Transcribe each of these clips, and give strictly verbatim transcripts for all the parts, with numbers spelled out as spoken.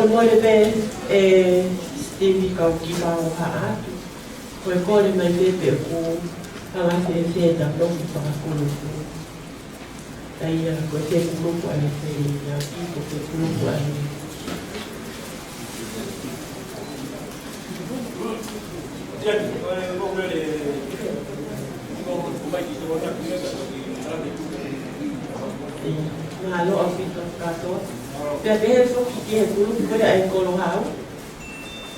Mole pē, ē, Steve, kau kiʻi fakahoha atu. Ko e kole mai pē pe ʻoku hanga fēfē ʻeta loki fakakulupu. ʻA ia ko e fekulupu ʻa e fēfē, ʻa ia ko e fekulupu ʻa e Mālō ʻaupito kātoa. Pea pehē foki ki he kulupu ko ē ʻa e Kolo Hau.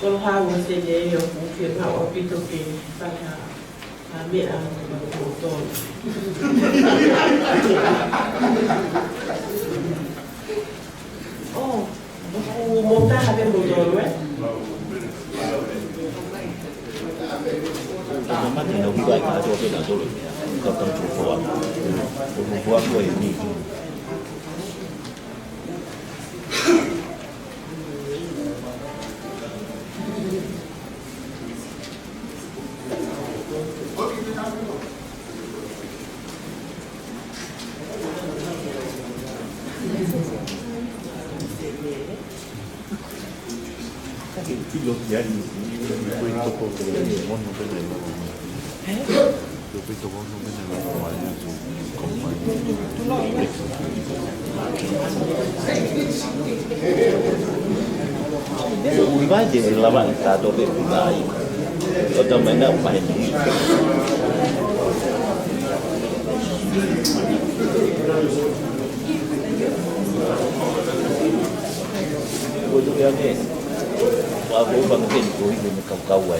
Kolo Hau, ʻosi ʻi ai ʻoku fiemaʻu ʻaupito ke fai ha, ha meʻa mo kimoutolu. ʻŌ, ʻoku mou taha pē moutolu, ē? Tama mate na uka i ka to pē na tolo. Ka tau tō fua. Tō fua ko e ni. Ui vai de lava ni ka to pe ui vai. O ta mai na pai ni. Ko tu ya ke. Wa ko pa ke ko i me ka ka wa.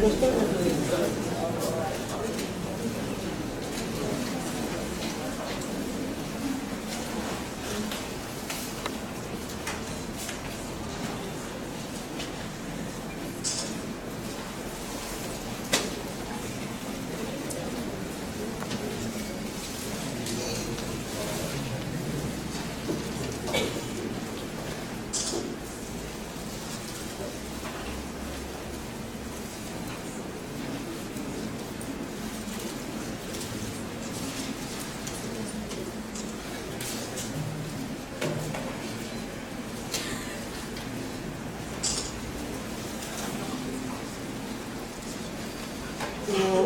Kuo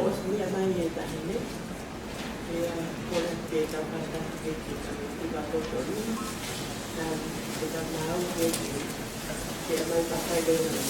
ʻosi meʻa mai e taʻahine. Pea kole ke tau kātaki ke tau tuʻu ʻi he poto ni. Tau ke tau maʻu ke ke tau mai pakai leo na.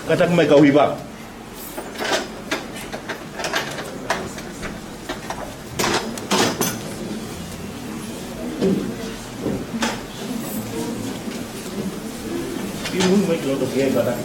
Kātaki mai kau hiva. Inu mai ki loto ki ai kātaki.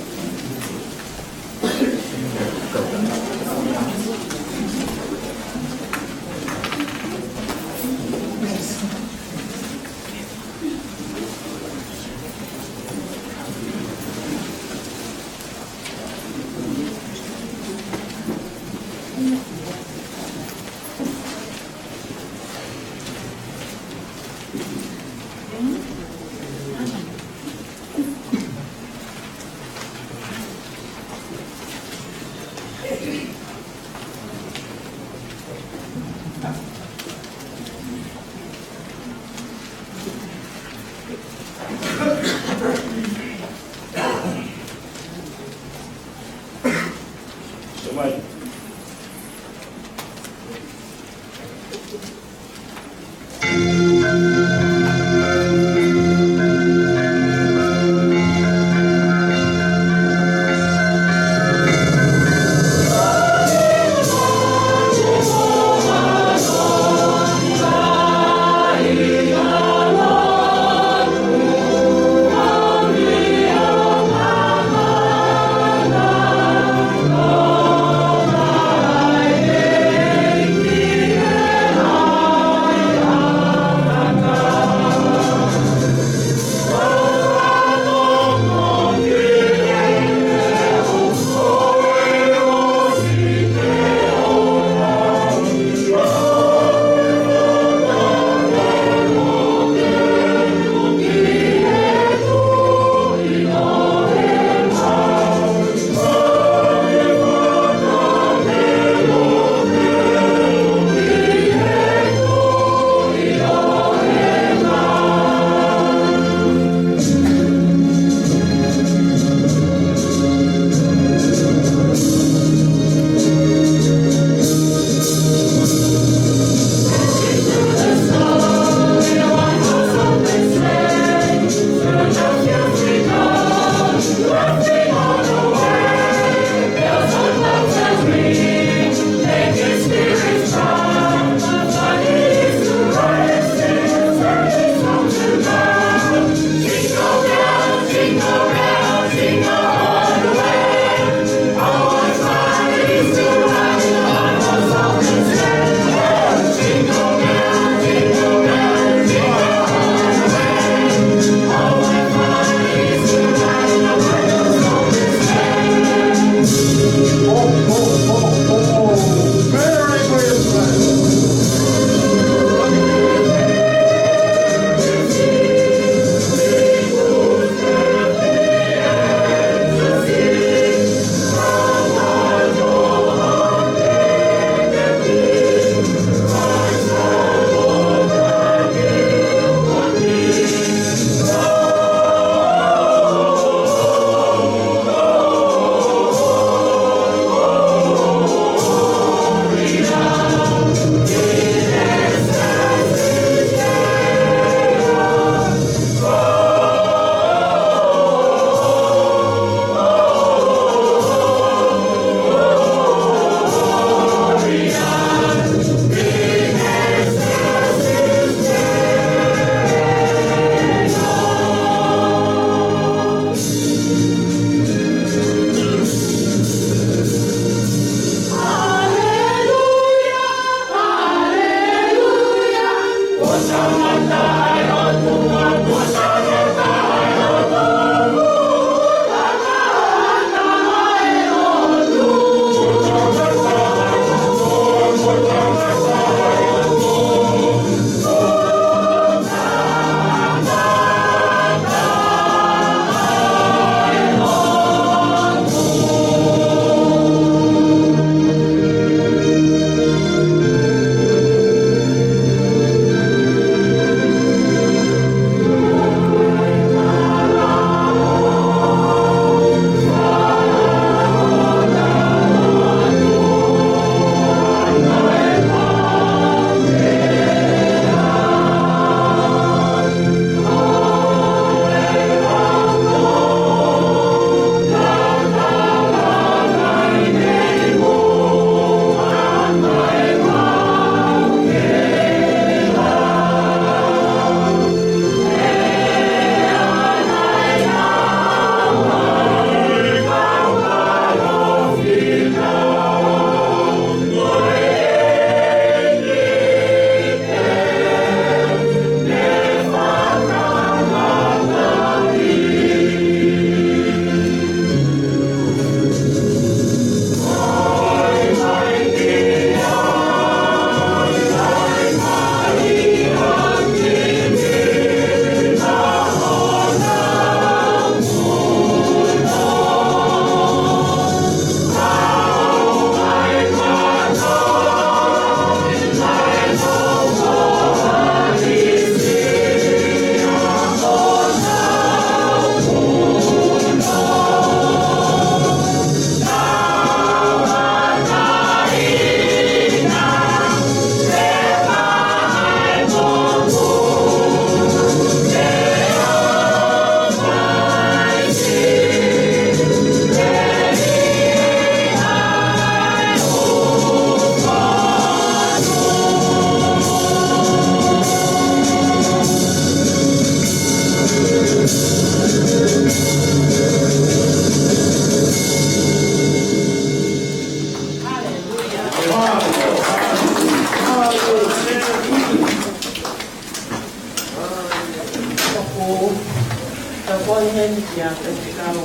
Ia, pea te kau,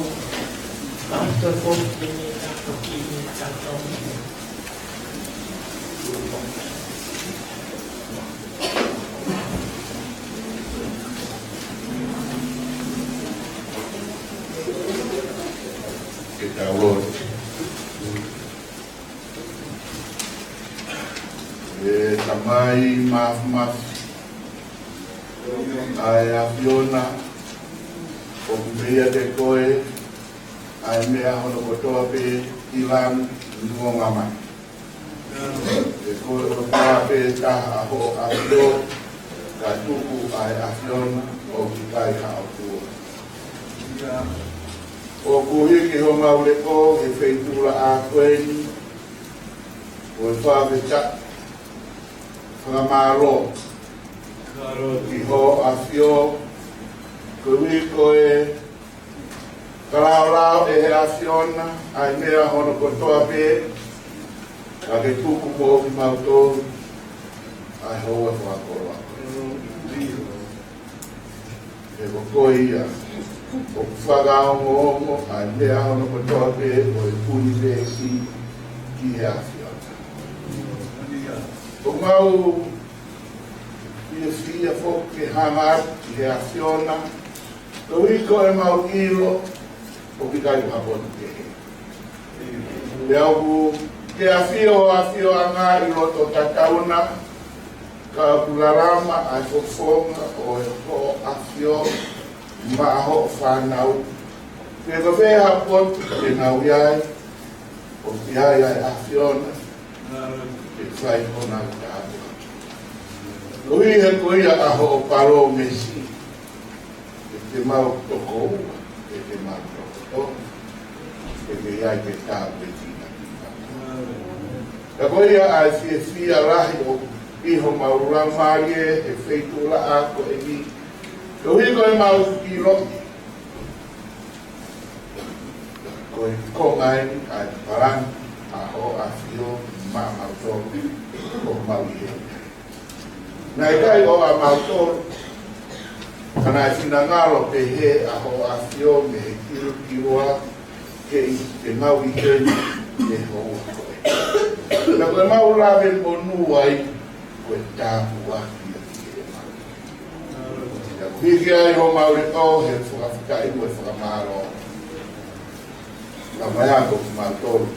kau toe foki ke ne kau ki ni kau. Ke tau lotu. ʻE Tamai Māfimafi, ʻa e ʻAfiona, ʻoku meiate koe ʻa e meʻa hono kotoa pē ʻi langi mo māmani. Ko koe ʻOtua pē taha ʻa hoʻo ʻAfio, ka tuku ʻa e ʻAfiona ʻoku ʻikai ha ʻOtua. ʻOku hiki homau leʻo he feituʻulaʻā ko eni, ko e fakafetaʻi, fakamālō ki hoʻo ʻAfio, koeʻuhi ko e fakalaolao ʻe he ʻAfiona ʻa e meʻa hono kotoa pē, ka ke tuku moʻo kimautolu ʻa e houa fakakoloa. He ko koe ia ʻoku fakaongoongo ʻa e meʻa hono kotoa pē ʻo e ʻunivēsi ki he ʻAfiona. ʻOku mau fiefia foki ke hanga atu ki he ʻAfiona, koeʻuhi ko ʻemau ʻilo ʻoku ʻikai ha potu kehe. Pea ʻoku ke ʻafio, ʻafioʻanga ʻi loto tatau na, ka ʻoku lalama ʻa e fofonga ʻo e hoʻo ʻAfio maʻa hoʻo fānau. Pe ko fē ha potu te nau ʻi ai, ʻoku ʻi ai ʻa e ʻAfiona ke fai honau tāpuaki. Koeʻuhi he ko ia ʻa hoʻo palōmesi, ʻe te mau tokoua, ʻe te mau tokoua, ʻe te ʻi ai ke tāpuekina. Ka ko ia ʻa e fiefia lahi ʻoku ʻi homau laumālie he feituʻulaʻā ko eni, koeʻuhi ko ʻemau ʻiloʻi ko e konga eni ʻa e palani ʻa hoʻo ʻAfio maʻamautolu ʻoku mau ʻi heni. Naʻe ʻikai ʻo ʻamautolu, ka naʻe finangalo pehē ʻa hoʻo ʻAfio mei he kilokiloa ke ʻi, ke mau ʻi heni he houa ko ē. Pea ko ʻemau lave monū ai, ko e tāpuaki ia ki heʻemau. Pea ʻoku hiki ai homau leʻo he fakafetaʻi mo e fakamālō. Naʻa mai ako kimautolu.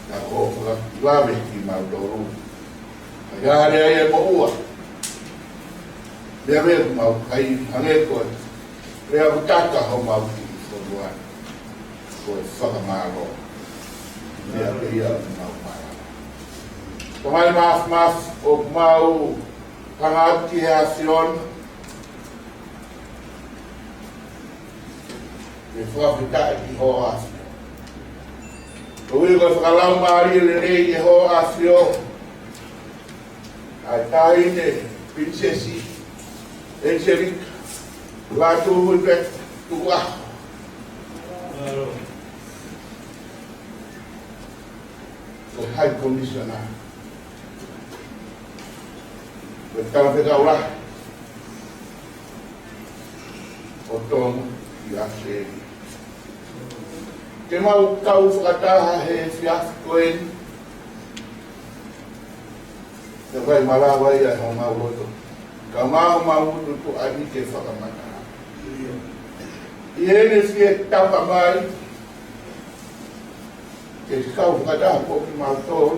Naʻa ko hoʻo fakalave kimautolu. Ka ʻi ai lea ia mo ua. Lea ʻoku mau kai hangē ko e lea ʻoku taka homau kiʻi fonua. Ko e fakamālō. Lea pē ia ʻoku mau mālō. Tamai Māfimafi, ʻoku mau hanga atu ki he ʻAfiona ke fakafetaʻi ki hoʻo ʻAfio. Koeʻuhi ko e fakalaumālie lelei ʻe hoʻo ʻAfio ʻa e Taʻahine Pilinisesi ʻEniselika Lātūfuipeka Tukuʻaho, ko e High Commissioner, ko e talafekau lahi ʻo Tonga ʻi ʻAositelēlia. Ke mau kau fakataha he efiafi ko eni, ke fai malava ia ʻi homau loto, kae ʻumaʻā homau ngutu tuʻa ni ke fakamatala. ʻI heʻene fie tapa mai, ke kau fakataha foki kimautolu.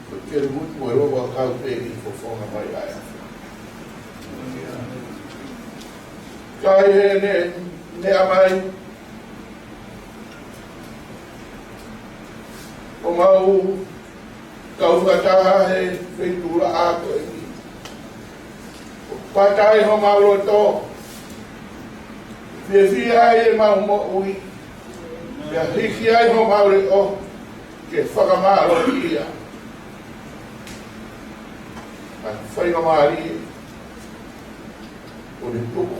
Ko e kelemutu mo e lova kau pē ʻi he fofonga mai ʻa e ʻAfio. Ka ʻi heʻene meʻa mai, ʻoku mau kau fakataha he feituʻulaʻā ko eni. ʻOku pata ai homau loto, fiefia ai ʻemau moʻui, pea hiki ai homau leʻo ke fakamālōʻia ʻa e faingamālie kuo ne tuku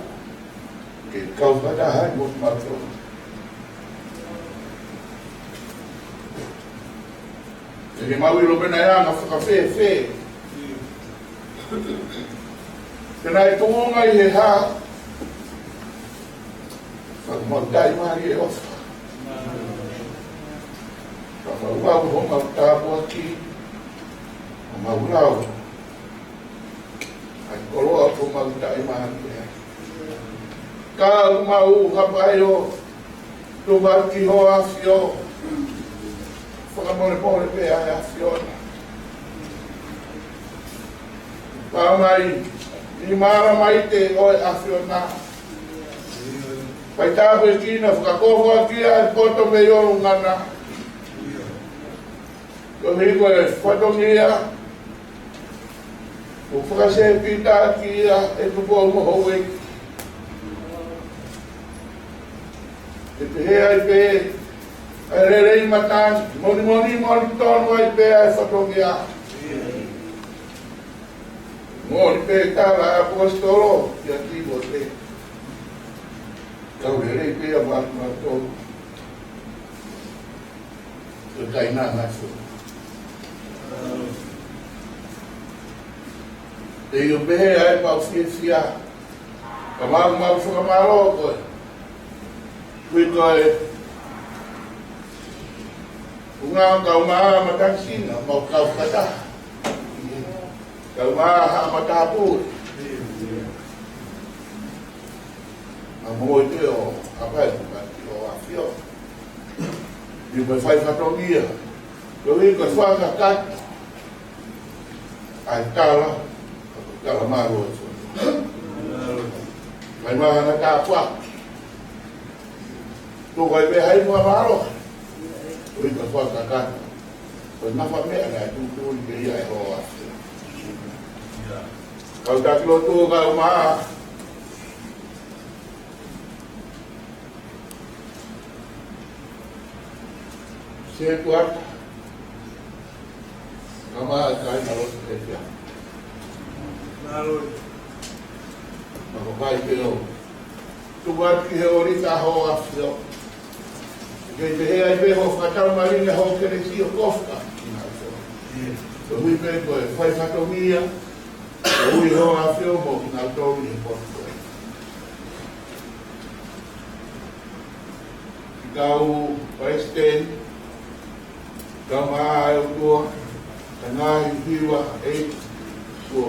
ke kau fakataha ai mo kimautolu. He ʻoku mau ʻilo pē naʻe anga fakafēfē Te nai tuʻunga ʻi he hā, fakamoʻoni mai e ʻofa. Fakamoʻoni mai homau tāpuaki, homau lao. ʻAi koloa ko mau taʻimālie. Ka ʻoku mau hapai ʻo tuku atu ki hoʻo ʻAfio. Fakamolemole pē ʻa e ʻAfiona. Pea mai, ʻi mālama ʻi he ʻAfiona. Fai tāpuekina, fakakofuʻaki ʻa e poto mei ʻolunga na. Koeʻuhi ko e fatongia, ʻoku fakasēpitaki ia ʻe Tupou mo Houʻeiki. Ke pehē ai pē, ʻa e lelei matangi, moʻoni moʻoni moʻoni tonu ai pē ʻa e fatongia. Moʻoni pē tala ʻa e ʻaposetolo, kia Tīmote. Kau lelei pē ʻa māmani tonu. Ko e kainanga ʻo e ʻAfiona. Te u pehē ʻa e mau fiefia. Ka mau mau fakamālō koe. Kui koe. Ko e ngaahi kau maʻa matakisina, mau kau fakataha. Kau maʻa haʻa matāpule. Naʻa mo ʻete ʻo hapai atu ki hoʻo ʻAfio. ʻI he fai fatongia. Koeʻuhi ko e fakakakato. ʻA e tala. Tala mālō e fo. Mai mahana tāpuaki. Tō kai pē hai mua mālō. Koeʻuhi ko e fakakakato. Ko e nafa meʻa naʻe tuʻutuʻuni pē ia ʻe hoʻo ʻAfio. Kau taki lotu kau maʻa. Setuata. Kama kai na lo te fia. Mālō. Mako kai ke lo. Tuku atu ki he ʻōlita hoʻo ʻAfio. Ke te he ai pē hoʻo fakatau malinga hoʻo kelesi ʻo kofuʻaki kinautolu. Koeʻuhi pē ko e fai fatongia. Koeʻuhi hoʻo ʻAfio mo kinautolu ʻi he poto ko ē. Kau palesiteni, kau maʻa e ʻOtua, ka ngaahi hiva ʻe kuo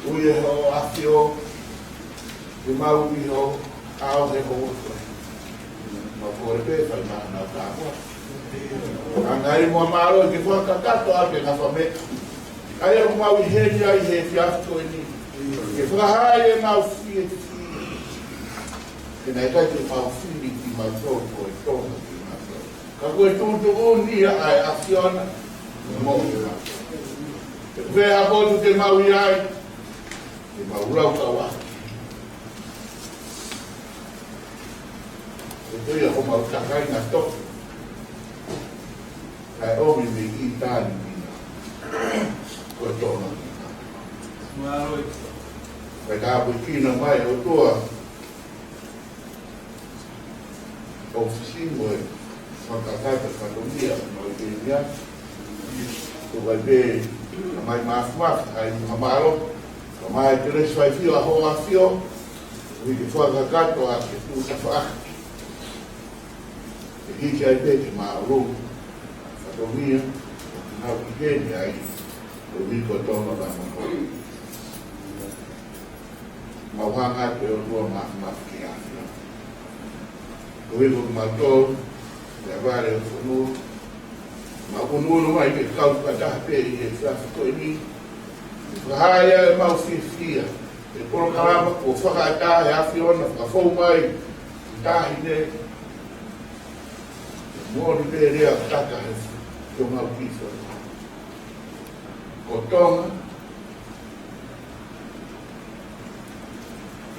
ui ʻe hoʻo ʻAfio, ke mau ʻi ho ʻao he houa ko ē. Mau kole pē fai maʻa nau tāpuaki. Ka ngaahi mua mālō ke fakakakato ʻa e nafa meʻa. ʻA ia ʻoku mau ʻi heni ai he efiafi ko eni. Ke fakahā ai ʻemau fiefia. Ke nai kai ke mau fili kimautolu ko e Tonga kimautolu. Ka ko e tuʻutuʻuni ia ʻa e ʻAfiona. Mo ia. Ke pehē ʻa e potu te mau ʻi ai. Ke mau lau kau ʻa. Ke pehē ʻa homau takai na toki. Kae ʻomi mei ʻitāniti na. Ko e Tonga. Mālō. Kae tāpuekina mai ʻOtua. ʻOfisi mo e fakakakato fatongia mo e kenia. Ko kai pē, ka mai mafimafi, hai muha mālō. Ka mai kelesi fai fio ʻa hoʻo ʻAfio. Ui ke fakakakato ʻa ke tu tafaʻaki. Ke hiki ai pē ke mālō. Fatongia, ʻo ke nau ki keni ai. Ko e ui ko Tonga ka mako. Mau hanga atu ʻe ʻOtua mafimafi ki he ʻAfio. Koeʻuhi ko kimautolu, ʻi he vale ʻo e fonua. Mau ʻunuʻunu mai ke kau fakataha pē ʻi he efiafi ko eni. Fakahā ai ʻemau fiefia. ʻE polokalama kuo fakaʻatā ʻe he ʻAfiona fakafou mai. Tahi ne. Moʻoni pē lea kaka he Tonga ʻo Kīsoni. Ko Tonga,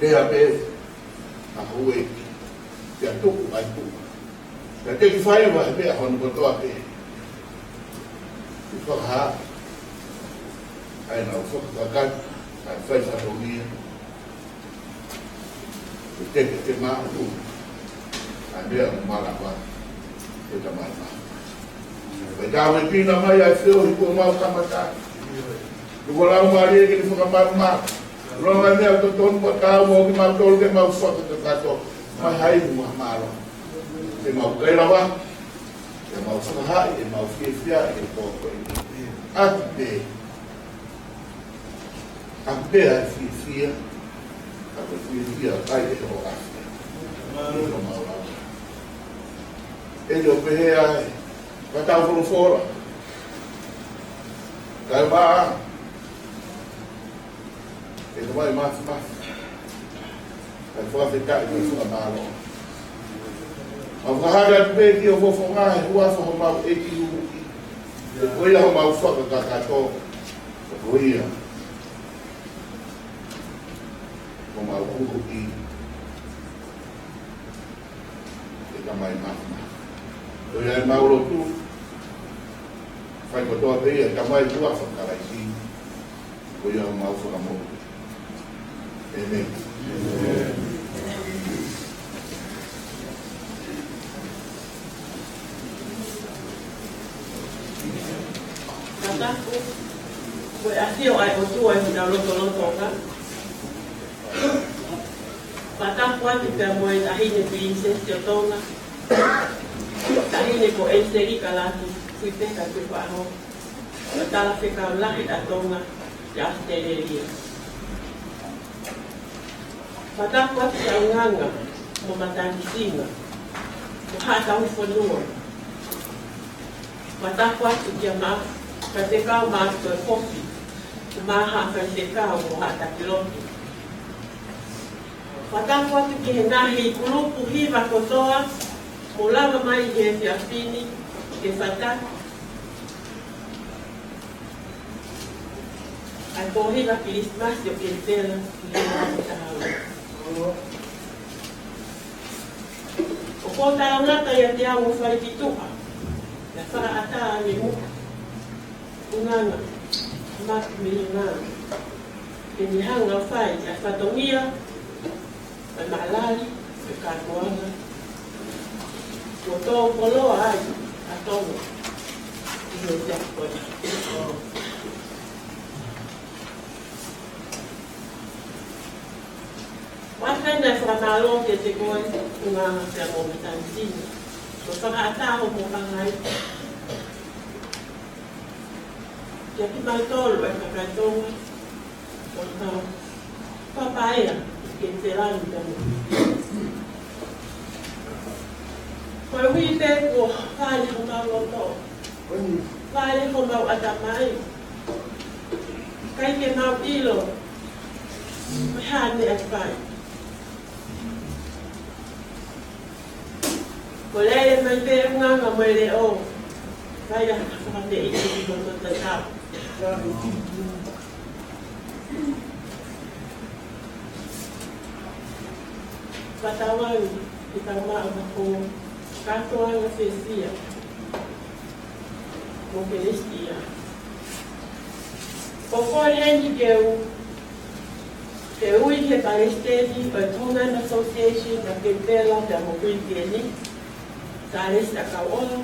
pea pē, ʻa Houʻeiki, pea tuku ai tuku. Pea teki faiva he pea hono kotoa pē. Ke fakahā, ʻa e nau fakakakato, ʻa e fai fatongia. Ke teke ke maʻu, ʻa e meʻa ʻoku malava, ke ta mai maʻu. Pea tāpuekina mai ʻa e feohi kuo mau kamata. Tuku ho Laumālie ke ne fakamalumalu. Lolotonga e meʻa totonu mo taau mo kimautolu ke mau fakakakato. Mai hai mo mālō. Ke mau kai lava. Ke mau fakahā, ke mau fiefia, ke mau pōpō. ʻAki pē. ʻAki pē ʻa e fiefia. ʻAki pē fiefia, kai e hoʻo ʻafio. Mālō. Ke mau lava. ʻE ʻio pehē ai. Ka tau folofola. Kae vā. ʻE Tamai Māfimafi. Kae fakafetaʻi mo fakamālō. Mau fakahā atu pē ki ho fofonga he huafa homau ʻEiki Huhuʻi. Ko ia homau fakakakato. Ko ia homau Huhuʻi. ʻE Tamai Māfimafi. Ko ia ʻemau lotu. Fai kotoa pē ia, Tamai, ʻi he huafa ʻo Kalaisi. Ko ia homau Fakamoʻui. ʻĒmeni. Fakatapu, ko e ʻafio ʻa e ʻOtua ʻi hotau lotolotonga. Fakatapu atu pea mo e Taʻahine Pilinisesi ʻo Tonga, Taʻahine ko ʻEniseli Kalaki Fuipeka Tukuʻaho, ko e Talafekau Lahi ʻa Tonga ʻi ʻAositelēlia. Fakatapu atu ki he ʻUnganga mo Matangisinga mo Haʻa Tauhi Fonua. Fakatapu atu kia Maʻa, Faifekau Maʻa Kofi, mo Haʻa Faifekau mo Haʻa Takilotu. Fakatapu atu ki he ngaahi kulupu hiva kotoa, mou lava mai he efiafi ni ke fakatapu ʻa e pōhiva Kilisimasi ʻo Kenipela, ʻi he ʻaho ʻo taha. ʻOku ou talangata ʻiate au ʻo fai ki tuʻa, ʻa e fakaʻatā ʻa e muka ʻUnganga Maku Melinga, ke ne hanga ʻo fai ʻa e fatongia ʻa e maʻalali ʻo e kātoanga, kuo tō koloa ai ʻa Tonga ʻi he efiafi ko eni. ʻOatu ʻa e fakamālō kiate koe, ʻUnganga pea mo Matangisinga, ko e fakaʻatā hoʻomo hanga ai kia kimautolu ʻa e kakai Tonga, ʻo tau papaea ʻi Kenipela ni pea mo. Koeʻuhi pē kuo vale homau loto, vale homau ʻatamai, ʻikai ke mau ʻilo ko e hā e meʻa ʻe fai. Ko e lele mai pē ʻUnganga mo e leʻo, fai ʻa e fakameʻi ki hono tatau. Fakatauange ke tau maʻu ha kātoanga fiefia mo Kalisitiane. ʻOku ou kole heni ke u, ke ui ʻe he Palesiteni ʻo e Tongan Association ʻa Kenipela pea mo Kuinikeini, Sālesi ʻAkauʻola,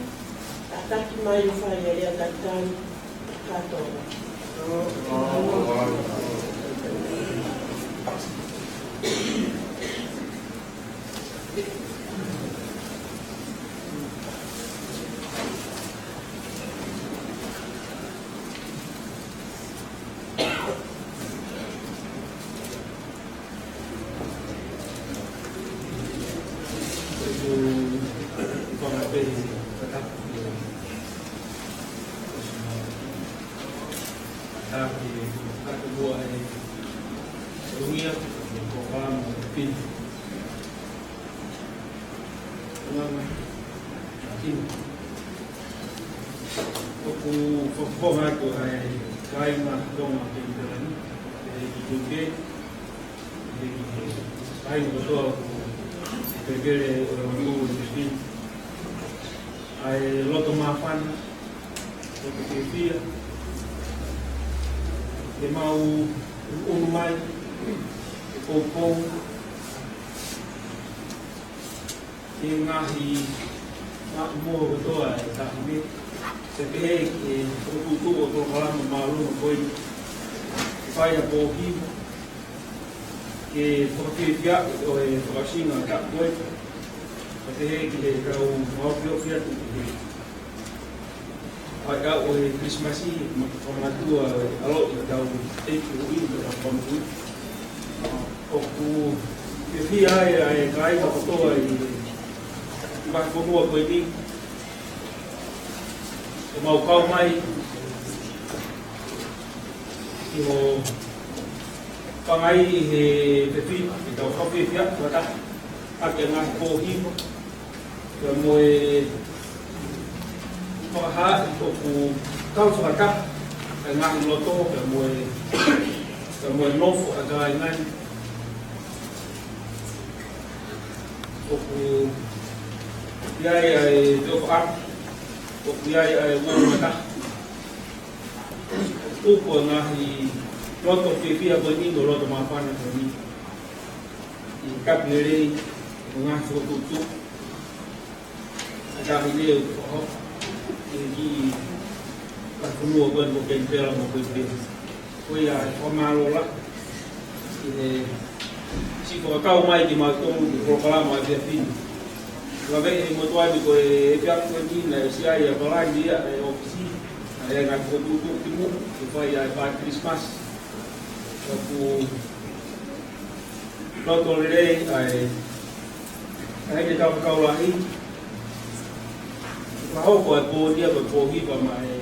tataki mai ʻo fai e lea talitali kātoa. ʻOku fakafofonga atu ʻa e kāinga Tonga ʻi Kenipela ni, ʻi he ʻEiki Tuʻi, ʻi he kāinga kotoa ʻoku kelekele ʻo e ʻOtua ʻi he ʻEiki. ʻA e loto māfana, loto fiefia, ke mau ʻunu mai, ke poupou, ki he ngaahi maʻu moa kotoa ʻa e Taʻahine, pea pehē ki he fokotuʻutuʻu ʻo e polokalama māʻolunga ko eni. Fai ha pō hiva ke fakafiefia ʻo e fakaʻosinga ʻo e taʻu ko ē. Ka pehē ki he kau maofi ʻo fia tu ki he ʻai ʻa ʻo e Christmas, ma ka manatua ʻa lo i tau ʻeiki ui, ka whamu. ʻOku fiefia ai ʻa e kāinga kotoa ʻi he vahefonua ko eni. ʻO mau kau mai ki hoʻo pangai ʻi he fefine, ke tau fakafiefia fakataha ʻaki ʻa e ngaahi pō hiva. Pea mo e fakahā ʻoku tau fakataha ʻa e ngaahi loto, pea mo e, pea mo e nofo ʻa e kāinga ni. ʻOku ʻi ai ʻa e tofa, ʻoku ʻi ai ʻa e uo mata. ʻOku tupu ʻa e ngaahi loto fiefia ko eni, mo e loto māfana ko eni. ʻI he kapi lelei, mo e ngaahi fokotuʻutuʻu. ʻA e tahi leo ko ho. ʻI he kiʻi vahefonua ko eni ko Kenipela mo Kuinipeni. Ko ia e fakamālō lahi ʻi he siʻi fakakau mai kimautolu ki he polokalama ʻo e efiafi ni. Ka ʻi he motuʻa ni ko e efiafi ko eni naʻe ʻosi ʻi ai ʻa e palani ia ʻa e ʻōfisi, ʻa e ngaahi fokotuʻutuʻu ki muʻa, ke fai ʻa e pāti Christmas. Ka ʻoku loto lelei ʻa e, ʻa e tafaʻaki lahi. Ka hoko ʻa e pō ni ia ko e pō hiva maʻa e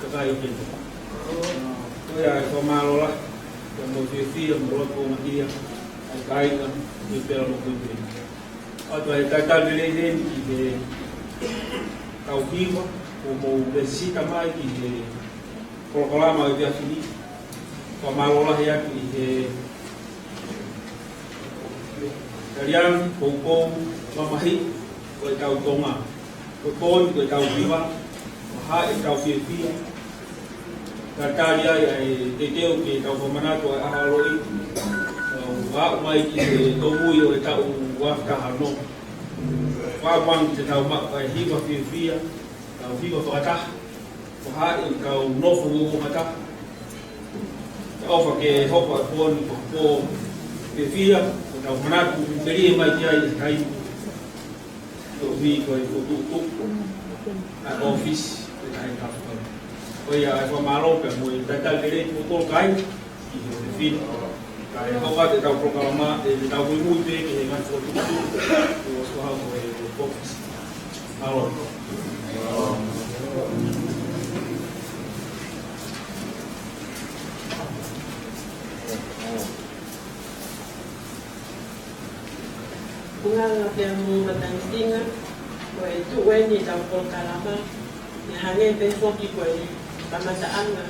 kakai ʻo Kenipela. Ko ia e fakamālō lahi, pea mo e fiefia, mo e loto ʻo e māhina, ʻa e kāinga ʻo Kenipela mo Kuinipeni. ʻOatu ʻa e talitali lelei heni ki he kau hiva, ʻoku mou lēsisita mai ki he polokalama ʻo e efiafi ni. Fakamālō lahi atu ʻi he taliangi, poupou, mamahi, ʻo e kau Tonga. Ko e pō ni, ko e kau hiva, ʻo haʻi e kau fiefia. Ka tali ai ʻa e teuteu ke tau fakamanatu ʻa e ʻaho ʻo e ʻaloʻi. ʻO aʻu mai ki he tōmui ʻo e taʻu ua afe taha ono. Fakamanatu ke tau maʻu ʻa e hiva fiefia, tau hiva fakataha. Ko hai ʻoku tau nofo ʻo mata. Ka ʻofa ke hoko ʻa e pō ni ko e pō fiefia, ko ʻetau manatu, melie mai ki ai ʻa e kai. Ko e ʻuhi ko e fokotuʻutuʻu ʻa e ʻōfisi, ko e kai ka fai. Ko ia e fakamālō pea mo e talitali lelei ki he kau kāinga. Ki he fefine. Kae hoko atu ʻetau polokalama, ʻe, ʻetau muimui pē ki he ngaahi fokotuʻutuʻu, ʻo ʻosi hoko e ʻōfisi. Mālō. Ua la pea mo matangisinga, ko e tuʻu eni ʻetau polokalama, ʻe hangē pē foki ko e kamataʻanga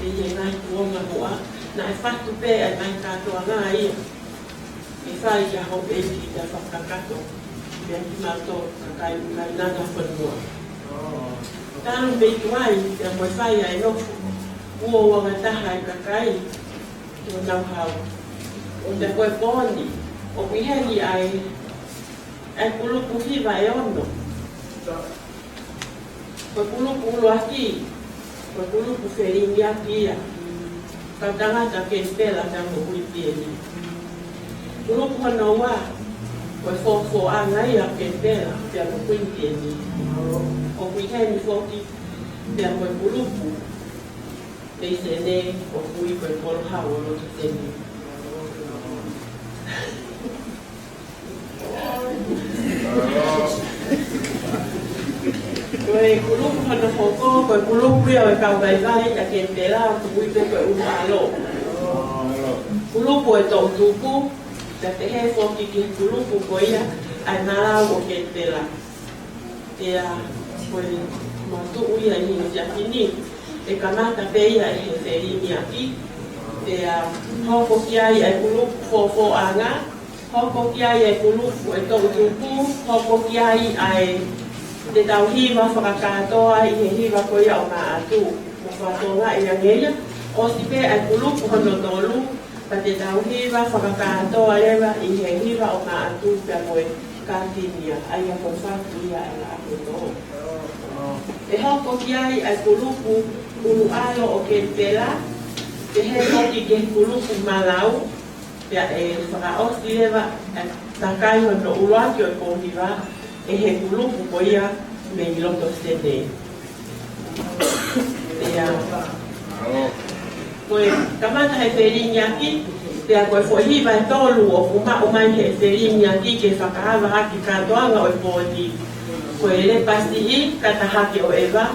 ʻi he ngaahi kuonga muʻa, naʻe fatu pē ʻa e ngaahi kātoanga ia. ʻE fai kia houʻeiki ʻa e fakakakato, pea kimautolu kakai ʻukai nana fonua. Talu mei tuai, pea mo e fai ʻa e nofo, ua ua ngataha ʻa e kakai, ʻo nau hau. ʻO te ko e pō ni, ʻoku ʻi heni ʻa e, ʻa e kulupu hiva ʻe ono. Ko e kulupu ʻuluaki, ko e kulupu felīngiaki ia. Kau tangata Kenipela pea mo Kuinipeni. Kulupu hono ua, ko e fōfōʻanga ia Kenipela pea mo Kuinipeni. ʻOku ʻi heni foki, pea mo e kulupu Peisene, ʻoku ui ko e Kolohaua Lotu Teni. Ko e kulupu hono hoko, ko e kulupu ia ʻo e kau vaivai ʻa Kenipela, ʻoku ui pē ko e ʻUluʻalo. Kulupu ʻo e toʻutupu, pea pehē foki ki he kulupu ko ia ʻa e Malau ʻo Kenipela. Pea ko e motuʻa ia ʻi he efiafi ni, ʻe kamata pē ia ʻi he felīngiaki. Pea hoko ki ai ʻa e kulupu fōfōʻanga, hoko ki ai ʻa e kulupu ʻo e toʻutupu, hoko ki ai ʻa e te tau hiva fakakātoa ʻi he hiva ko ia ʻo Maʻatu. Mo fakatonga ʻi ange ia, ʻosi pē ʻa e kulupu hono tolu, pea te tau hiva fakakātoa leva ʻi he hiva ʻo Maʻatu pea mo e Kātinia, ʻa ia ko e fatu ia ʻa e laʻā kotoa. ʻE hoko ki ai ʻa e kulupu ʻUluʻalo ʻo Kenipela, Pehē foki ki he kulupu malau, pea ʻe fakaʻosi leva ʻa e takai hono ʻuluaki ʻo e pōhiva ʻe he kulupu ko ia mei loto Senē. Pea ko e kamata he felingiaki, pea ko e foʻi hiva ʻe tolu ʻoku maʻu mai he felingiaki ke fakaava ʻaki kātoanga ʻo e pooni. Ko e Lepasiʻi, Kata Hake ʻo ʻEva,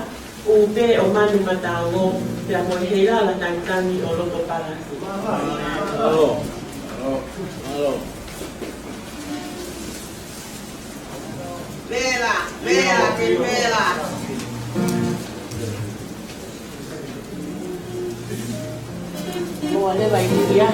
Upe ʻo Manu Mataongo, pea mo e Heilala Tangitangi ʻo loto Palasi. Mālō. Mālō. Mālō. Vela, vela, ke vela. Mo leva i ia.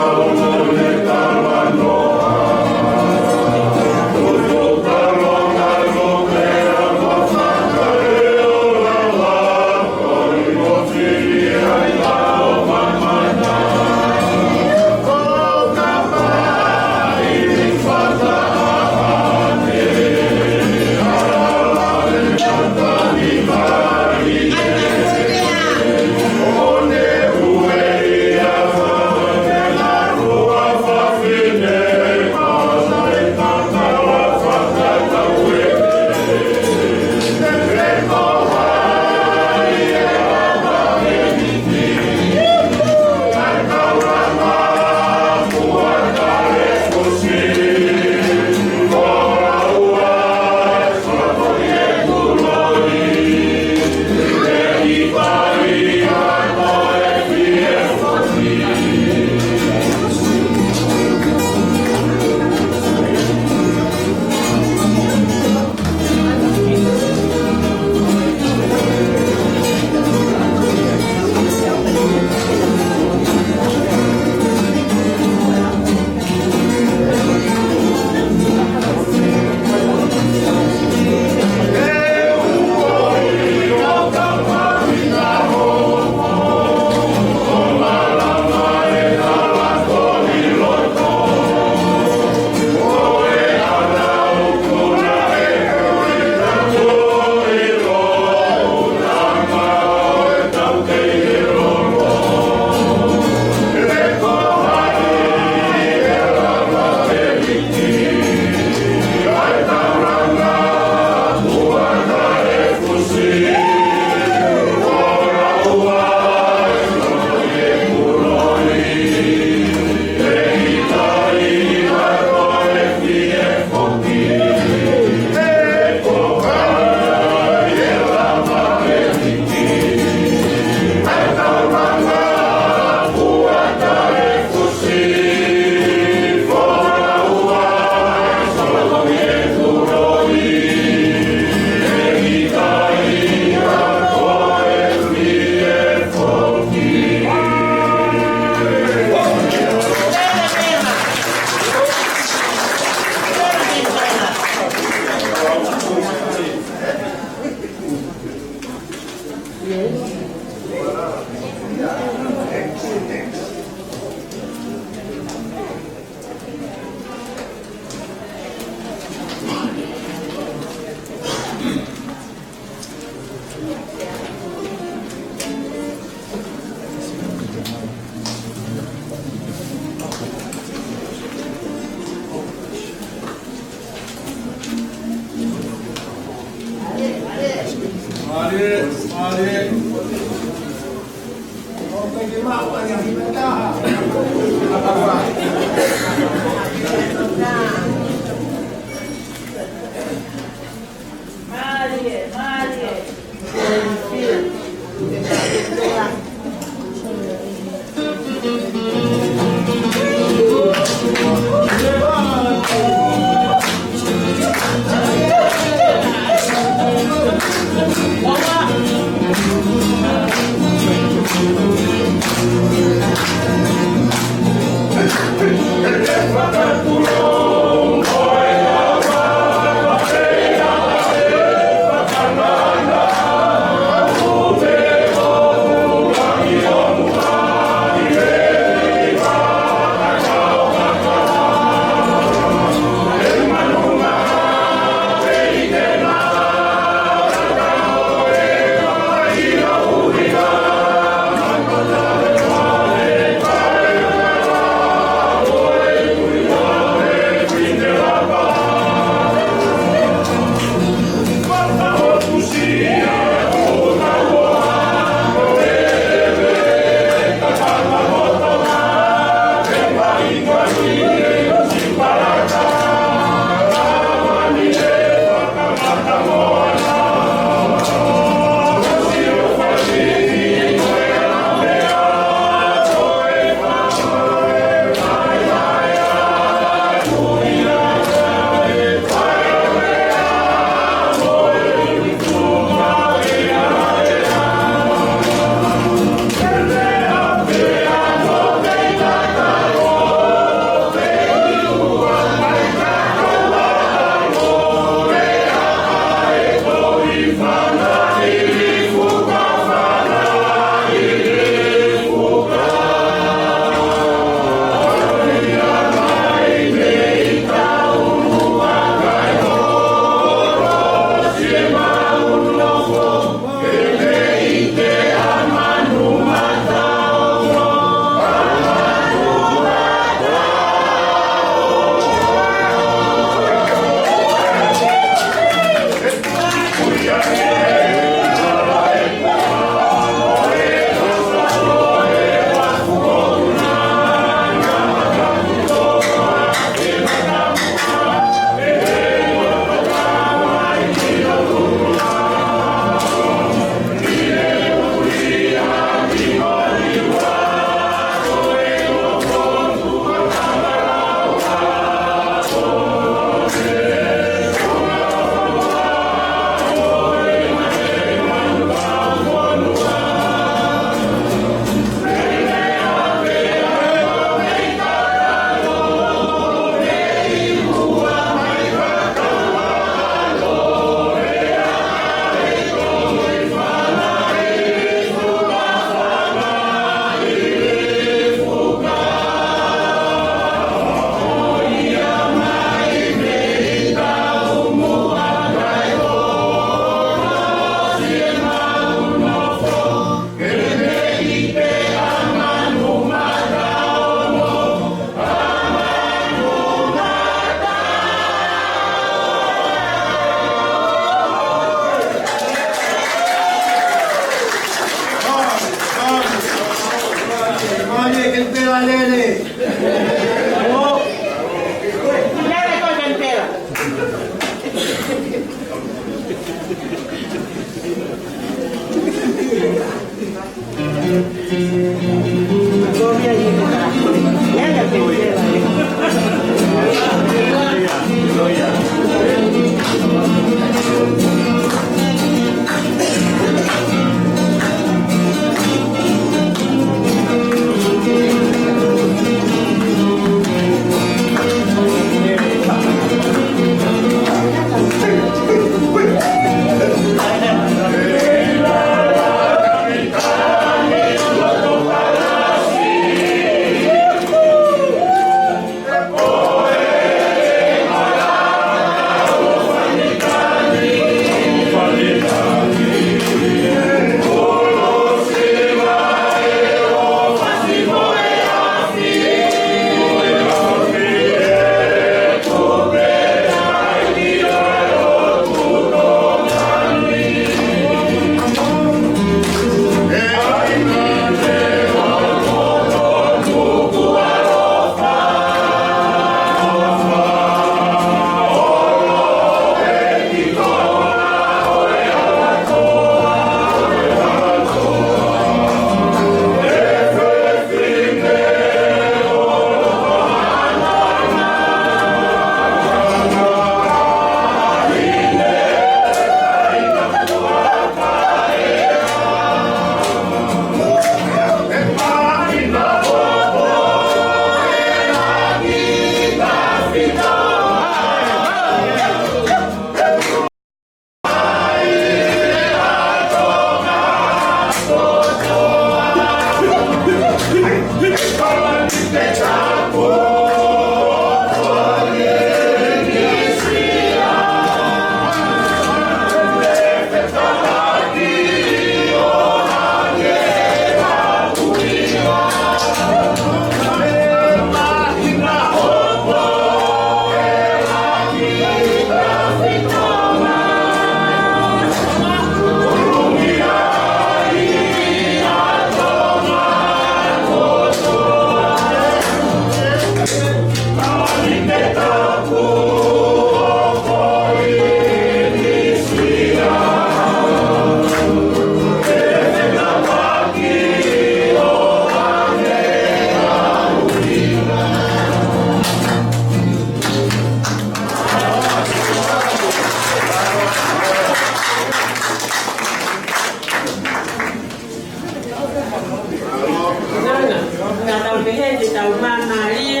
Nana, ka tau pehē te tau māmālie,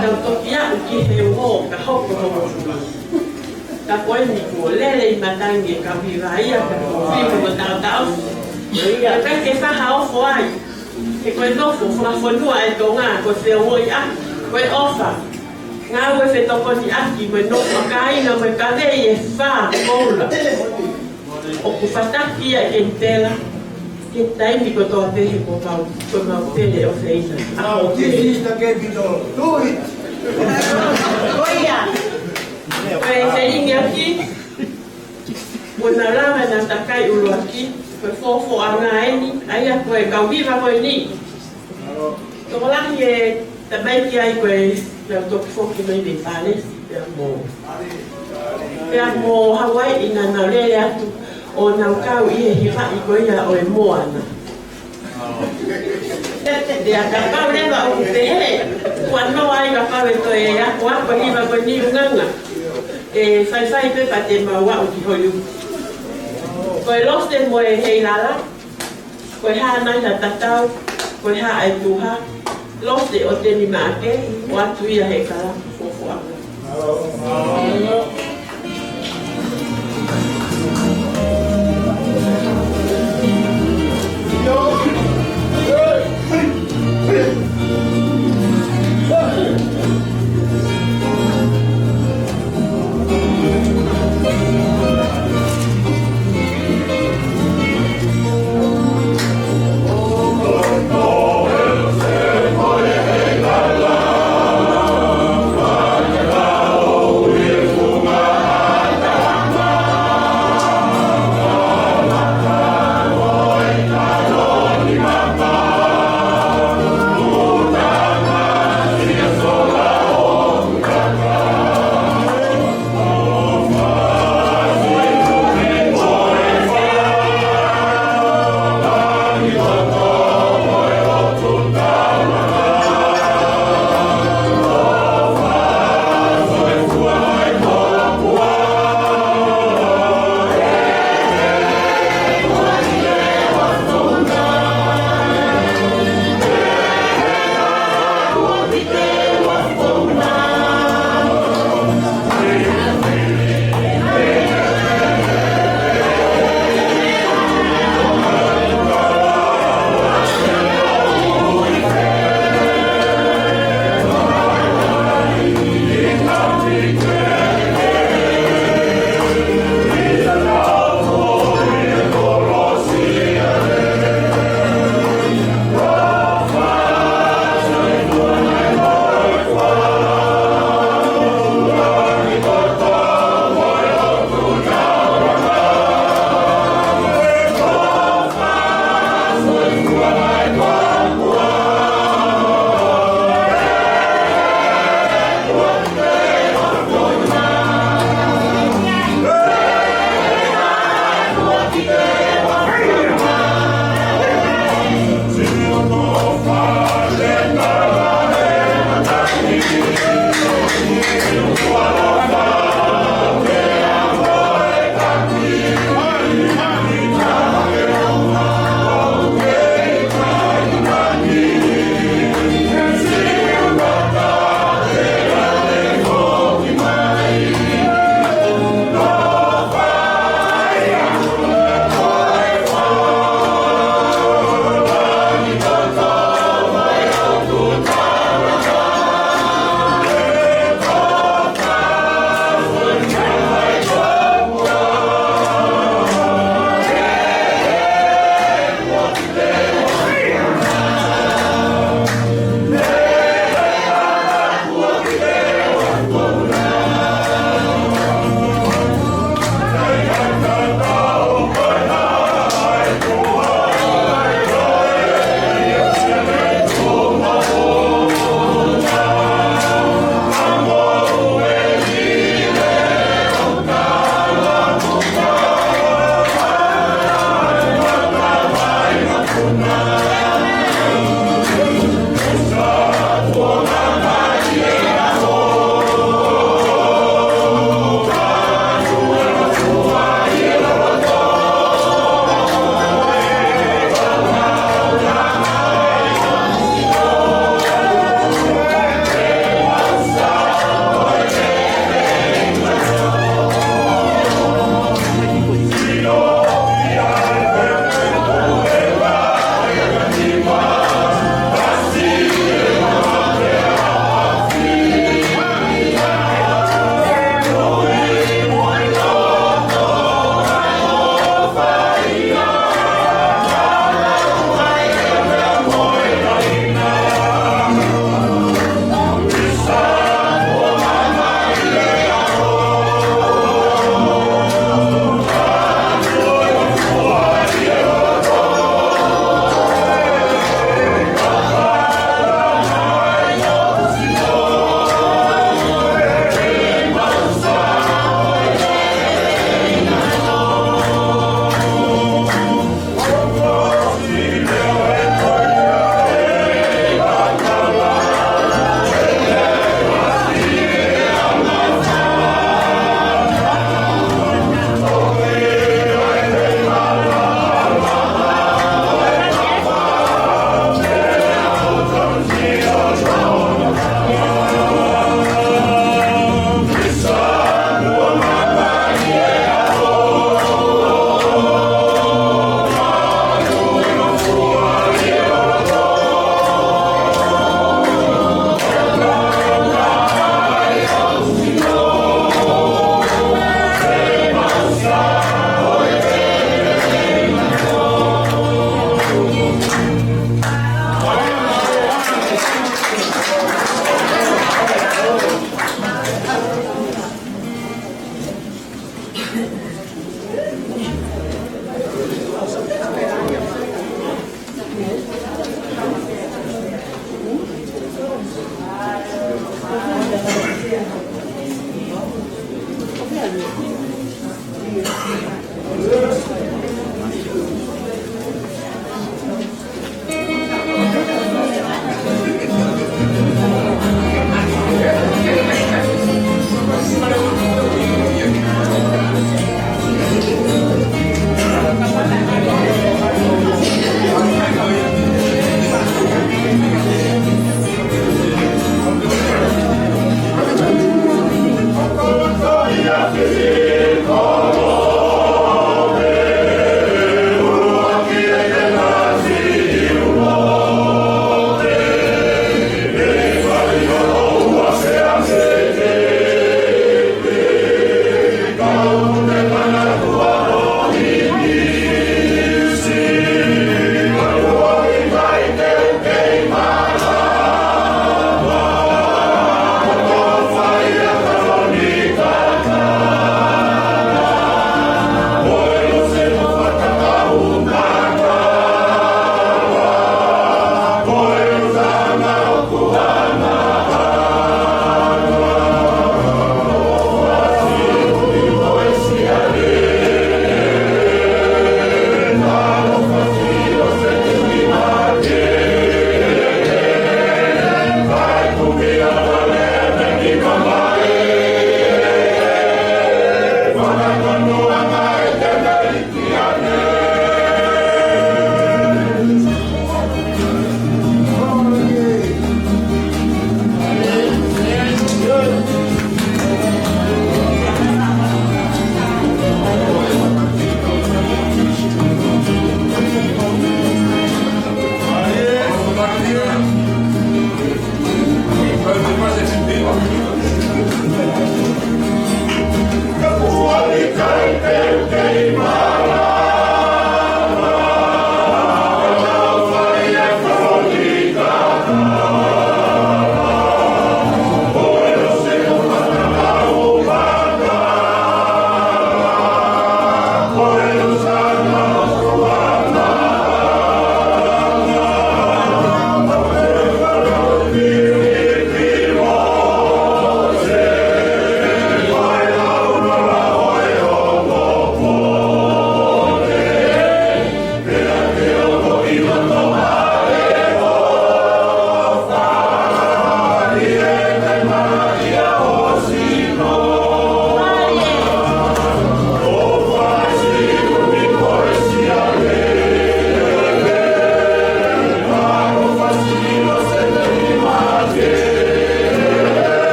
tau toki aʻu ki he uho ka hoko hono fua. Ka ko eni kuo lele ʻi matangi e kau hiva ia, ka ko fiu mo tautau. Ka ke faha ofo ai. He ko e nofo fakafonua e Tonga, ko e feohiʻaki, ko e ʻofa. Ngāue fetokoniʻaki mo e nofo ʻa kāinga mo e kavei ʻe fā koula. ʻOku fataki ia ʻe Kenitela, he taimi kotoa pē he ko mau, ko mau pele ʻo feina. Now, this is the capital. Do it! Ko ia. Ko e felingiʻaki, ko e nau lava ʻena takai ʻuluaki, ko e fofoʻanga eni, ʻa ia ko e kau hiva ko eni. Tokolahi e tamaiki ai ko e nau toki foki mai mei Pālesi, pea mo. Pea mo Hauaiʻi naʻa nau lele atu ʻo nau kau ʻi he hivaʻi ko ia ʻo e moana. Pea kapau leva ʻoku pehē, kuo noa ai kapau ʻe toe ako ako hiva ko eni ʻi ʻUganga. ʻE faifai pē pea te mau aʻu ki Holiuku. Ko e Lose mo e Heilala, ko e hā nai ha tatau, ko e hā ʻa e tuha, Lose ʻo Teni Maʻake, ʻoatu ia he kalapu fofoʻanga.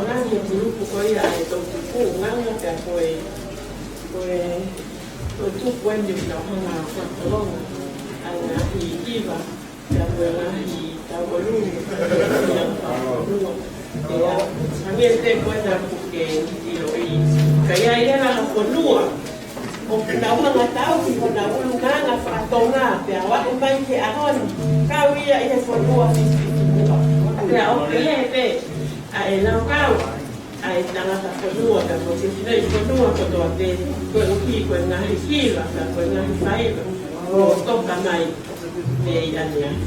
Ngaahi kulupu ko ia ʻa e toʻutupu, ngaahi pea ko e, ko e toʻutupu eni ʻoku nau hanga ʻo fakatolonga ʻa e ngaahi hiva, pea ko e ngaahi tauʻolunga, pea ko e ngaahi fonua. Pea, hangē pē ko ena ʻoku ke ʻiloʻi, ka ʻi ai ʻa e ngaahi fonua ʻoku nau hanga ʻo tauhi honau ʻulungaanga fakatonga, pea ʻoku aʻu mai ki he ʻaho ni, kau ia ʻi he fonua fifty-fifty. Pea ʻoku pehē pē ʻa e laukau ʻa e tangata fonua, pea ko e fineʻeiki fonua kotoa pē, koeʻuhi ko e ngaahi hiva, pea ko e ngaahi faiva ʻoku toka mai mei ʻaneafi.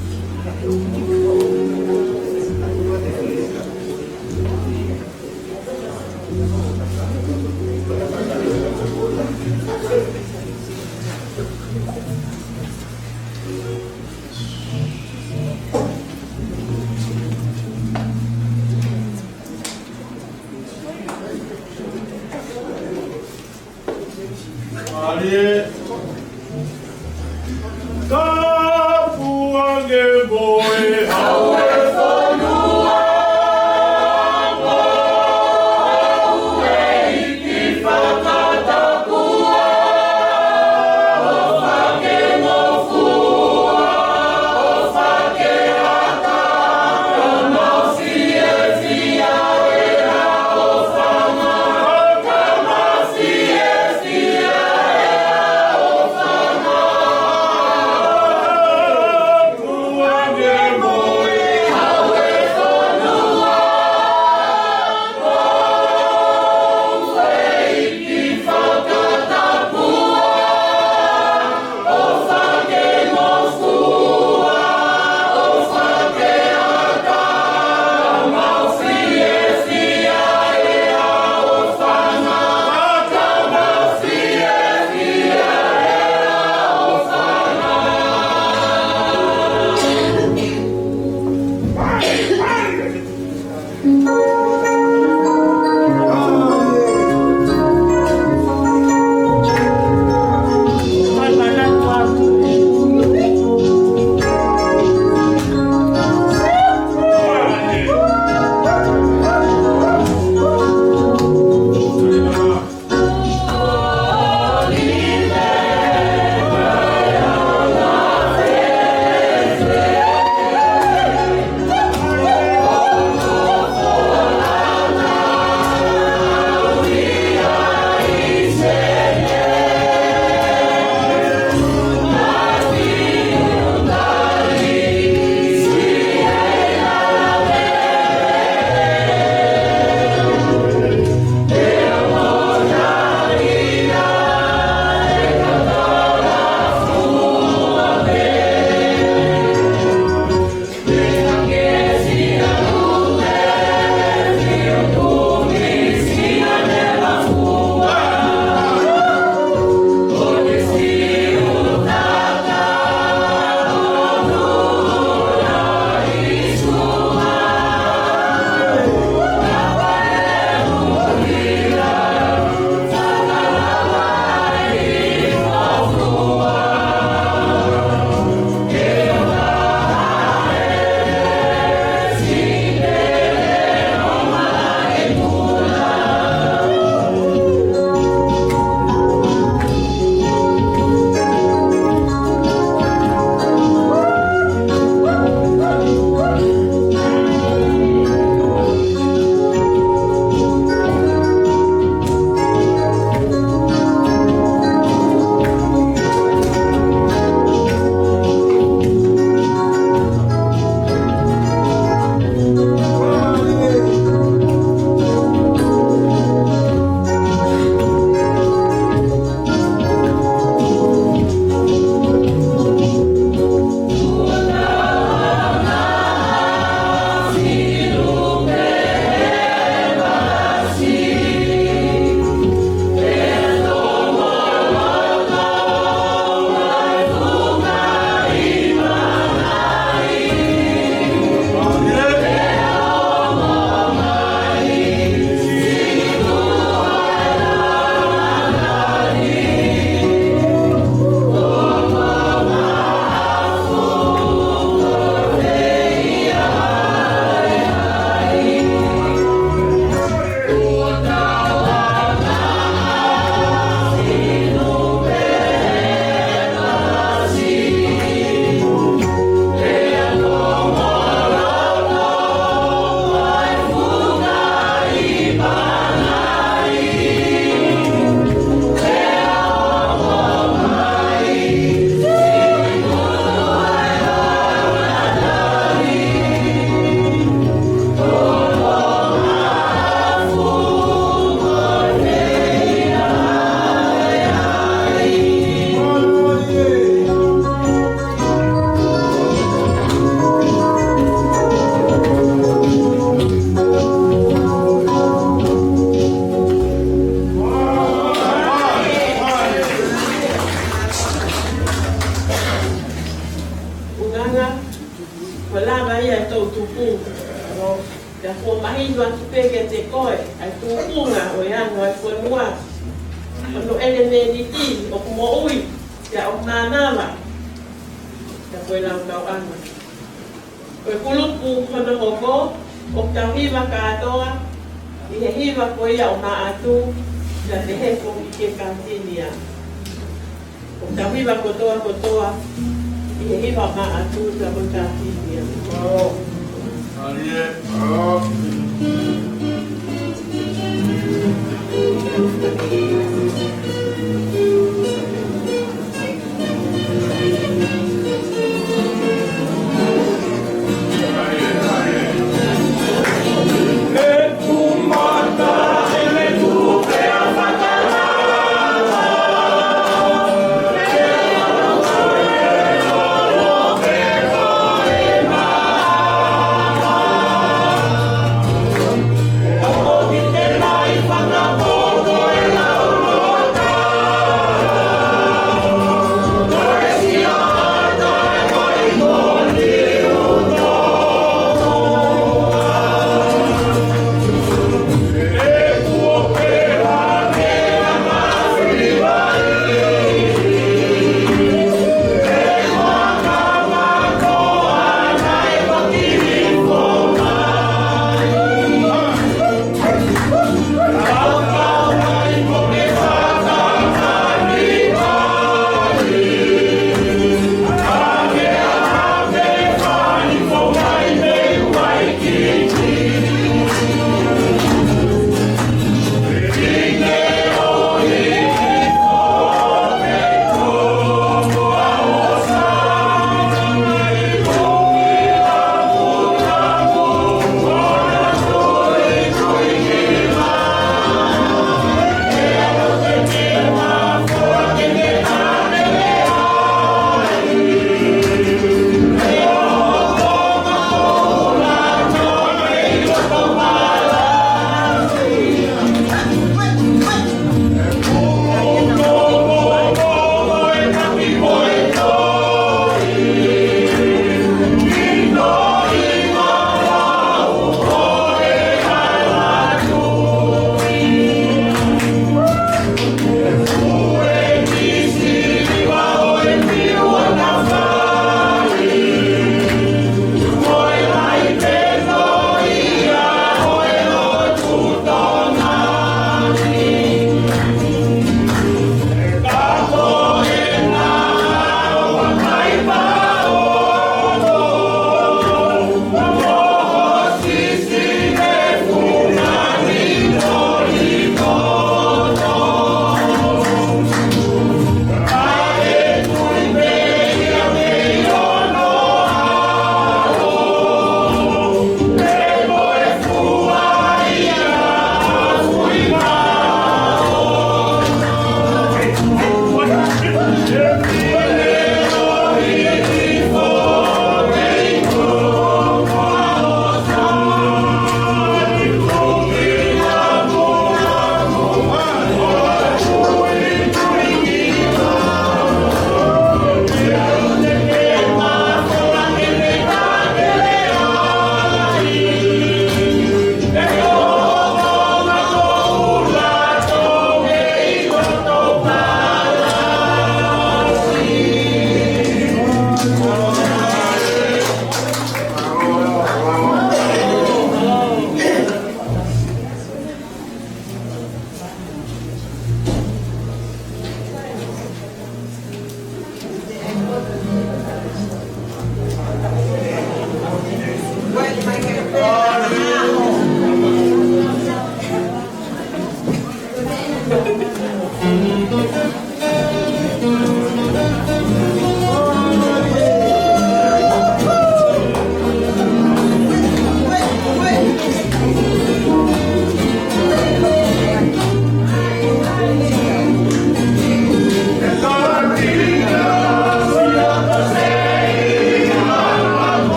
ʻAlie. Ka puange mo e hau e fonua, mo e hau e hiki fakatakua, ʻo fakengofua, ʻo fakeata, ʻo mau fiefia e hau fanga, ʻo mau fiefia e hau fanga. ʻa e tūkunga ʻo e anga ʻo e fonua, hono ʻelemēniti ʻoku moʻui, pea ʻoku mānava, pea ko e laukauʻanga ʻo e kulupu hono hoko, ʻoku tau hiva kātoa ʻi he hiva ko ia ʻo Maʻatu, pea pehē foki ki he kātini ia. ʻOku tau hiva kotoa kotoa ʻi he hiva Maʻatu, pea mo e kātini ia.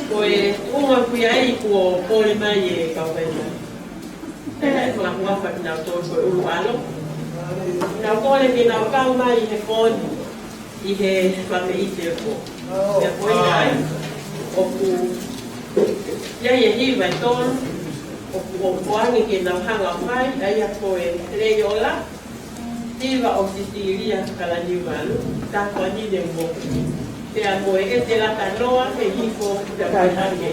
Ko e tuʻunga ʻoku ʻi ai kuo kole mai e kau kaimai, ʻe, ʻe fakahuafa kinautolu ko e ʻUluʻalo. Naʻa nau kole ke nau kau mai ʻi he fōni ʻi he fakaʻite ko. Pea ko ia ai, ʻoku ʻi ai e hiva ʻe tolu ʻoku, ʻoku ʻoange ke nau hanga ʻo fai, ʻa ia ko e Lei Ola, hiva ʻo Sisilia Kalaniuvalu, Takuanine Moʻui, pea mo e ʻEtelakanoa he hiko Takuanine.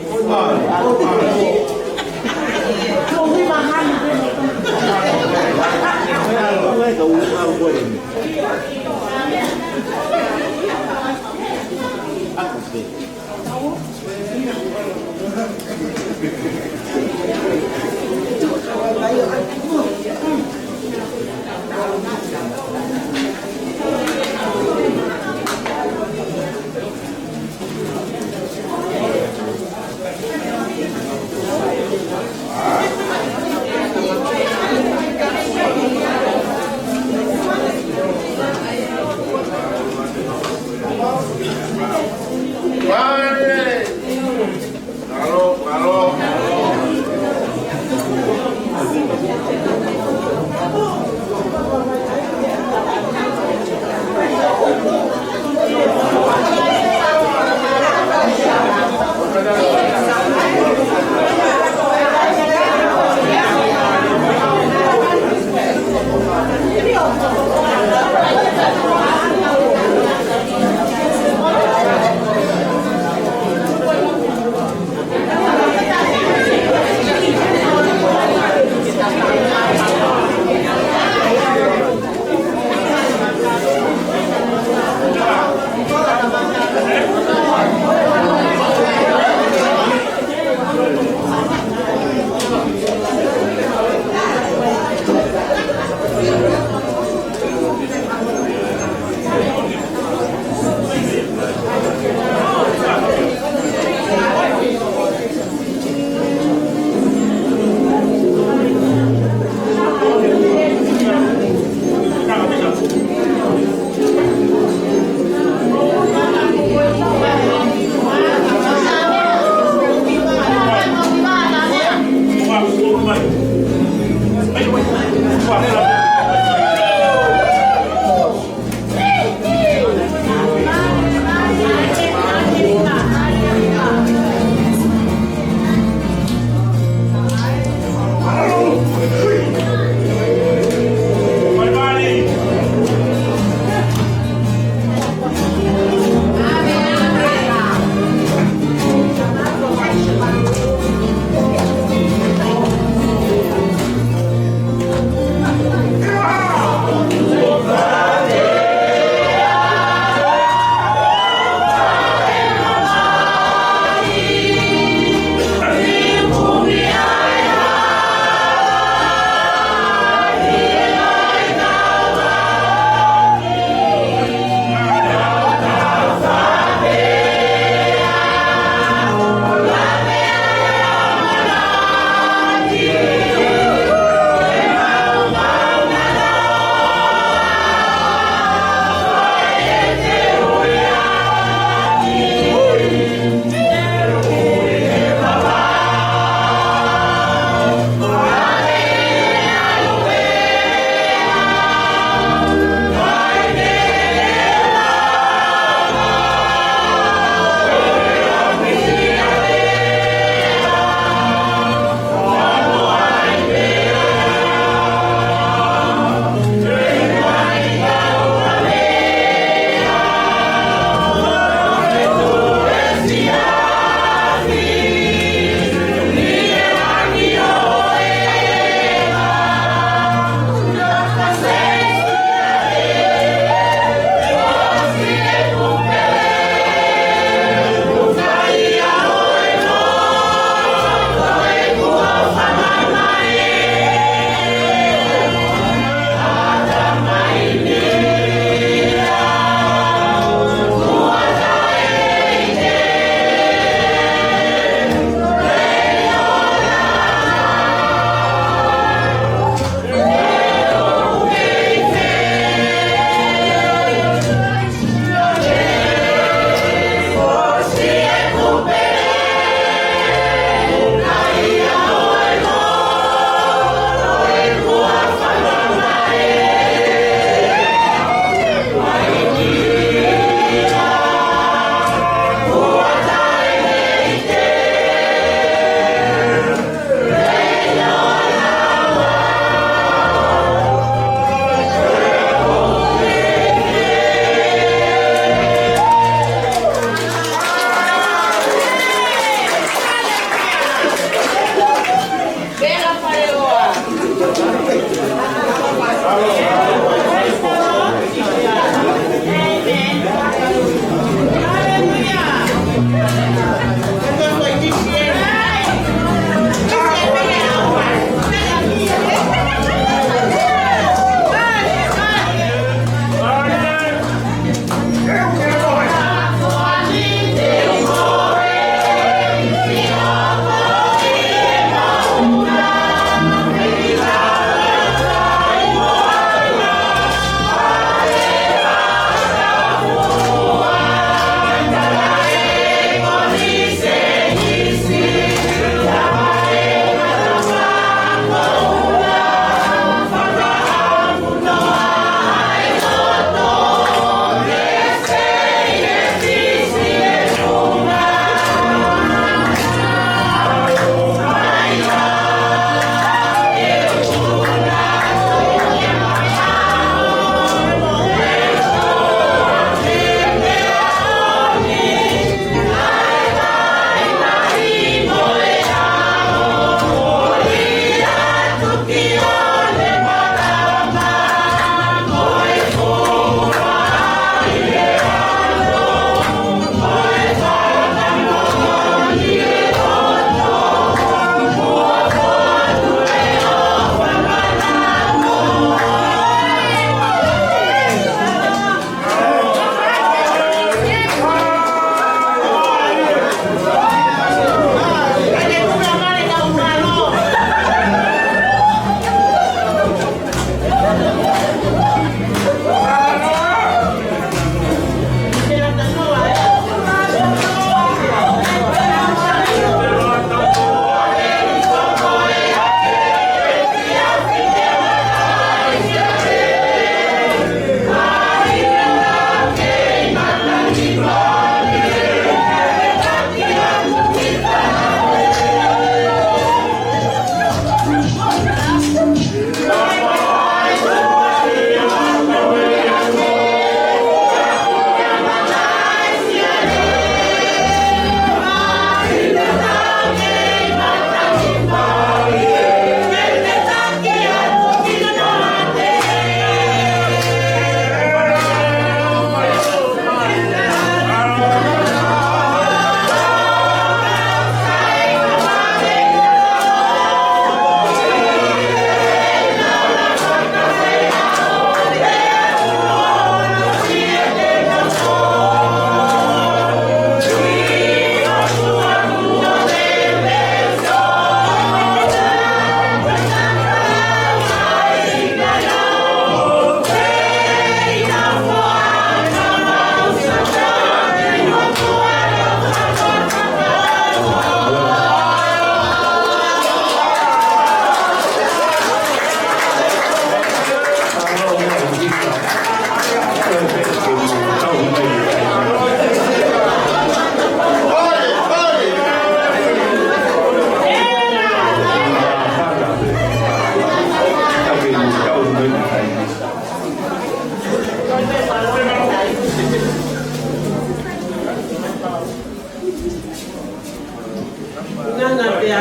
Mālō, mālō.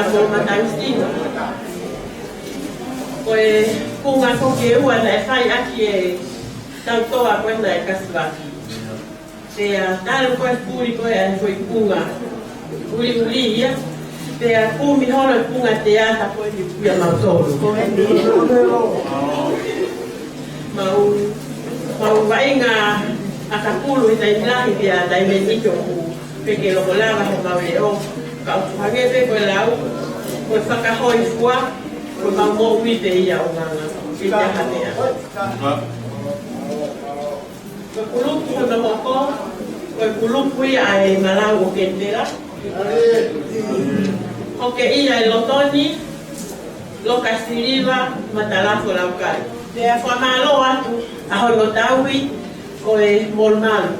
Ko e matau sino. Ko e kuonga ko ē ʻe ua naʻe fai ʻaki e tau toa ko ē naʻe kasivaki. Pea talu ko e puli ko ē ʻa e foʻi kuonga ʻuliʻuli ia. Pea kumi holo e kuonga teata ko eni ʻia mautolu. Mau, mau vaʻinga ʻakapulu he taimi lahi pea taimi ni ʻoku peke loko lava he mau leʻo. Ka ʻoku hangē pē ko e lau, ko e fakahōifua, ko e mau moʻui pē ia ʻo nganga. Ke te hapea. Ko e kulupu hono hoko, ko e kulupu ia ʻa e Malau ʻo Kenipela. Ko e kiʻi ia ʻe Lotoni, Loka Siliva, Matalafo Laukai. Pea fakamālō atu ʻa hono tauhi ʻo e molumalu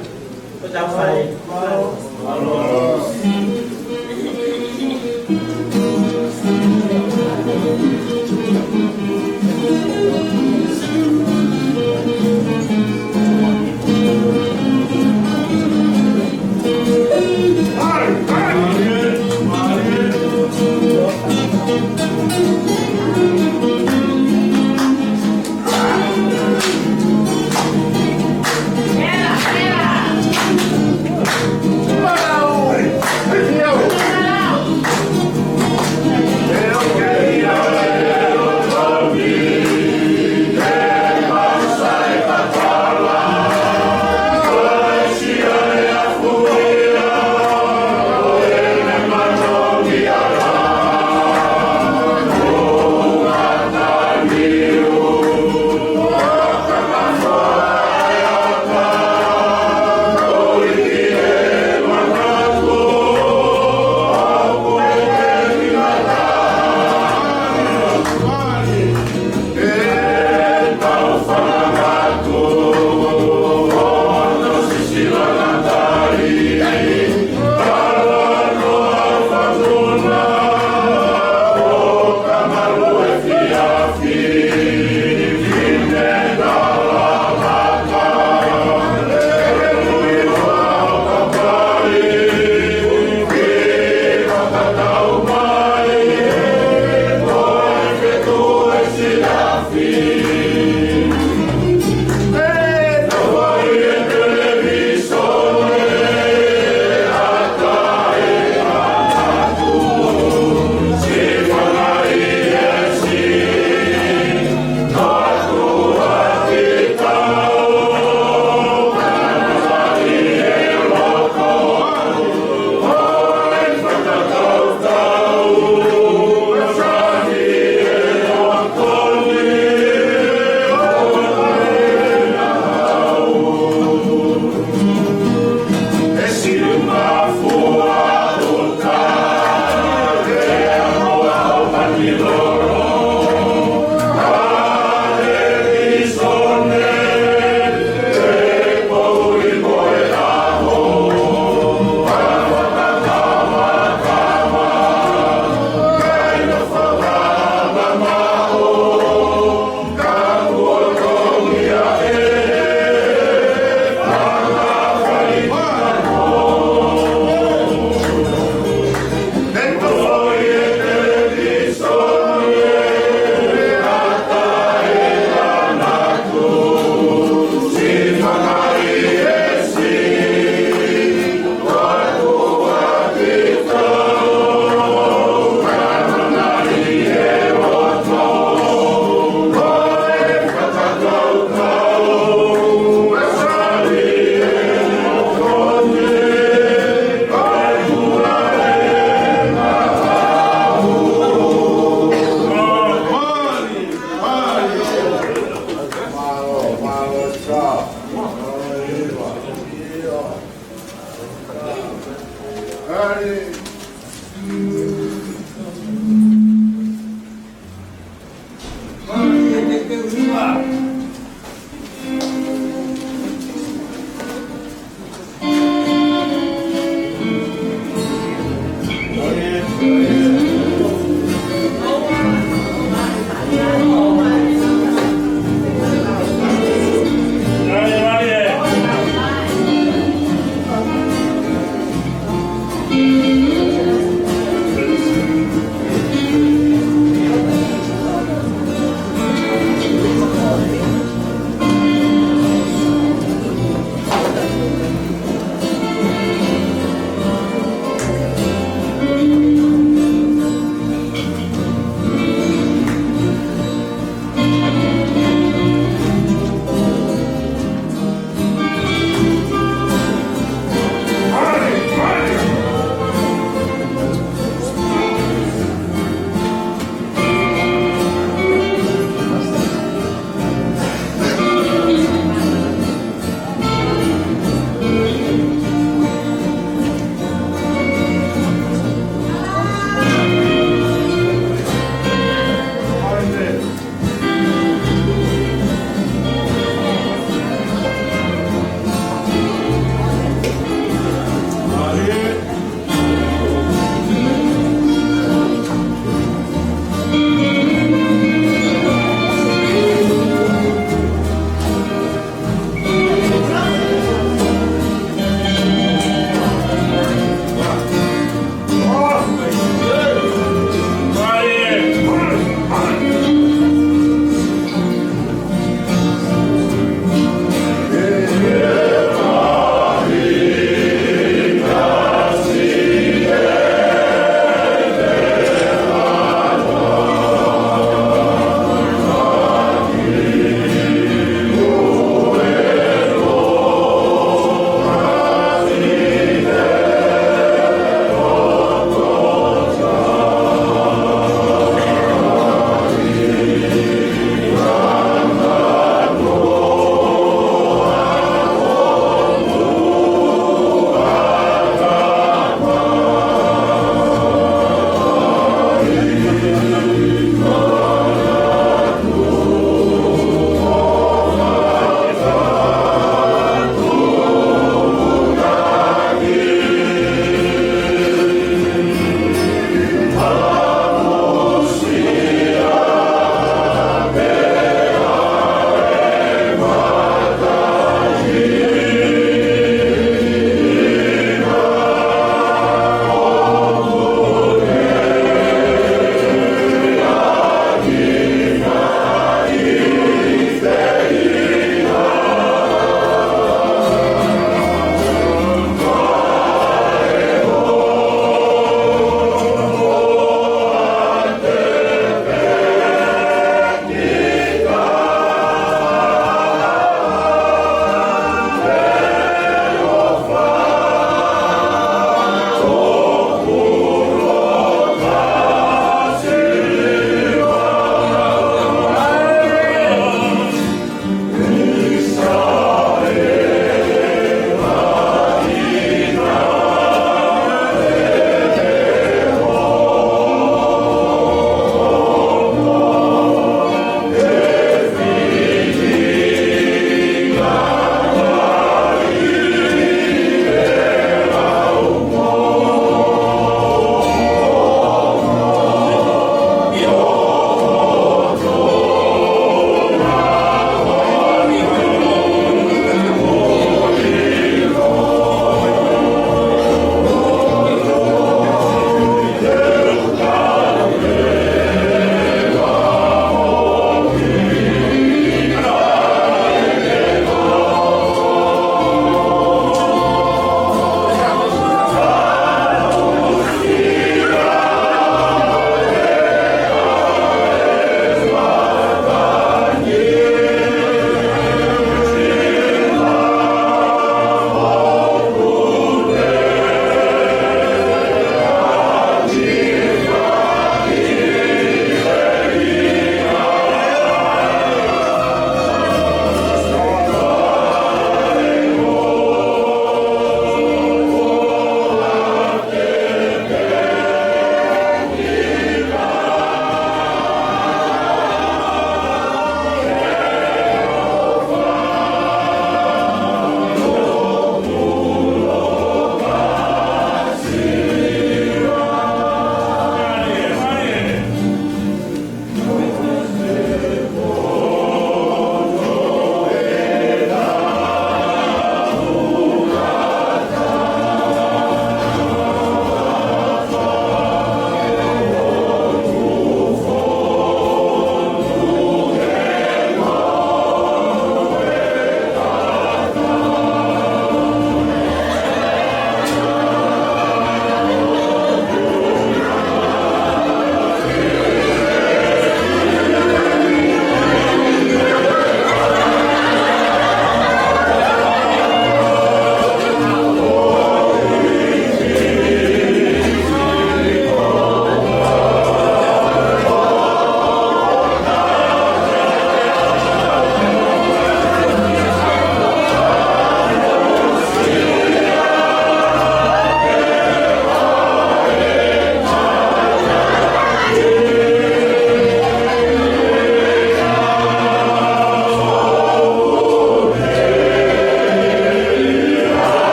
ʻo tau fale.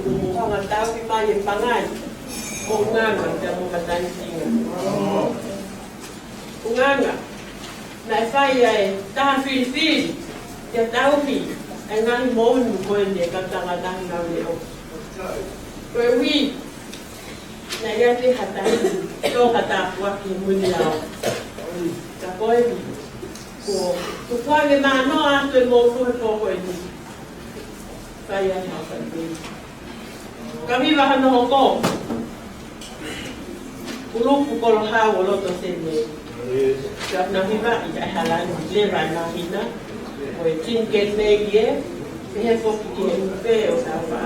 Kuo mou hanga ʻo tauhi mai e pangai ʻo Unganga pea mo Matanitinga. Unganga, naʻe fai ʻa e taha filifili ke tauhi ʻa e ngaahi moʻoni ko eni ʻa e kau tangata naʻa nau ō. Ko e ui, naʻe ʻiate ha taha, tō ha tāpuaki mui ni au. Ka ko eni, kuo tukuange mānoa atu e moʻui ko eni. Fai ai ha fai. Ka viva hano hoko. Kulupu Kolohau ʻo loto Senē. Ka na viva ʻi ai hala ni leva na hina. Ko e tin ken mei e. He foki ke upe ʻo tau fā.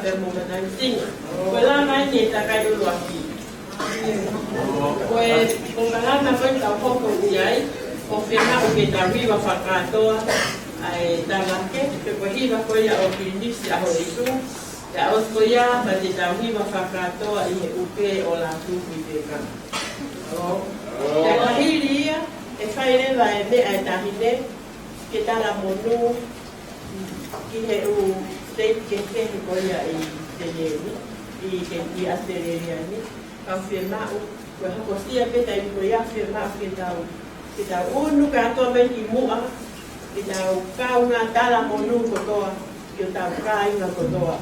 Ko e moʻunga Tanitinga. Ko e lama eni e takai ʻuluaki. Ko e polokalama ko ē ʻoku tau hoko ki ai, ʻoku fiemaʻu ke tau hiva fakakātoa ʻa e tala ke, pe ko e hiva ko ia ʻo Pilinisi ʻAhoʻeitu. Pea ʻosi ko ia, pea te tau hiva fakakātoa ʻi he ʻupe ʻo Lātūfuipeka. ʻO. Pea ka hili ia, ʻe fai leva e meʻa ʻe taha ni, ke talamonū ki he ʻū siteiti kehekehe ko ia ʻi Senē ni, ʻi he, ʻi ʻAositelēlia ni, ka ʻoku fiemaʻu, ko e hokosia pē taimi ko ia fiemaʻu ke tau, ke tau unu kātoa mai ki muʻa, ke tau kaungā talamonū kotoa, ki hotau kāinga kotoa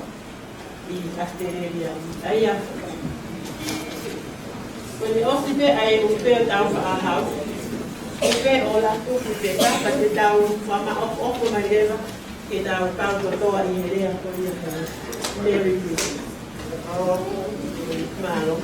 ʻi ʻAositelēlia. ʻA ia. Ko ʻene ʻosi pē ʻa e ʻupe ʻo Tāufaʻāhau, ʻupe ʻo Lātūfuipeka, ka te tau fakamaʻopoʻopo mai leva, ke tau kau kotoa ʻi he lea ko ia ʻa Merry Christmas. Mālō.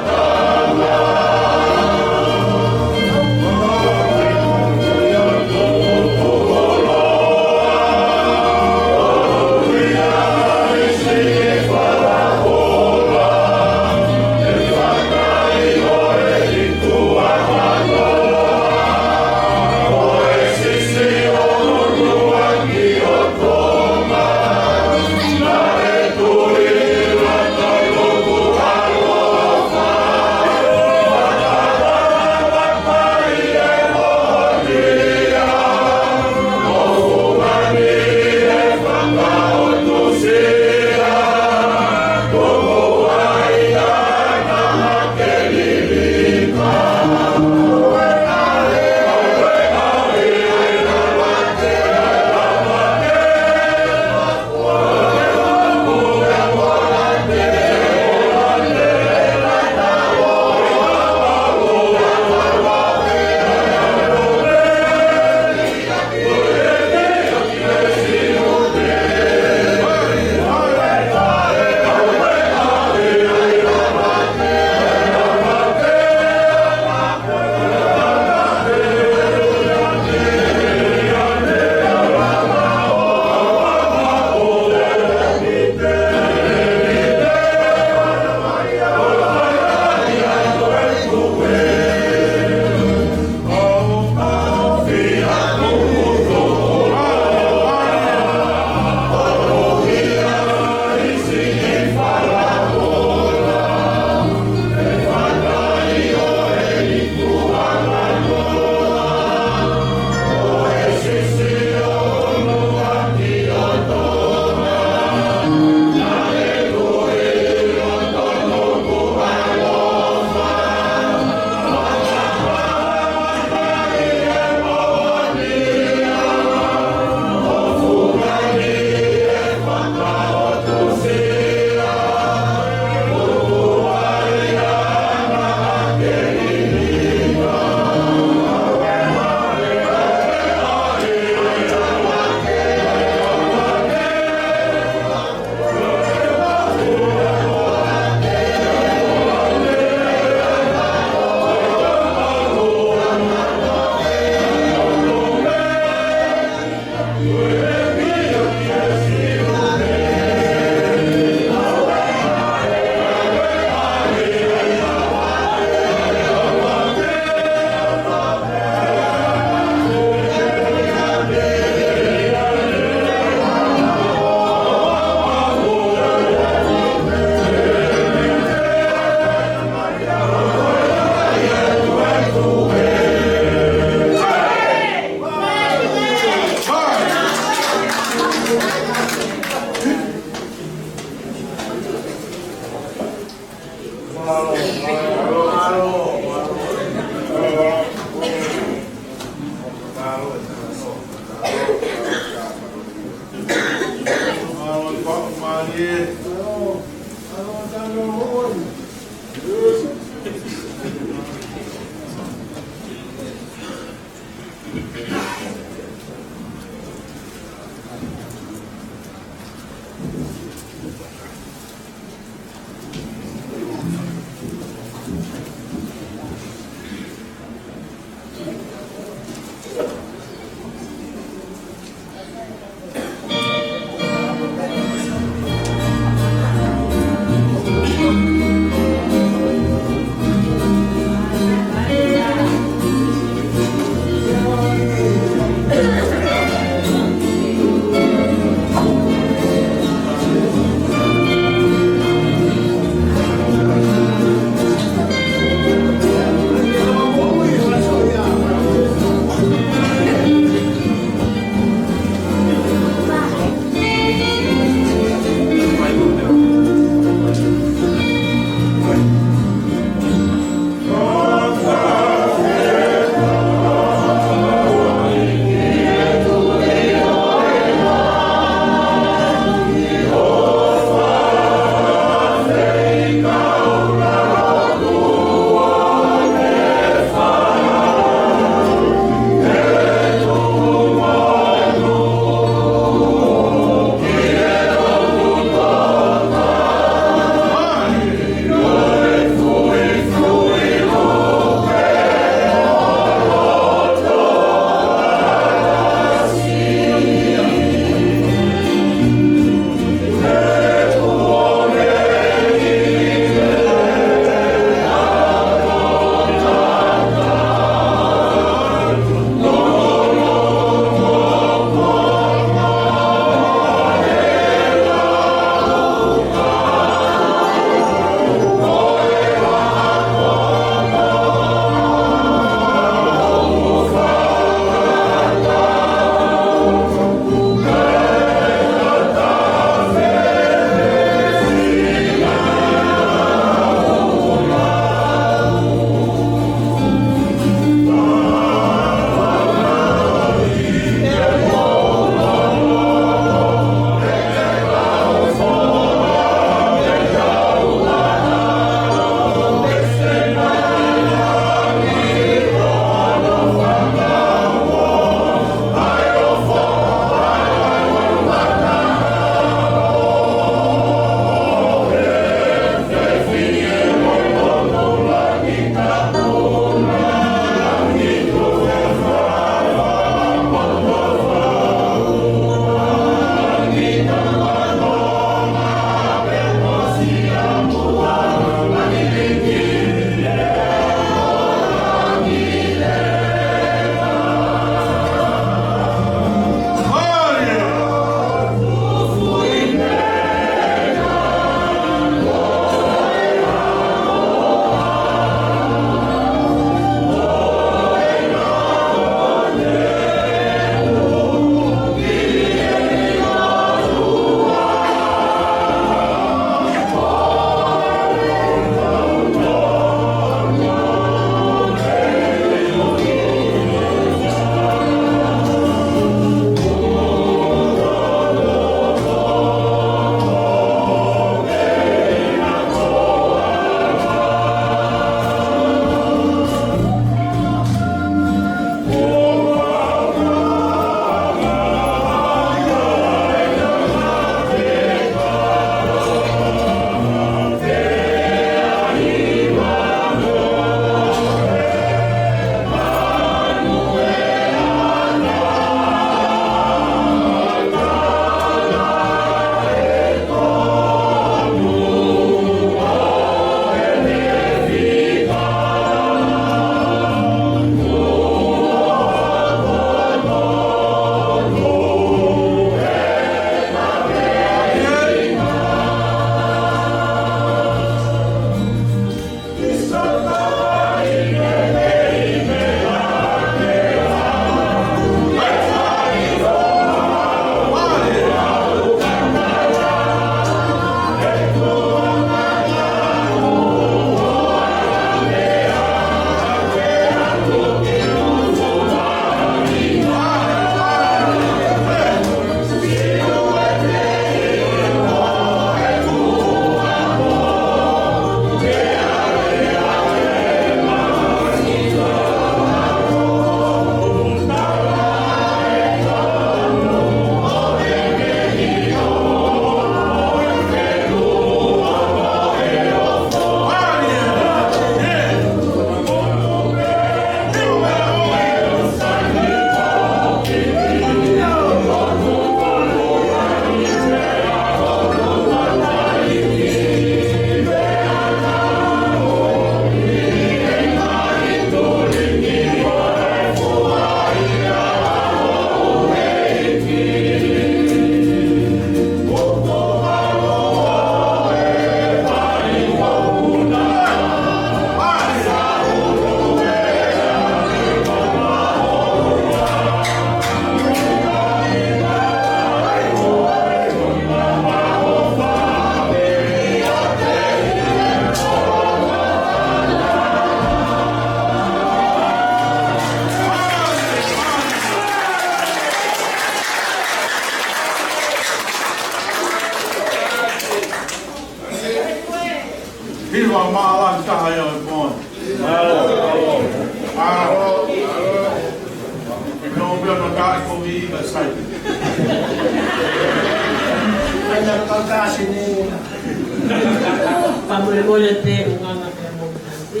Fakamolemole pē ʻunga pea mo Nancy.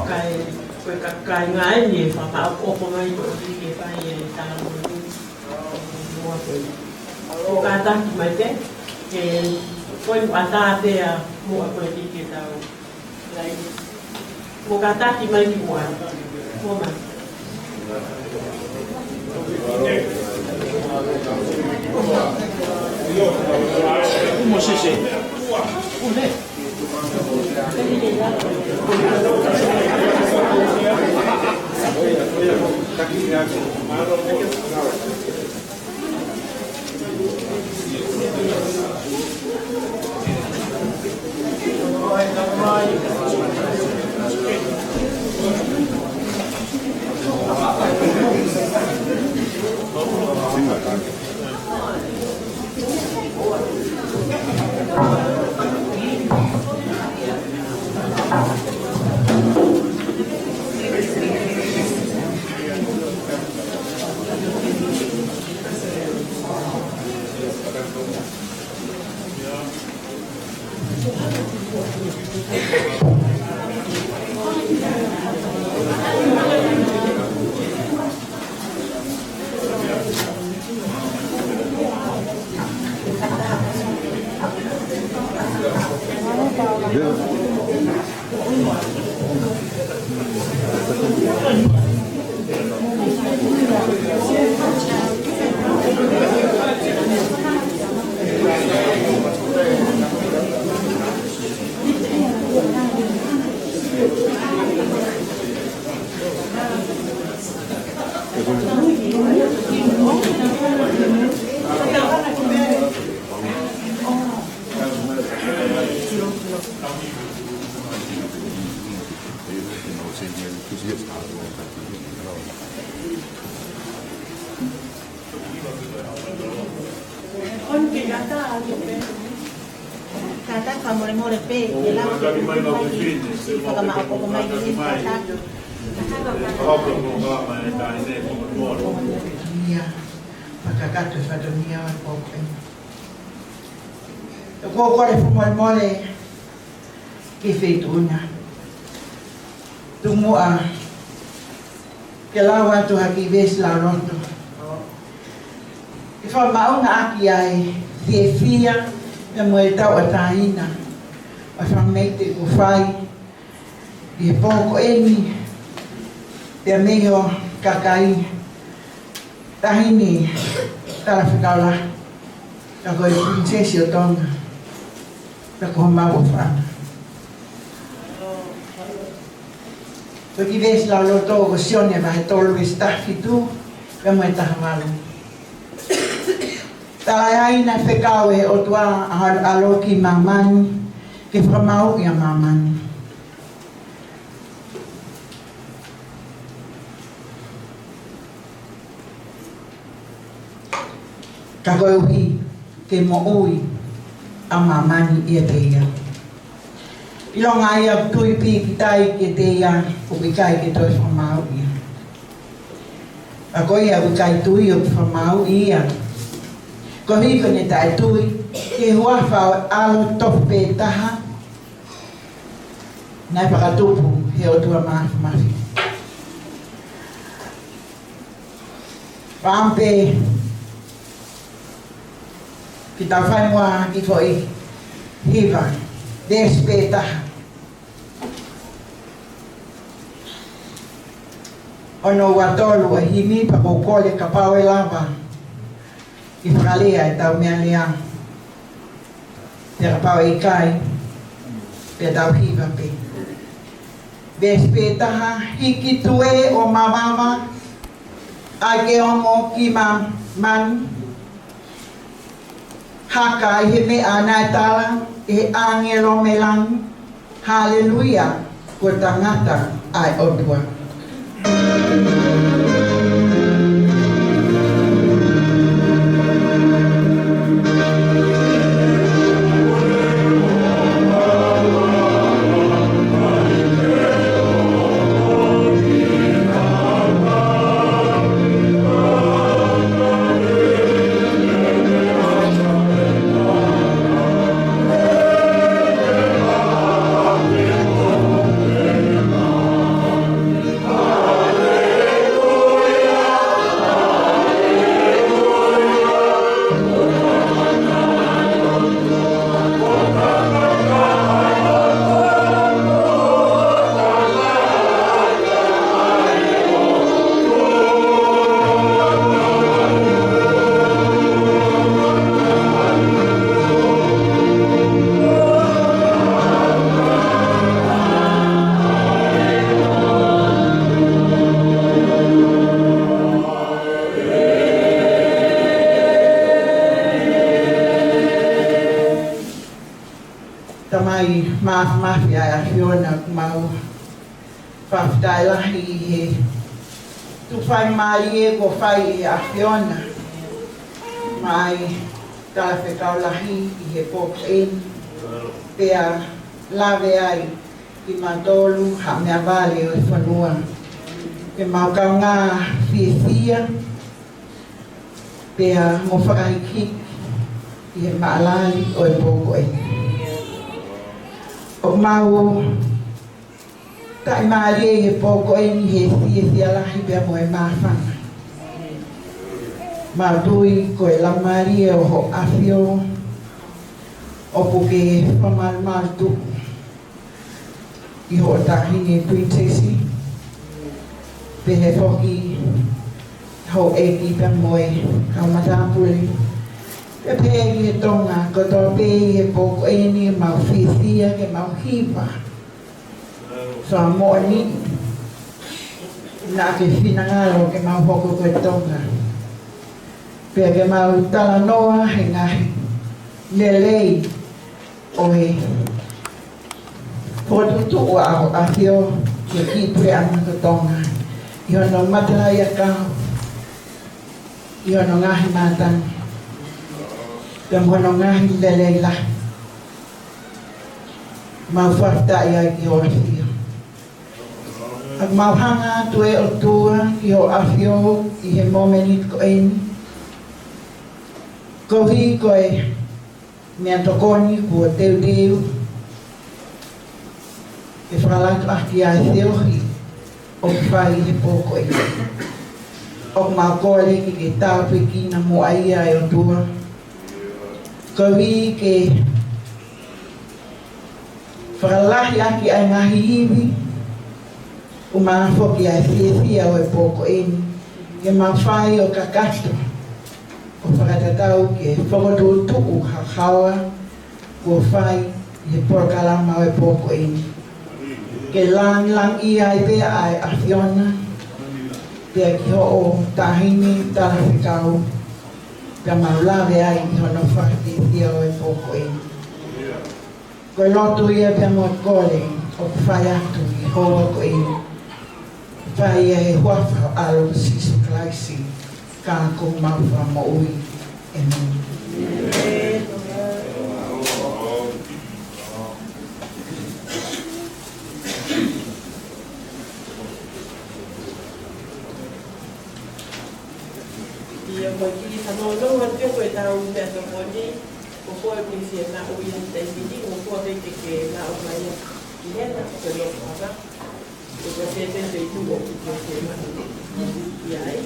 Kae, ko e kakai ngāue ni ʻe fakaʻofoʻofa mai ko ʻosi ke fai e tala moʻoni. Muʻa ko ē. ʻOku kātaki mai pē, ke ko e ʻatā pē ʻa muʻa ko ē ke tau. Lai. ʻOku kātaki mai ki muʻa. Muʻa mai. Kumo sese. Kumo. Kātaki fakamolemole pē, ke lau ke fakamaʻopoʻopo mai ki he kātaki. Ia, fakakakato e fatongia ʻo e pō ko ē. ʻOku ou kole fakamolemole ki he feituʻu na. Tuku muʻa ke lau atu ha kiʻi veesi lauloto ke fakamaʻungaʻaki ai e fiefia pea mo e tauʻatāina ʻo e fanga mei te ku fai ʻi he pō ko eni, pea mei ho kakai taʻahine talafekau lahi, ka ko e Pilinisesi ʻo Tonga, ka ko homau ʻofaʻanga. Ko e kiʻi veesi lauloto ko Sione vahe tolu veesi taha fitu pea mo e taha valu. Talaʻehai naʻe fekau ʻe he ʻOtua ʻa hono ʻAlo ki māmani, ke fakamāuʻi ʻa māmani. Ka koeʻuhi ke moʻui ʻa māmani ʻiate ia. ʻIlonga ia ʻoku tui pīkitai kiate ia, ʻoku ʻikai ke toe fakamāuʻi ia. Ka ko ia ʻoku ʻikai tui ʻoku fakamāuʻi ia, koeʻuhi ko ʻene taʻetui ki he huafa ʻo e ʻAlo tofu pē taha naʻe fakatupu ʻe he ʻOtua Māfimafi. Pea ʻoku pehē, ke tau fai muʻa ha kiʻi foʻi hiva, veesi pē taha. Ono ua tolu ʻa e himi, pea ʻoku ou kole kapau ʻe lava ke fakalea ʻetau meʻalea, pea kapau ʻe ʻikai, pea tau hiva pē. Veesi pē taha, hiki tuē ʻo mavava, ʻai ke ongo ki māmani, haka ʻi he meʻa naʻe tala ʻe he ʻāngelo mei langi, Haleluia, kuo tangata ʻa e ʻOtua. Māfimafi ʻa e ʻAfiona, mau fakafetaʻi lahi ʻi he tuku faingamālie kuo fai ʻe he ʻAfiona maʻa e Talafekau Lahi ʻi he pō ko eni, pea lave ai kimautolu haʻa meʻavale ʻo e fonua, ke mau kaungā fiefia pea mo fakahikihiki ʻi he maʻalali ʻo e pō ko eni. ʻOku mau taʻimālie ʻi he pō ko eni he fiefia lahi pea mo e māfana. Mau tui ko e laumālie ʻo Hoʻo ʻAfio ʻoku ke fakamalumalu tuʻu ʻi hoʻo taʻahine Prinitesi, pehē foki houʻeiki pea mo e kau matāpule, pea pehē ki he Tonga kotoa pē ʻi he pō ko eni. Mau fiefia ke mau hiva fakamoʻoni naʻa ke finangalo ke mau hoko ko e Tonga, pea ke mau talanoa he ngaahi lelei ʻo e fokotuʻutuʻu ʻa Hoʻo ʻAfio ki he kiʻi puleʻanga ko Tonga, ʻi hono matalaʻiʻakau, ʻi hono ngaahi mātanga, pea mo hono ngaahi lelei lahi. Mau fakafetaʻi ai ki Hoʻo ʻAfio. ʻOku mau hanga atu, ʻe ʻOtua, ki Hoʻo ʻAfio ʻi he mōmeniti ko eni, koeʻuhi ko e meʻatokoni kuo teuteu ke fakalato ʻaki ʻa e feohi ʻoku fai he pō ko eni. ʻOku mau kole ke ke tāpuekina muʻa ia, ʻe ʻOtua, koeʻuhi ke fakalahi ʻaki ʻa e ngaahi ivi, ʻumaʻā foki ʻa e fiefia ʻo e pō ko eni, ke mau fai ʻo kakato ʻo fakatatau ki he fokotuʻutuʻu haohaoa kuo fai ʻi he polokalama ʻo e pō ko eni. Ke lāngilangiʻia ai pē ʻa e ʻAfiona, pea ki hoʻo taʻahine talafekau, pea mau lave ai ʻi hono fakafiefia ʻo e pō ko eni. Ko e lotu ia pea mo e kole ʻoku fai atu ʻi he houa ko eni, fai ia ʻi he huafa ʻo ho ʻAlo ko Sīsū Kalaisi, ko homau Fakamoʻui. ʻĒmeni. ʻIo, ko e kiʻi fanongonongo atu ko ʻetau meʻatokoni, ko koe ʻoku ke fiemaʻu ia he taimi ni, ko koe ʻoku ke ke maʻu mai ia ki hena, ko e loto ʻava, ko e sēpeni ʻoku ke fiemaʻu ia ai.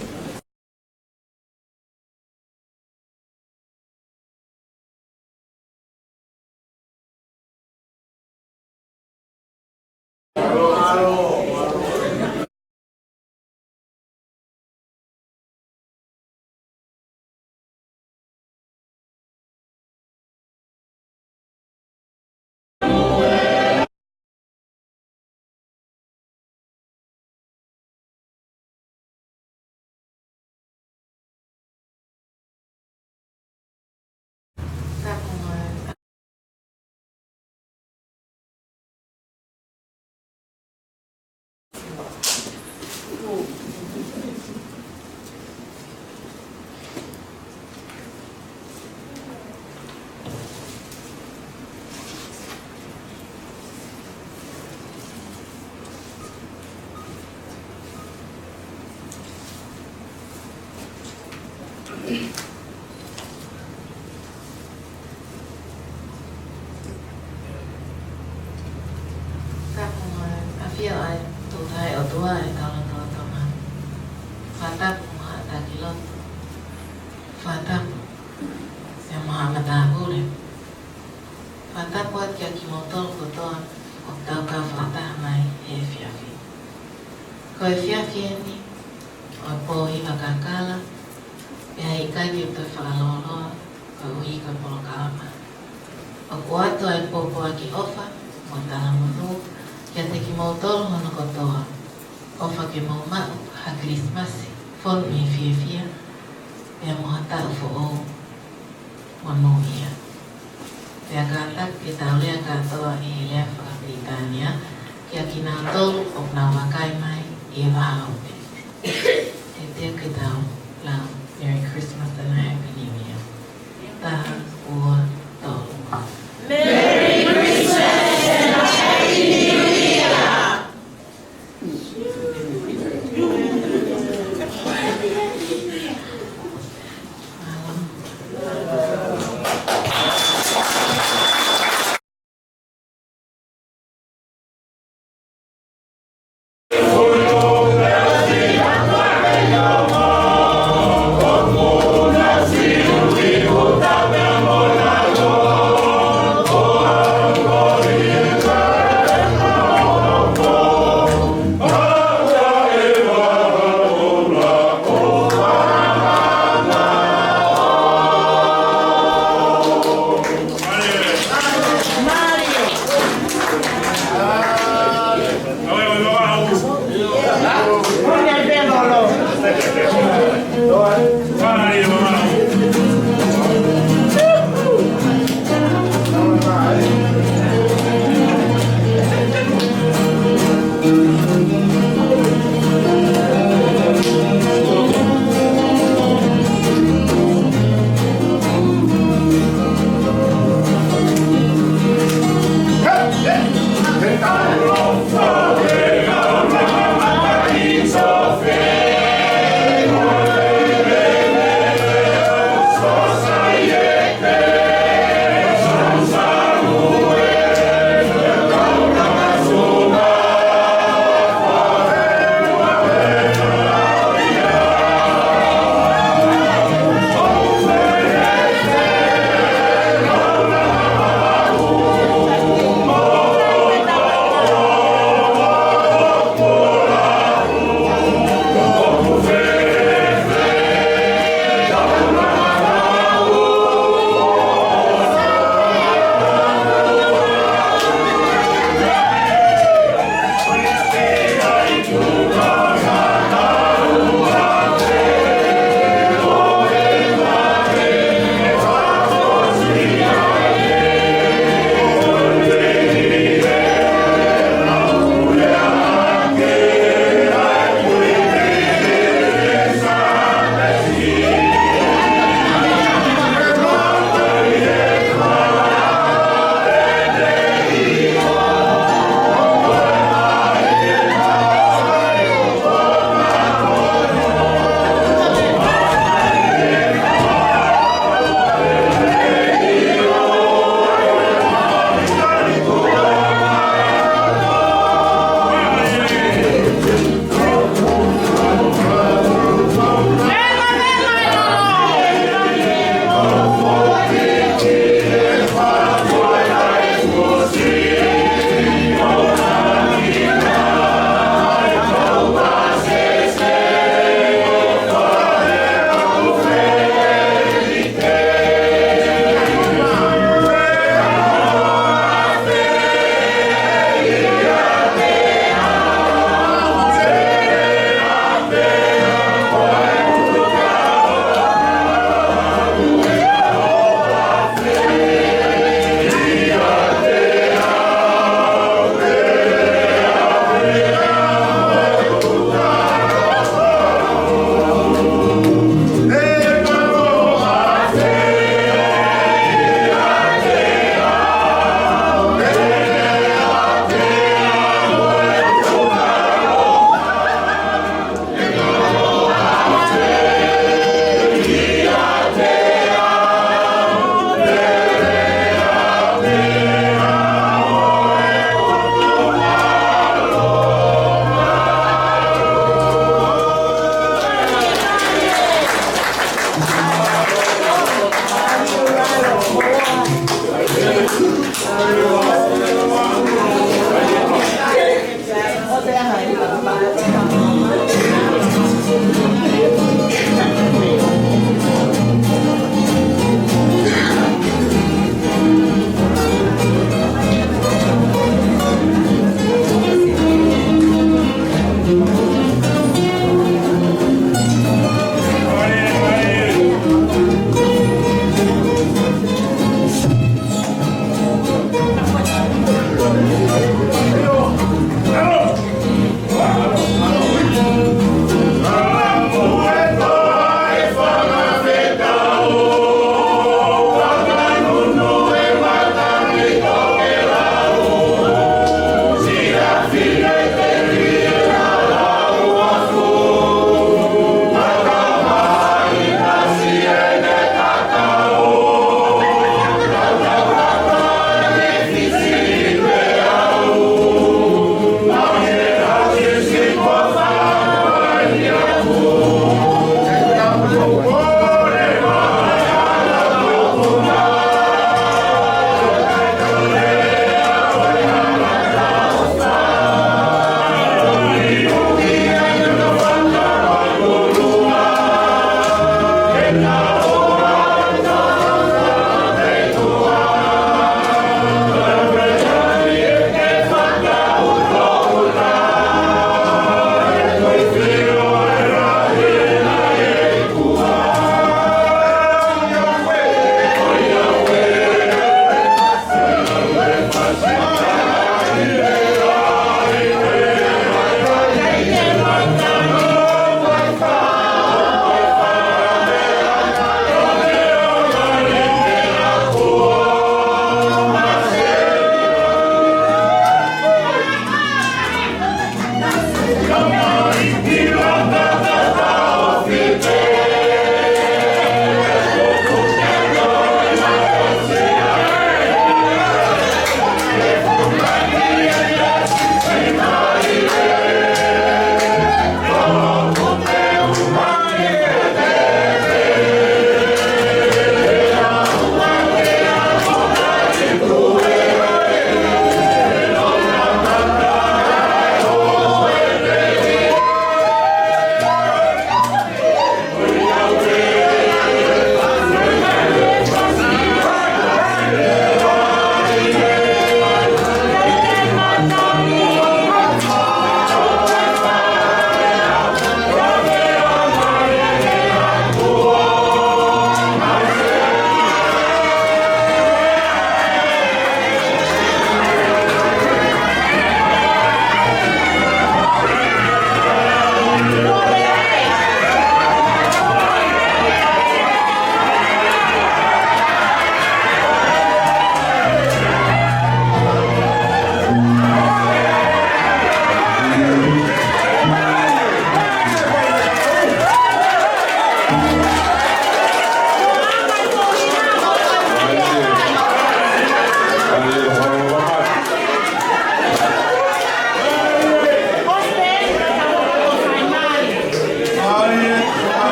Tapu mo e ʻafio ʻa e Tolu Tahaʻi ʻOtua ʻi hotau lotolotonga. Fakatapu mo haʻa taki lotu. Fakatapu mo haʻa matāpule. Fakatapu atu kiate kimoutolu kotoa ʻoku tau kau fakataha mai he efiafi. Ko e efiafi eni ʻo e pō hiva kakala, pea ʻikai ke u toe fakalōloa koeʻuhi ko e polokalama. ʻOku ʻoatu ʻa e pōpoaki ʻofa mo e talamonū kiate kimoutolu hono kotoa. ʻOfa ke mou maʻu ha Kilisimasi fonu ʻi he fiefia, pea mo ha taʻu foʻou monūʻia. Pea kātaki ke tau lea kātoa ʻi he lea fakapilitānia kiate kinautolu ʻoku nau vakai mai ʻi he vahaʻa ope. Kae teʻeki ke tau lau Merry Christmas and a Happy New Year. Taha, ua, tolu.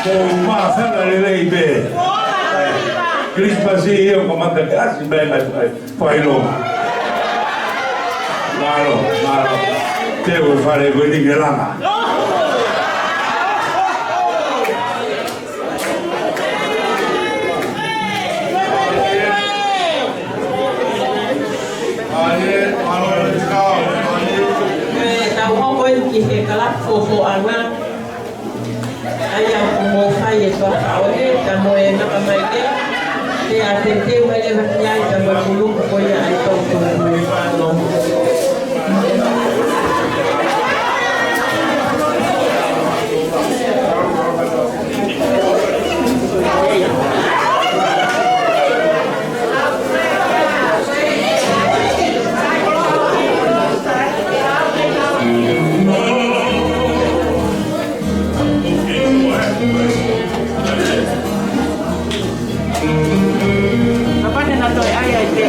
Māfana lelei pē. Kilisimasi ʻio, kamata ke ʻasi mai mai mai. Failo. Mālō, mālō. Te u fale ko ni ke langa. Ē, tau hoko eni ki he kalapu fōfōʻanga. ʻA ia ʻoku mou fai e toa faʻo he, ta mo e naka mai ke. Te a te te mai leva ki ai, ta mo e kulupu ko ia ai tau tau tau e fānau. Kapau te na toe ʻai ai te.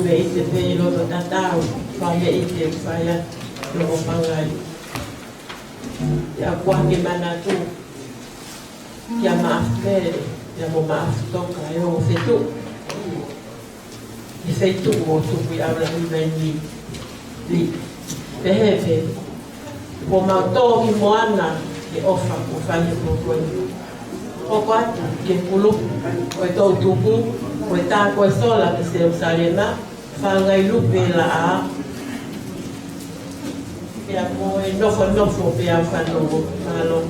Meʻite pē ʻi loto tatau, fai meʻite fai atu ʻo Fangai. ʻIo, ʻoku ou manatu kia Maʻafu Pele, ʻio mo Maʻafu Toka, ʻio ʻo fetuʻu. ʻI he feituʻu ʻoku tupu ai ʻa e lahi mai ni. Li. Pehē pē. Kuo mau tō ki moana ʻi he ʻofa kuo fai he pō ko eni. Hoko atu ki he kulupu ʻo e toʻutupu, ko e tā ko e sola ki Selūsalema, Fangai Lupe Laʻā. Pea mo e nofonofo pea fanongo. Mālō.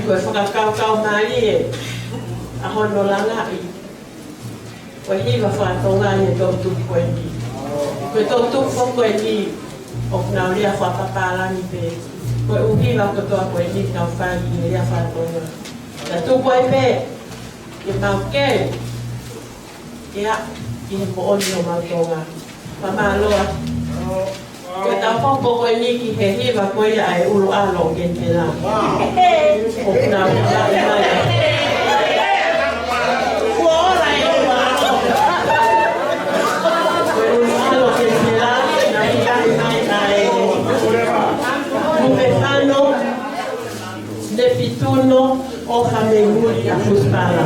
Ko e fakakaukau mālie ʻa hono langaʻi ko e hiva faka-Tonga ʻi he toʻutupu ko eni. Ko e toʻutupu ko eni ʻoku nau lea fakapapālangi pē. Ko e ʻū hiva kotoa ko eni ʻoku nau fai ʻi he lea faka-Tonga. Naʻe tuku ai pē ke mau kei ia ki he moʻoni ʻo mau Tonga. Fakamālō. Ko e taʻu ko eni ki he hiva ko ia ʻa e ʻUluʻalo ʻo Kenipela. ʻOku nau hivaʻi mai. Kuo ola e ʻUluʻalo. Ko e ʻUluʻalo ʻo Kenipela, naʻe hivaʻi mai ʻa e Lupefano Nefituno ʻo Hamemuli ʻa Fusipala.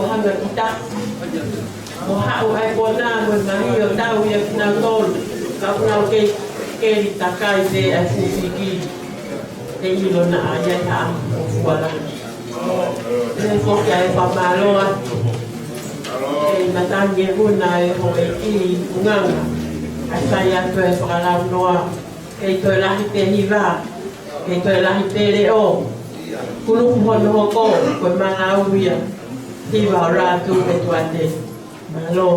Hanga kita. Mo haʻu ai kona mo e mahi ʻo tau ia kinautolu. Ka ʻoku nau kei, kei takai pē ʻa e fuʻu fiki. Te ʻilo naʻa ʻi ai ha ʻamu ʻo fuala. Pea foki ai e fakamālō atu ki he matangi ʻo e vuna ʻe hoi ki unganga. ʻA e fai atu e fakalaunoa. Kei toe lahi pē hiva. Kei toe lahi pē leʻo. Kulupu hono hoko, ko e malava ia. Hiva ʻo Lātū Metuate. Mālō.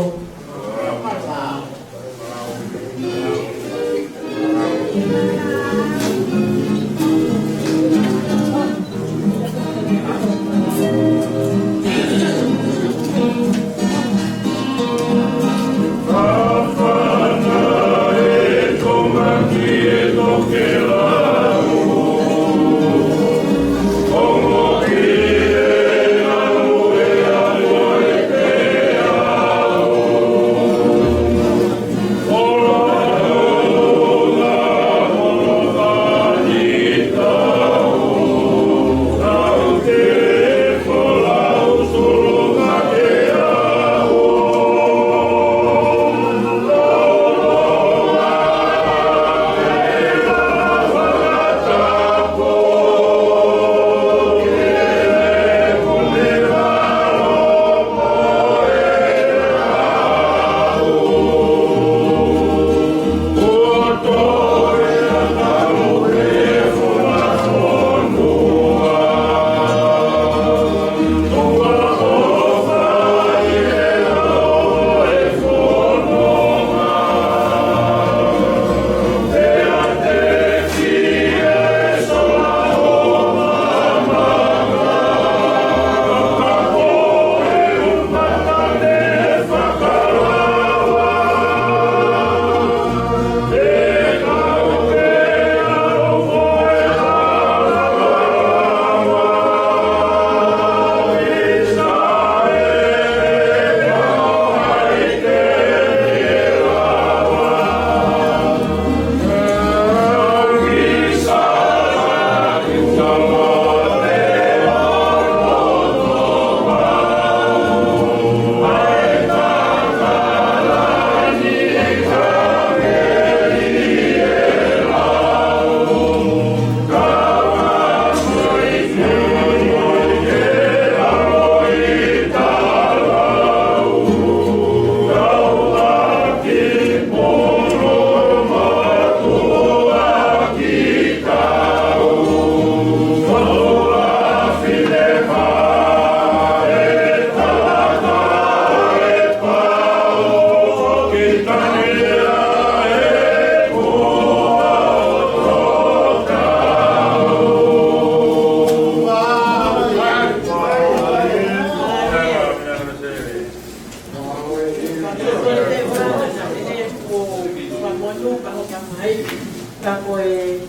Ka ko e,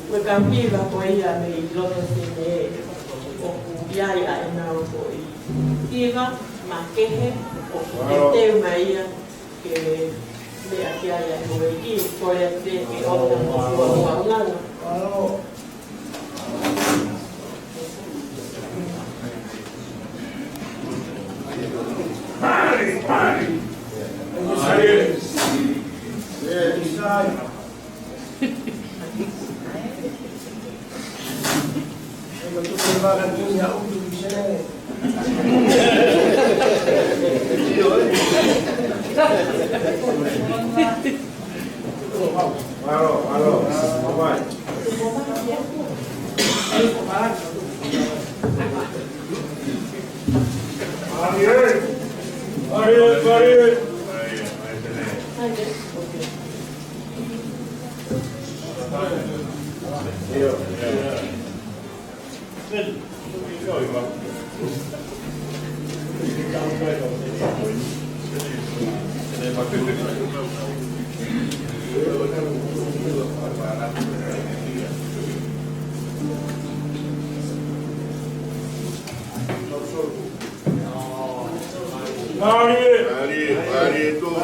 ko e kau hiva ko ia mei loto Senē, ʻoku ʻi ai ʻa ʻenau foʻi hiva makehe, ʻoku teuteu mai ia ke meʻa ki ai ʻa e houʻeiki, ko e te ke ʻofa mo fua ua unganga. Mālie. Mālie, mālie tonu.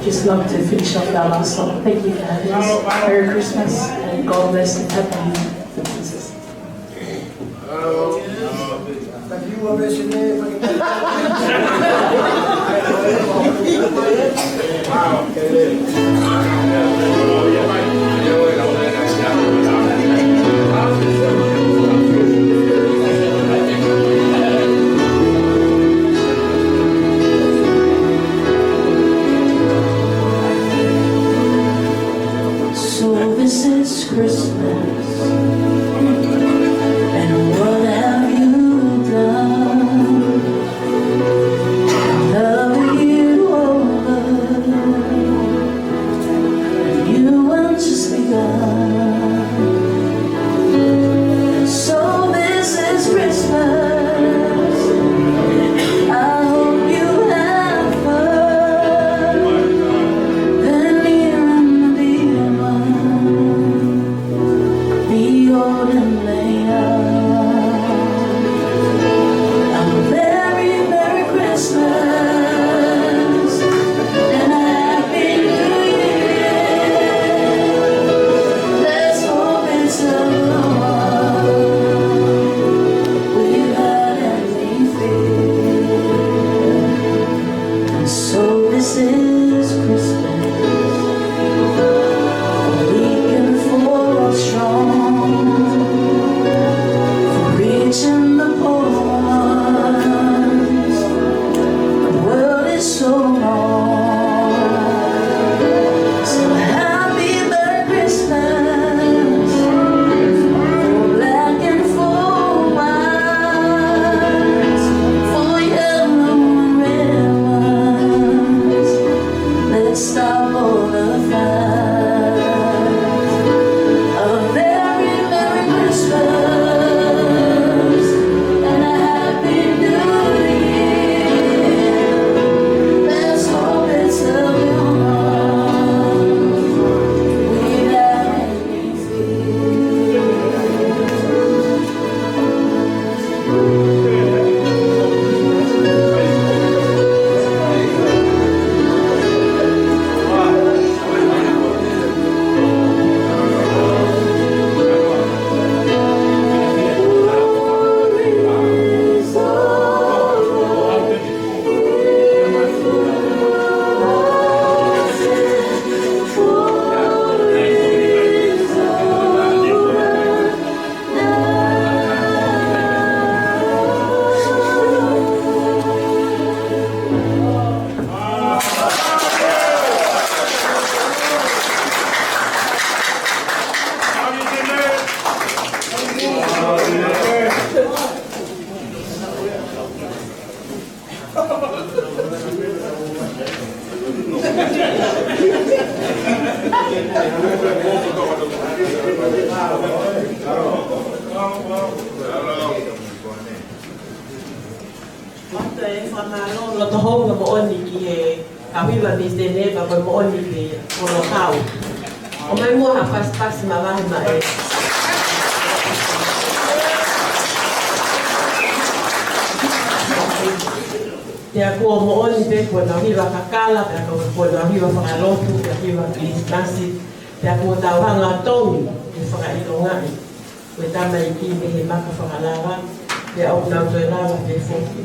Just love to finish off with our last song. Thank you for having us. Merry Christmas and God bless and happy New Year. So this is Christmas, and what have you done? Another year over, a new one's just begun. So this is Christmas. I hope you have fun. The near and the dear ones. Mata e fakamālō loto hounga moʻoni ki he kau hiva Miss Denver, ko e moʻoni pē ko e kau. ʻOmai muʻa ha pasipasi mavahe mai. Pea kuo moʻoni pē kuo nau hiva kakala, pea kuo, kuo nau hiva fakalotu, pea hiva Kilisimasi, pea kuo tau hanga ʻo tongi e fakaʻilongaʻi ko e tamaiki mei he maka fakalava, pea ʻoku nau toe lava pē foki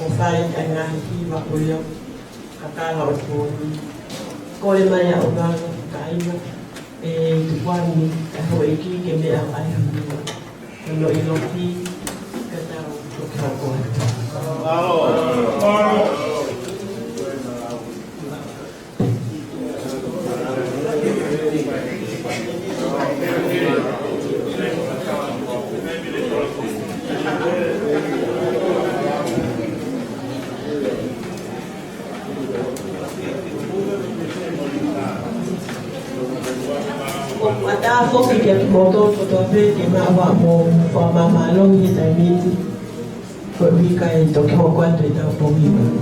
ʻo fai ʻa e ngaahi hiva ko ia, kakala ʻo e pō ni. Kole mai ʻa e ʻOtua, kāinga, ʻe tukuange ʻa e houʻeiki ke meʻa ʻa e hiva. Ko hono ʻilo pē, ka tau toki hoko atu. ʻOku ʻatā foki kiate kimoutolu kotoa pē ke maʻu ʻa hoʻomou fakamālō he taimi ni. Ko e uike kae toki hoko atu ʻetau pogipogi.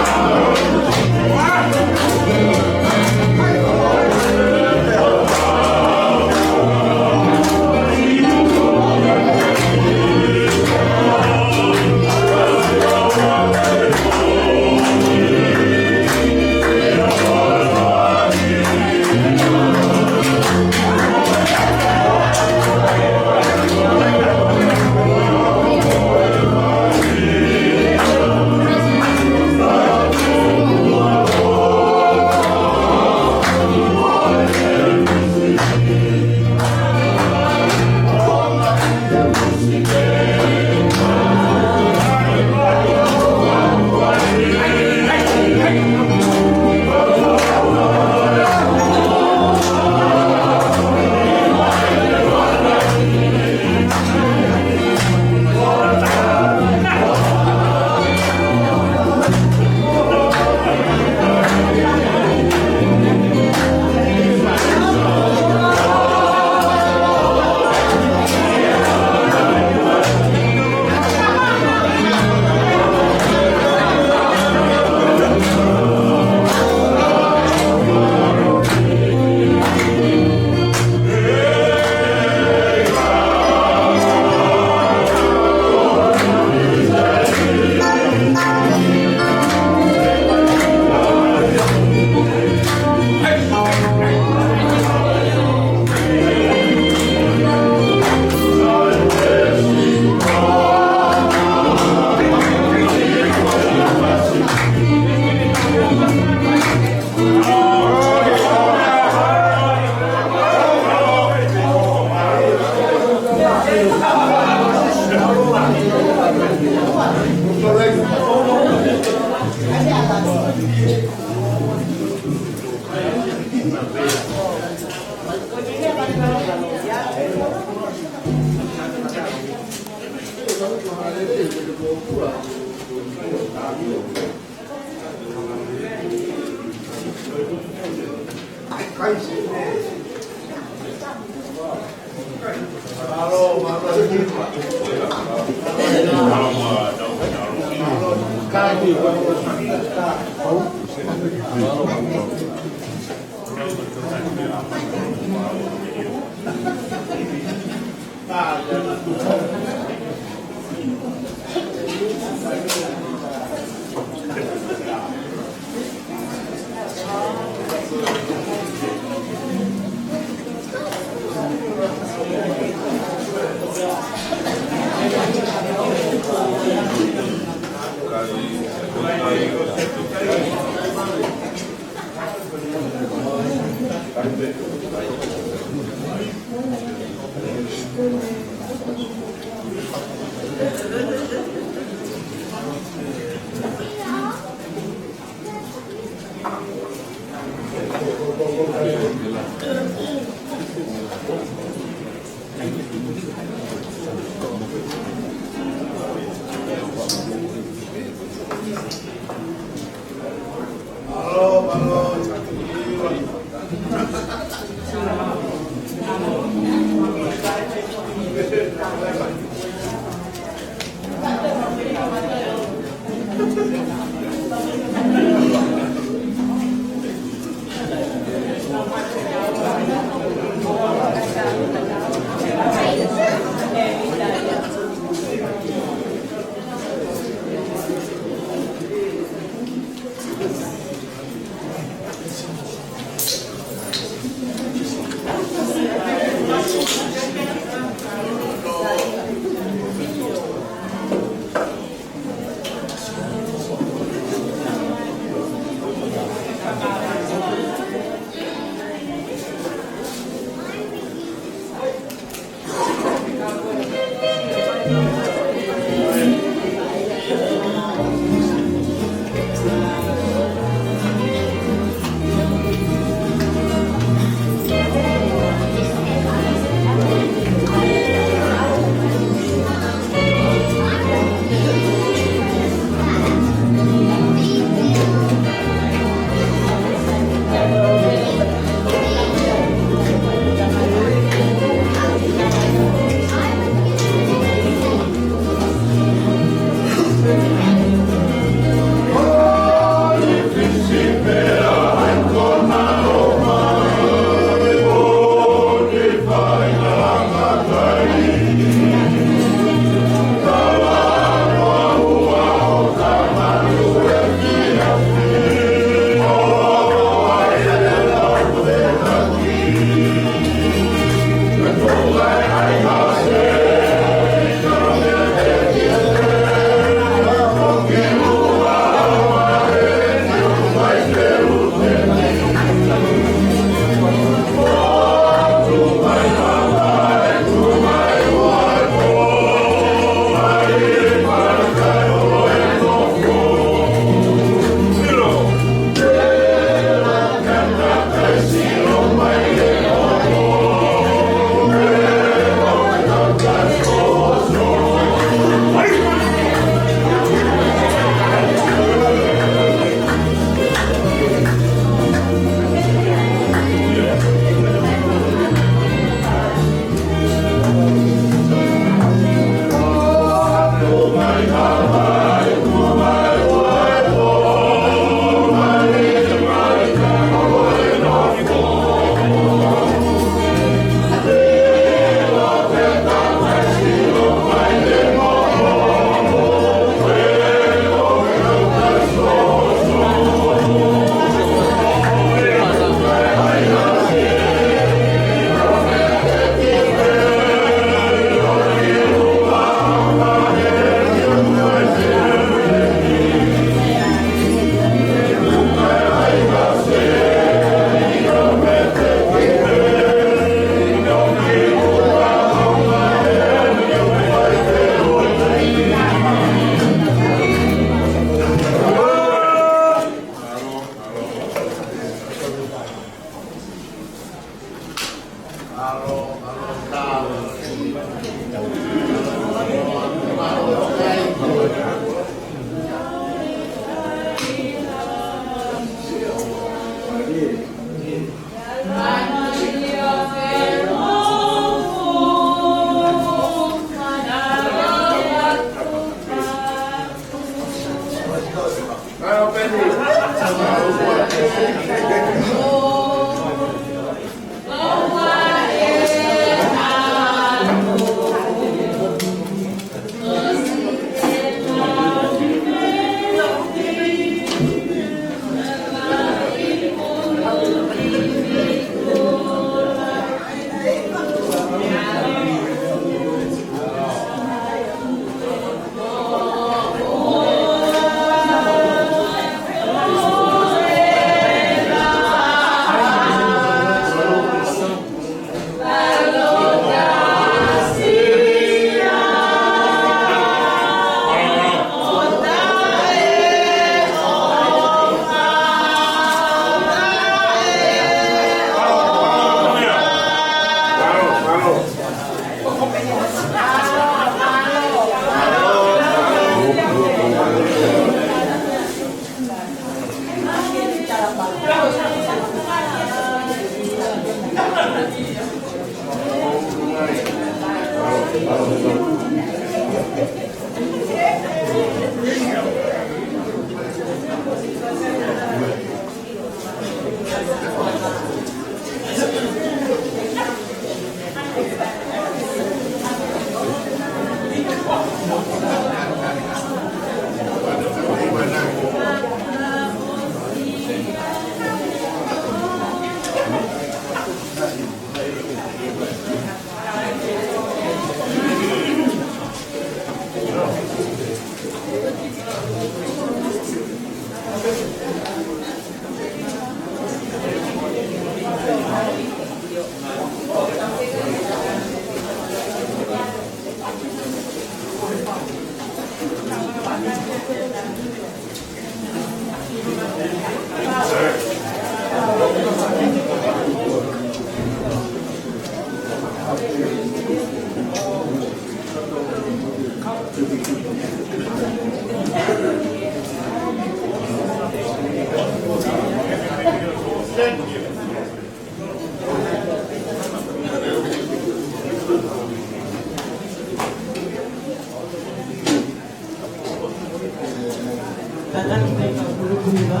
Kātaki pē ka kulupu hiva.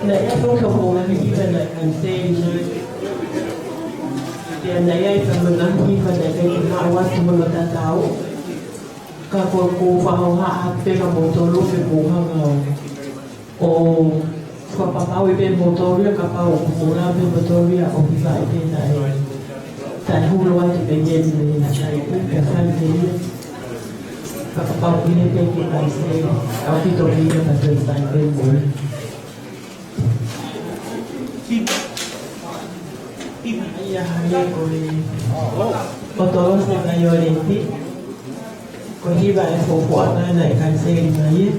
Naʻe ʻi ai foki hoku ngaahi hiva naʻe kaniseli mai. Pea naʻe ʻi ai pē mo e ngaahi hiva naʻe ʻikai ke maʻu atu hono tatau. Ka ko e, ko e fakahohaʻa pē kia moutolu pē mo hanga ʻo ʻo fakapapauʻi pē moutolu ia kapau ʻoku mou lava pē moutolu ia ʻo hivaʻi pē taʻe, taʻe hulu atu pē ia mei he naʻa kai pē ka fai pē ia. Fakapapauʻi pē ke kaniseli, ʻaupito pē ia ka toe fai pē mo ia. Ia hangē ko e ʻOtolose Vaioleti. Ko e hiva ʻe fuofua ʻana naʻe kaniseli mai ia.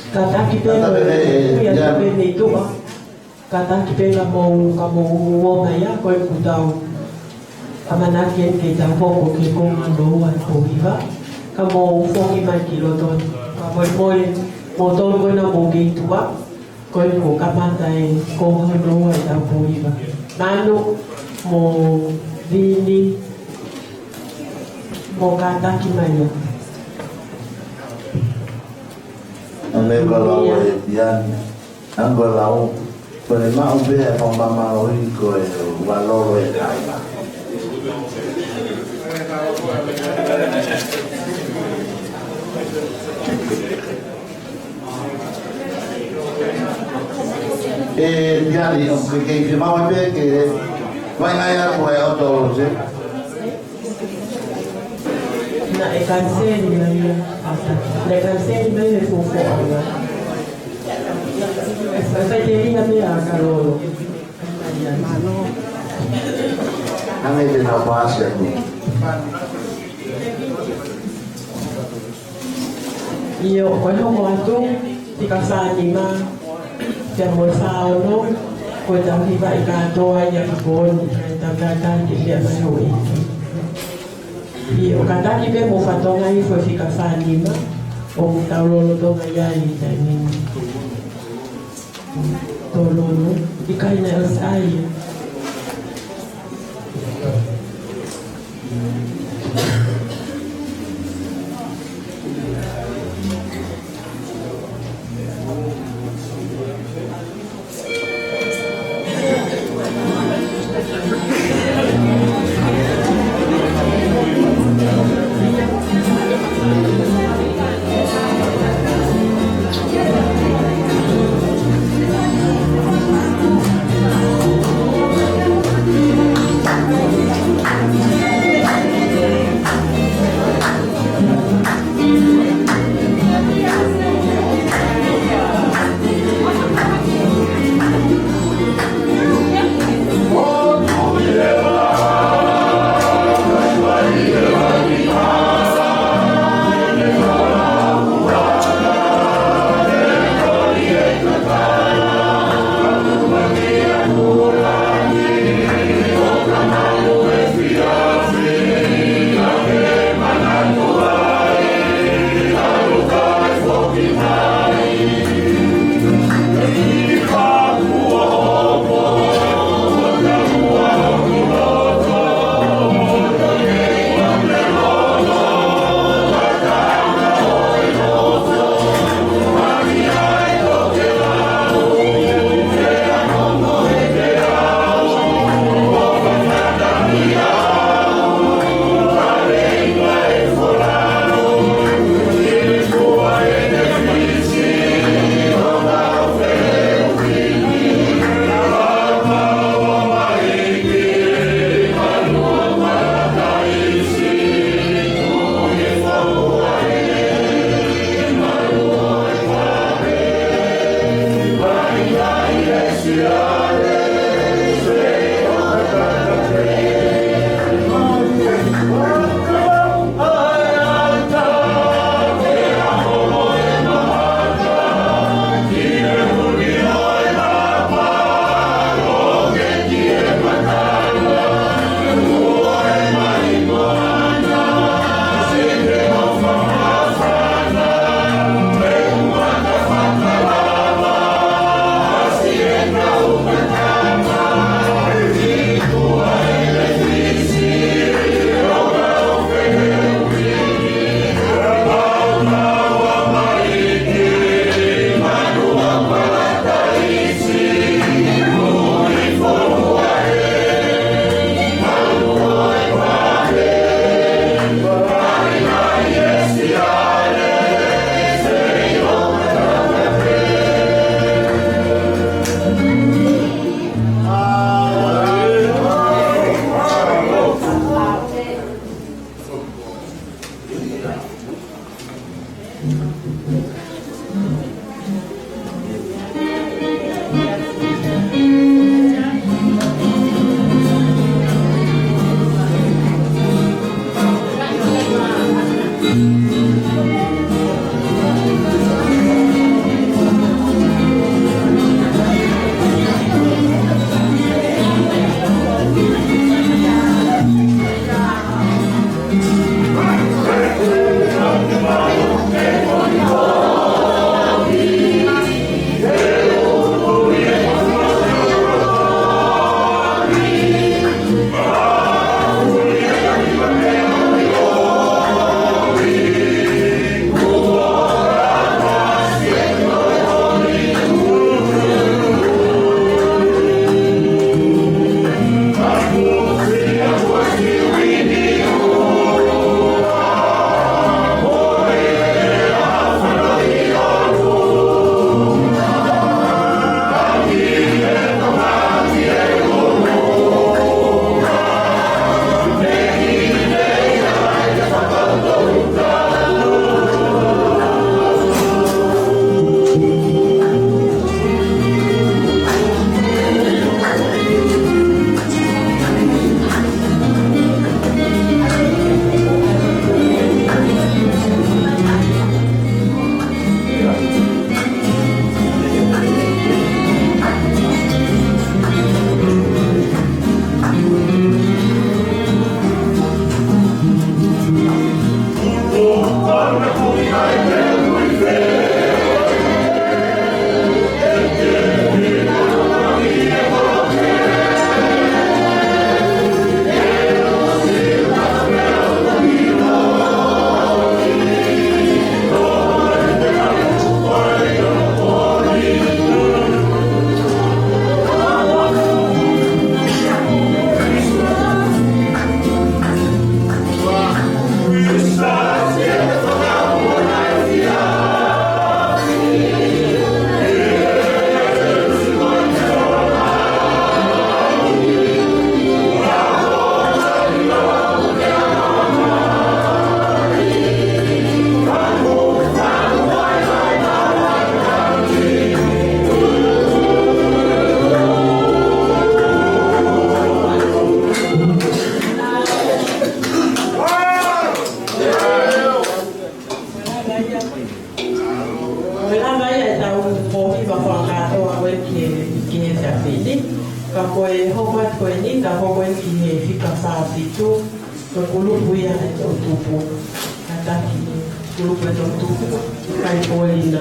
Kātaki pē, kātaki pē, ia, kātaki pē mei tuʻa. Kātaki pē ka mou, ka mou ō mai ia, ko e kutau. ʻAmanaki ke tau hoko ki he konga hono ua ʻo e pou hiva. Ka mou foki mai ki loto. Ka mou, mou, moutolu ko ena mou kei tuʻa. Ko e, ko e kamata e konga hono ua ʻetau pou hiva. Manu mo Vini, mou kātaki mai ia. ʻA e meʻa ka lau ʻe Piani, ʻa e ka lau, ko e maʻu pē ʻa e fakamālohi ko e ua lolo e kāinga. ʻE, Piani, ʻoku ke kei fiemaʻu pē ke vakai atu ʻa e ʻOtolose. Naʻe kaniseli mai ia. Naʻe kaniseli mai ʻe he fuofua ʻana. ʻE fai, fai telia pē ʻa Kalolo. Hangē te nau paasi atu. ʻIo, ko e hoko atu, tika fā nima. Pea mo e fā ono, ko e tauhi vaʻe kātoa ia ki Pooni, kae tau kātaki pē ia mai ʻo ʻEiki. ʻIo, kātaki pē mo fatongia ʻi he fika fā nima, ʻo tau lolotonga ia ʻi he taimi ni. Tolu ono, ʻikai naʻe ʻosi ʻai. Ki he efiafi ni, ka ko e hoko atu ko eni, ka hoko eni ki he fika fā fitu, ko e kulupu ia ʻe toʻutupu. Kātaki, kulupu ʻe toʻutupu, kai polina.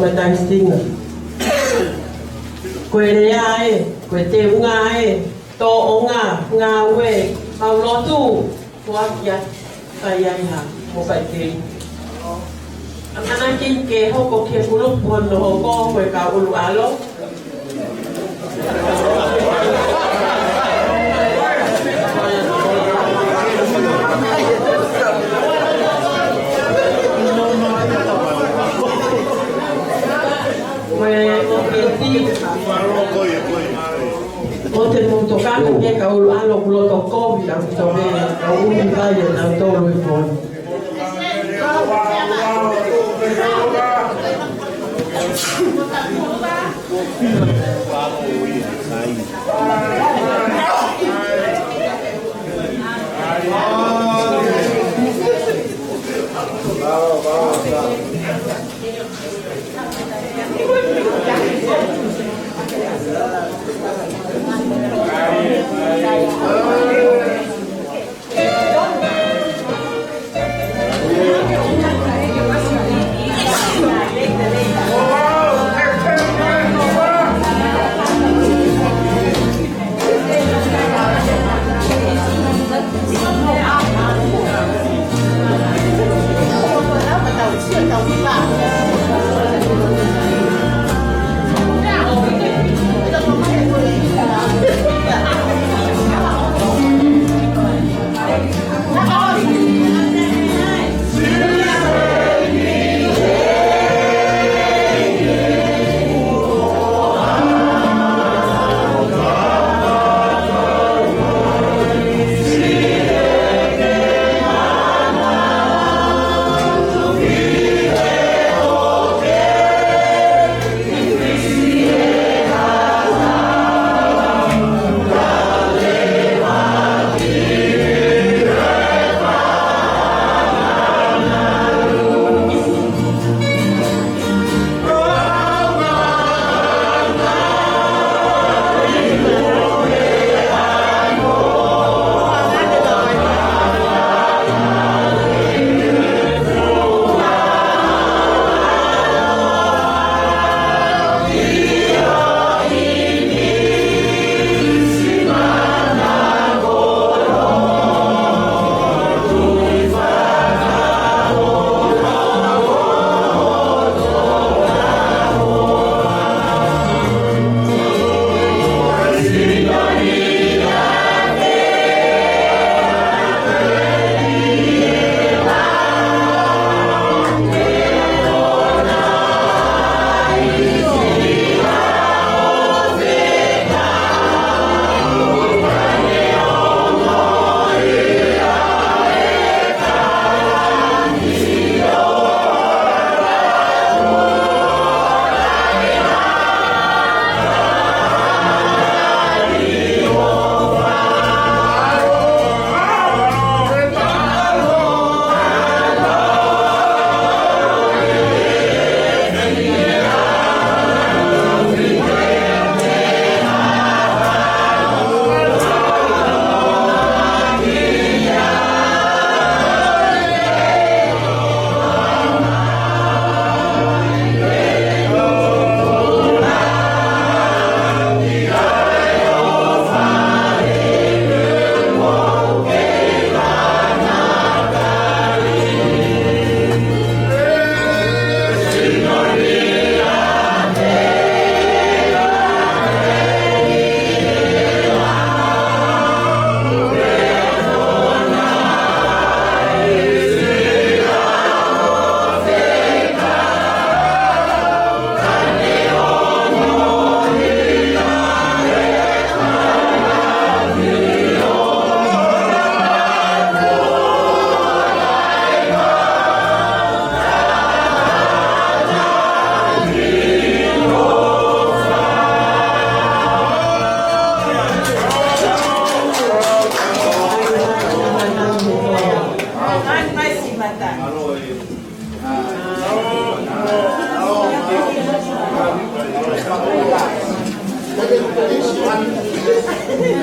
Mataʻisinga. Ko e lea ē, ko e teunga ē, tōʻonga, ngāue, mau lotu, ko ia ka ʻi ai ha, mo kai kei. ʻAmanaki ke hoko ki he kulupu hono hoko, ko e kau ʻulu ʻalo. Ko e ʻo ke ti. ʻOua te mou tokanga ki he kau ʻulu ʻalo kuo loto kovi ʻa e kau ʻulu vai ʻa nautolu ʻi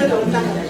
Tonga.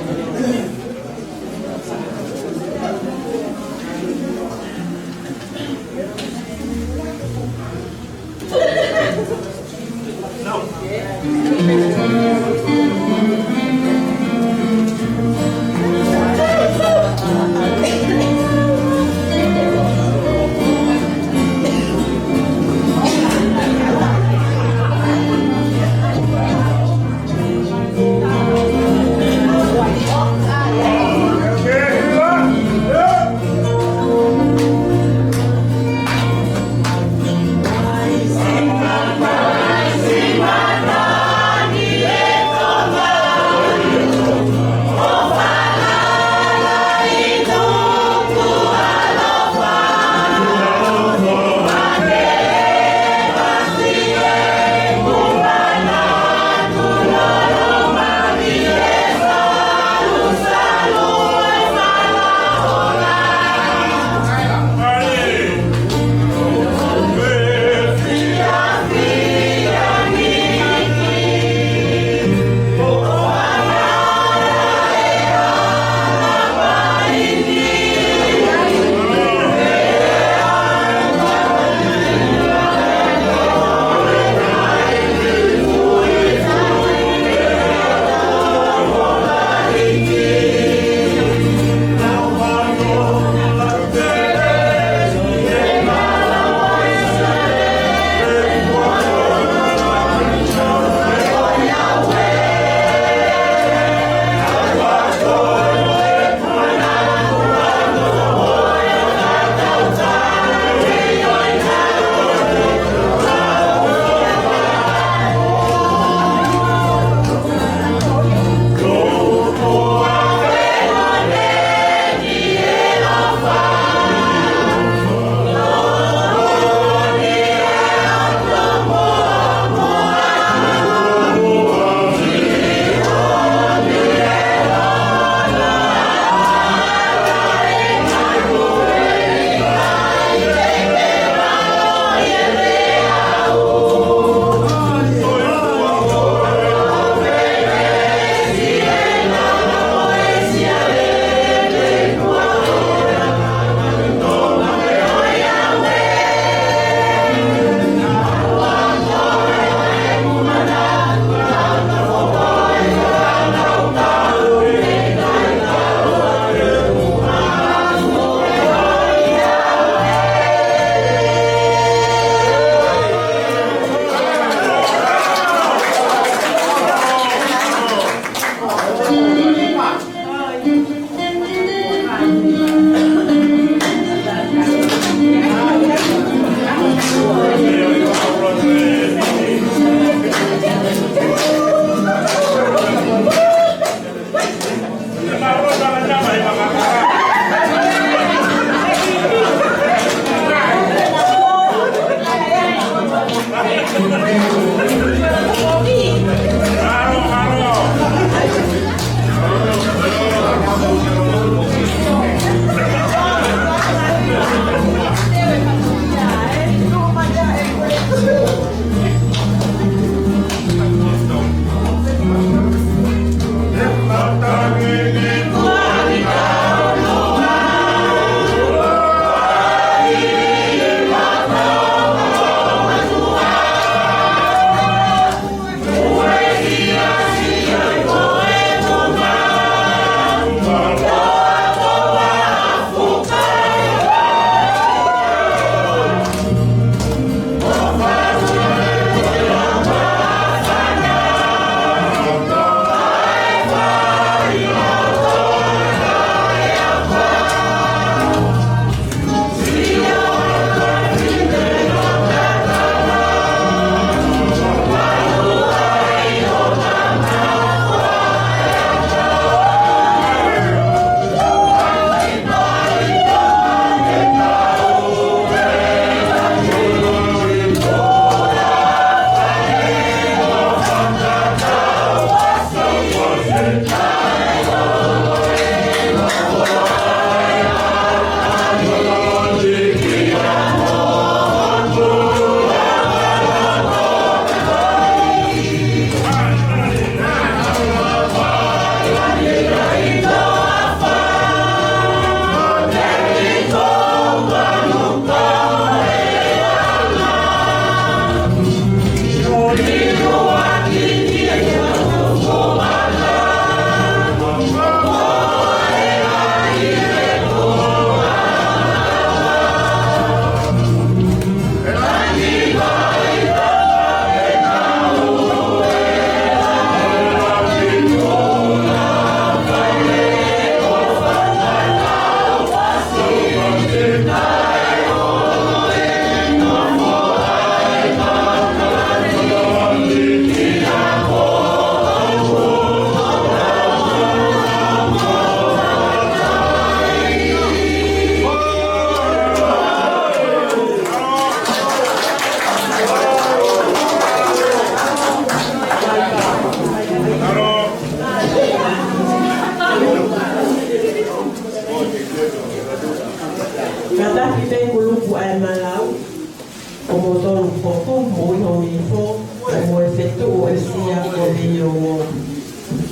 Tuʻu ʻo sia ko e meʻa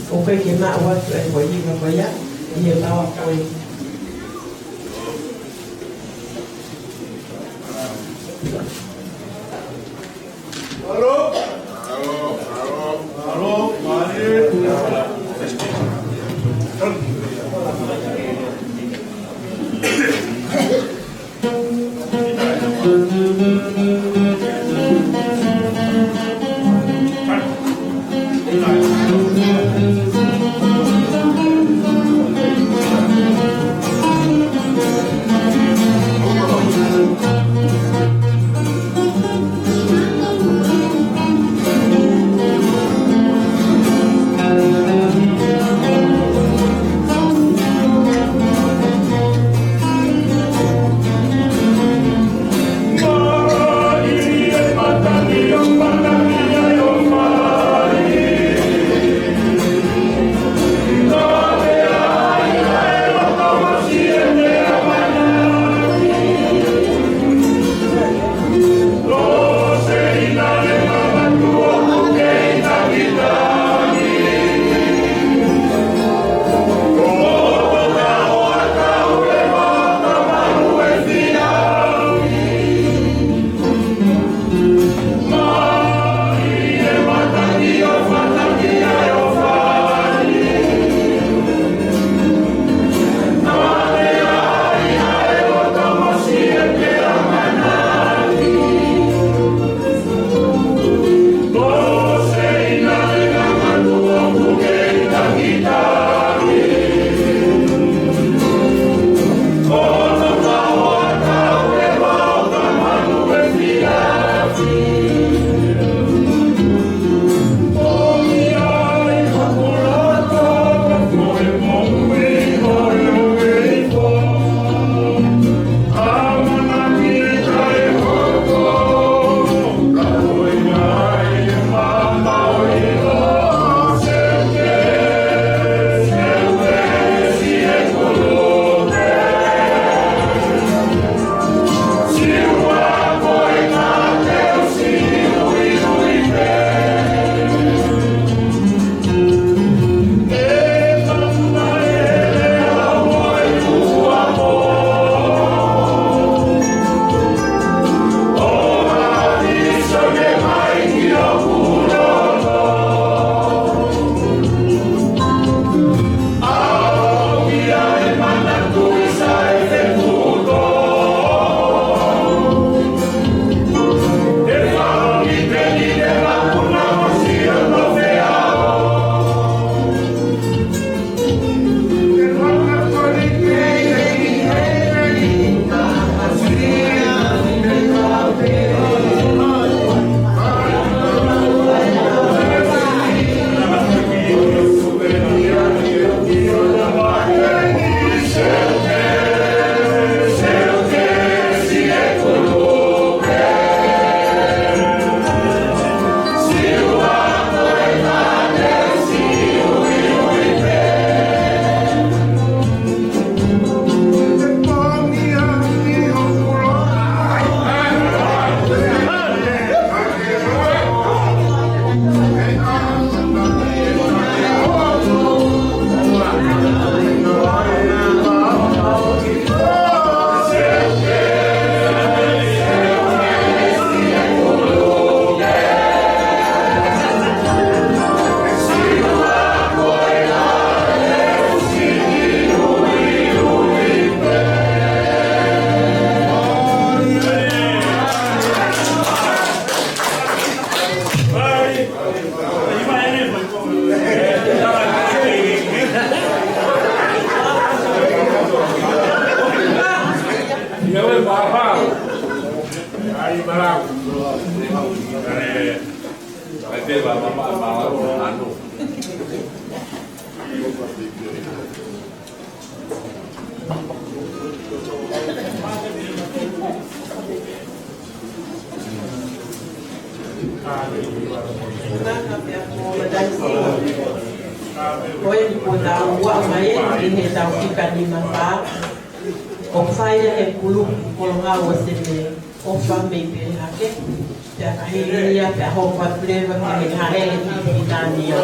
ʻoku ʻikai ke maʻu atu e ko e hiva ko ia ʻi he taua ko ē. Ko e kuo tau ua mai ʻi he tau fika nima fā. ʻOku fai ʻe he kulupu Kolongau ʻo Seme ʻofa mei Pelehake. Pea ka hili ia, pea hoko atu leva ki he hale ki Pilitānia.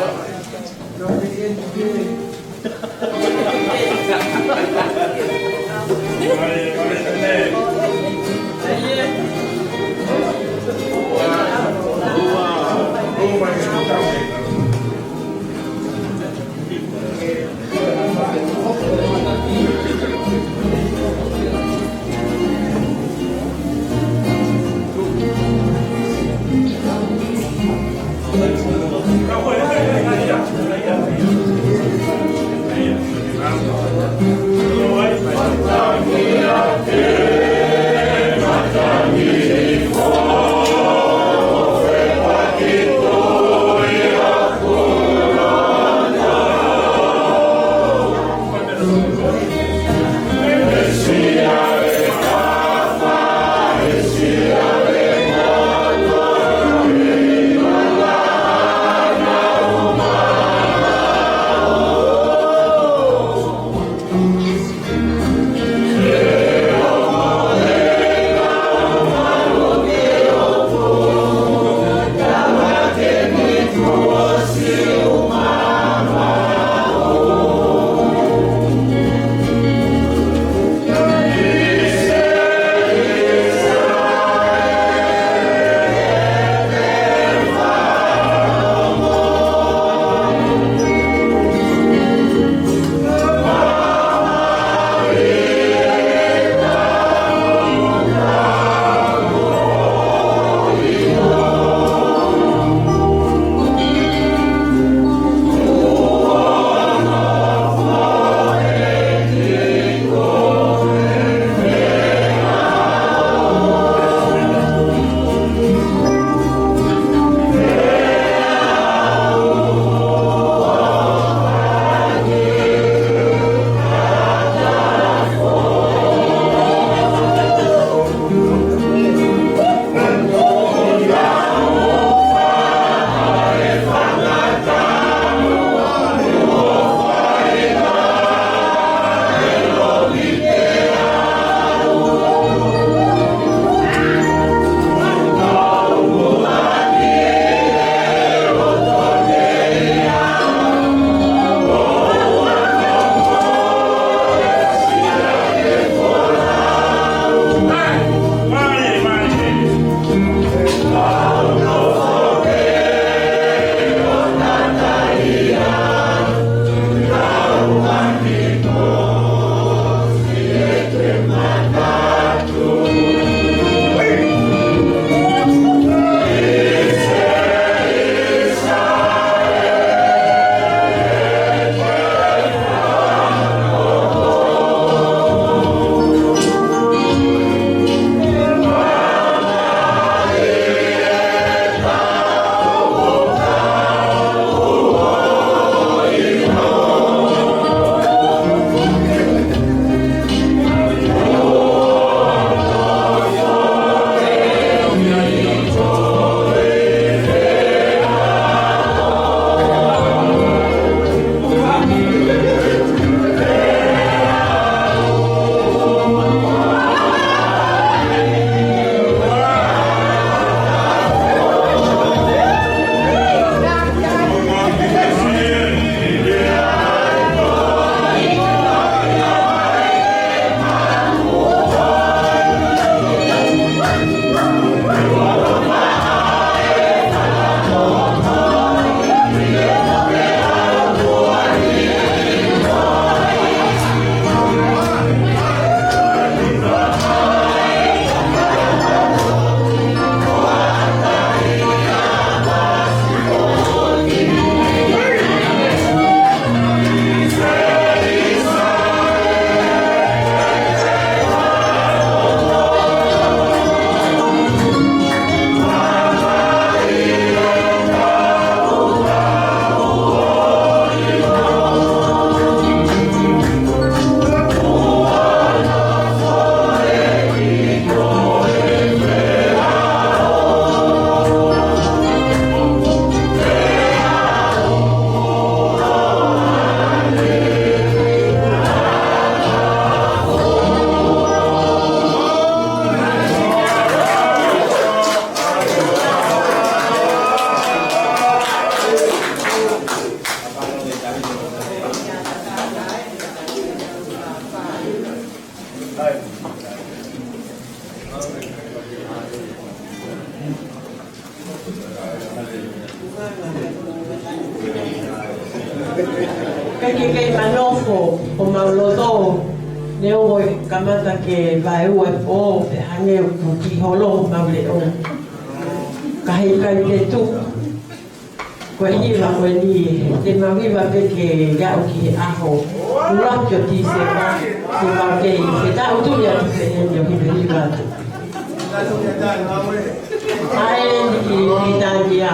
Ke ke kei manofo ʻo mau loto, neongo e kamata ke vaeua e pō, pea hangē ʻoku kiʻi holo homau leʻo. Ka heʻikai ke tuku. Ko e hiva ko eni, te mau hiva pē ke aʻu ki he ʻaho ʻuluaki ʻo Tīsema, te mau kei, ke tau tui atu pē heni ʻo hivahiva atu. ʻA ē ni ki, ki Tania.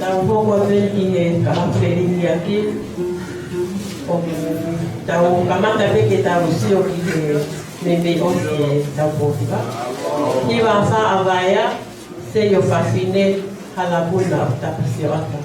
Tau hoko atu ki he kahaʻu feliliaki. ʻOku tau kamata pē ke tau sio ki he meimei ʻosi ʻetau pō hiva. Hiva ʻa Faʻa Vaea, Seio Fafine, Halapuna ʻo Tapusioʻata.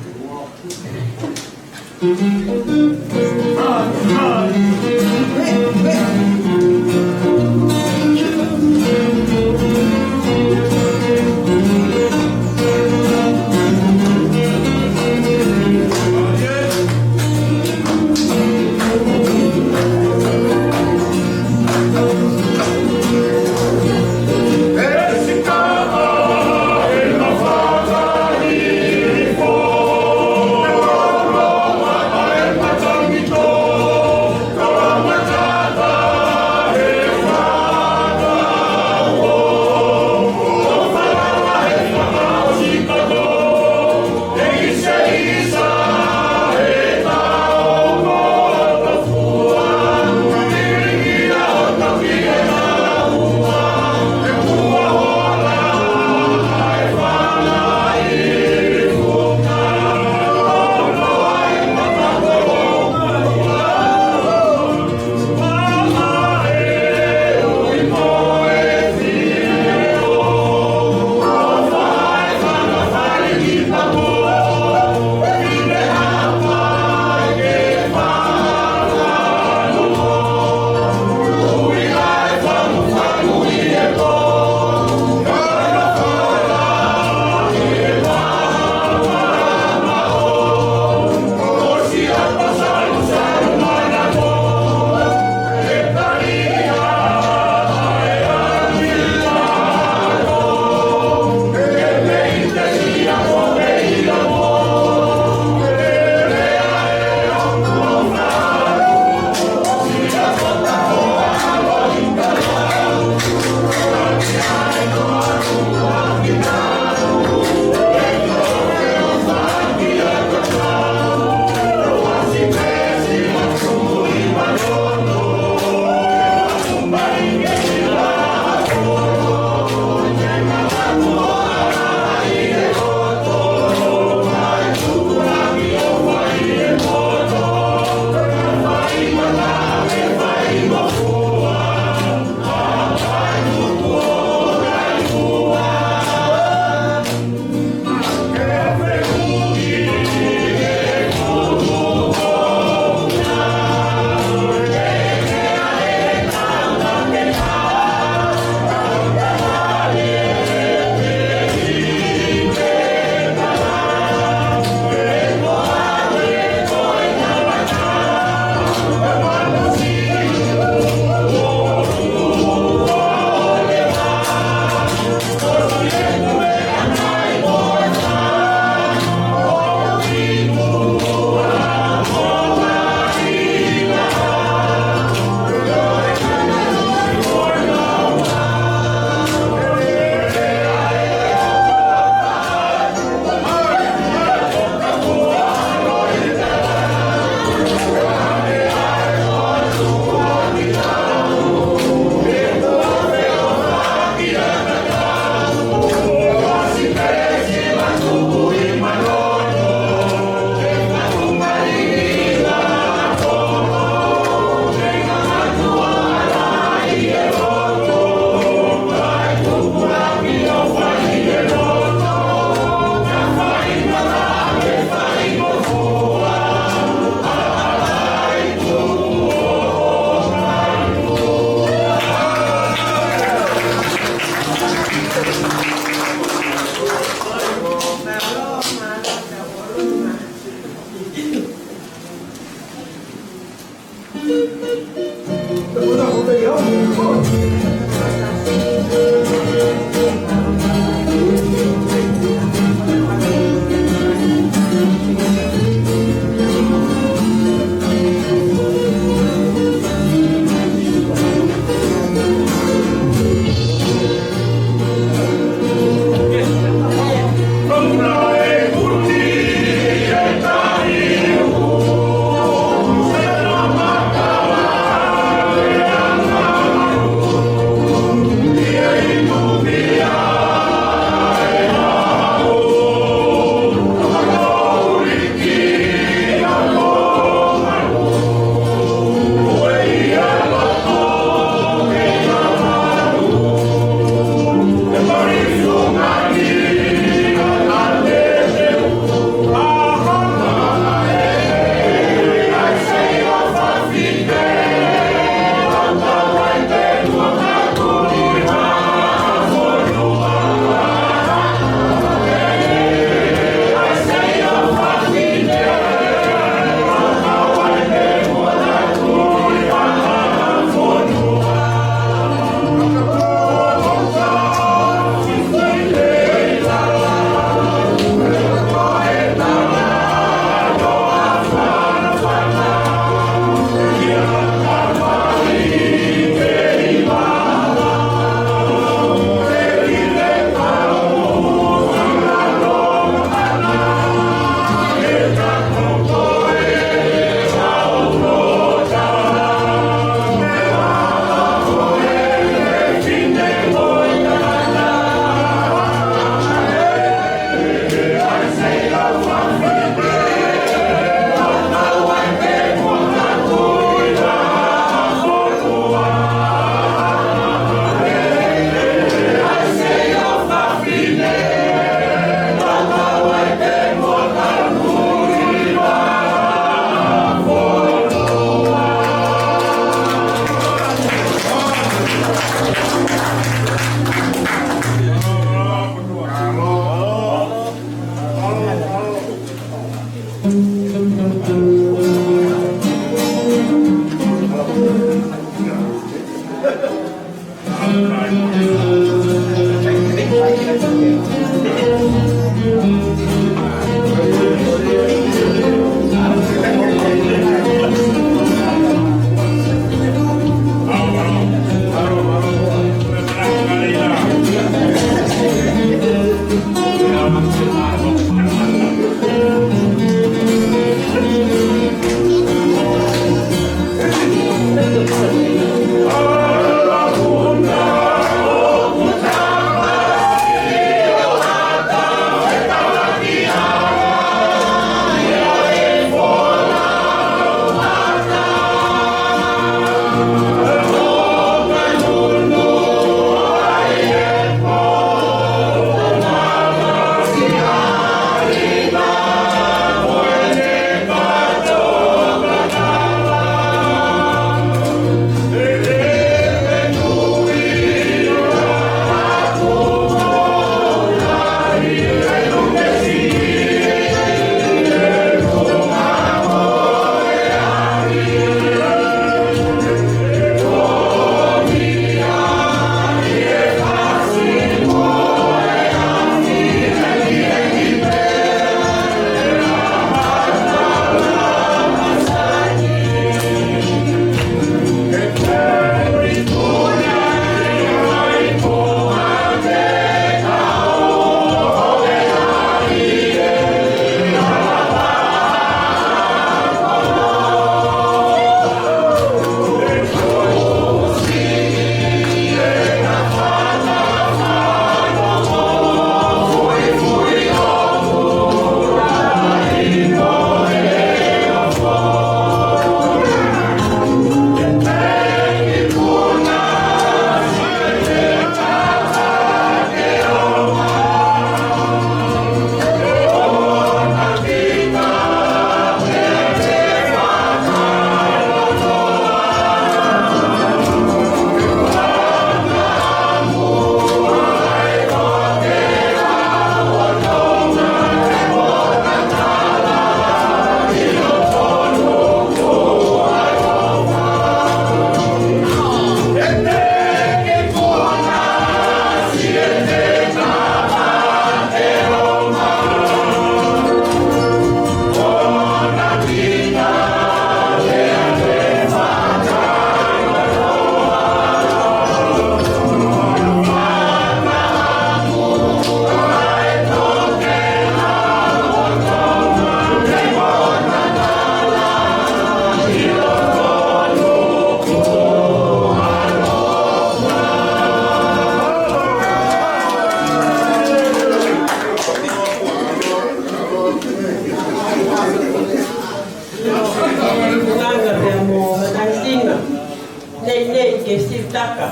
ʻe Sitaka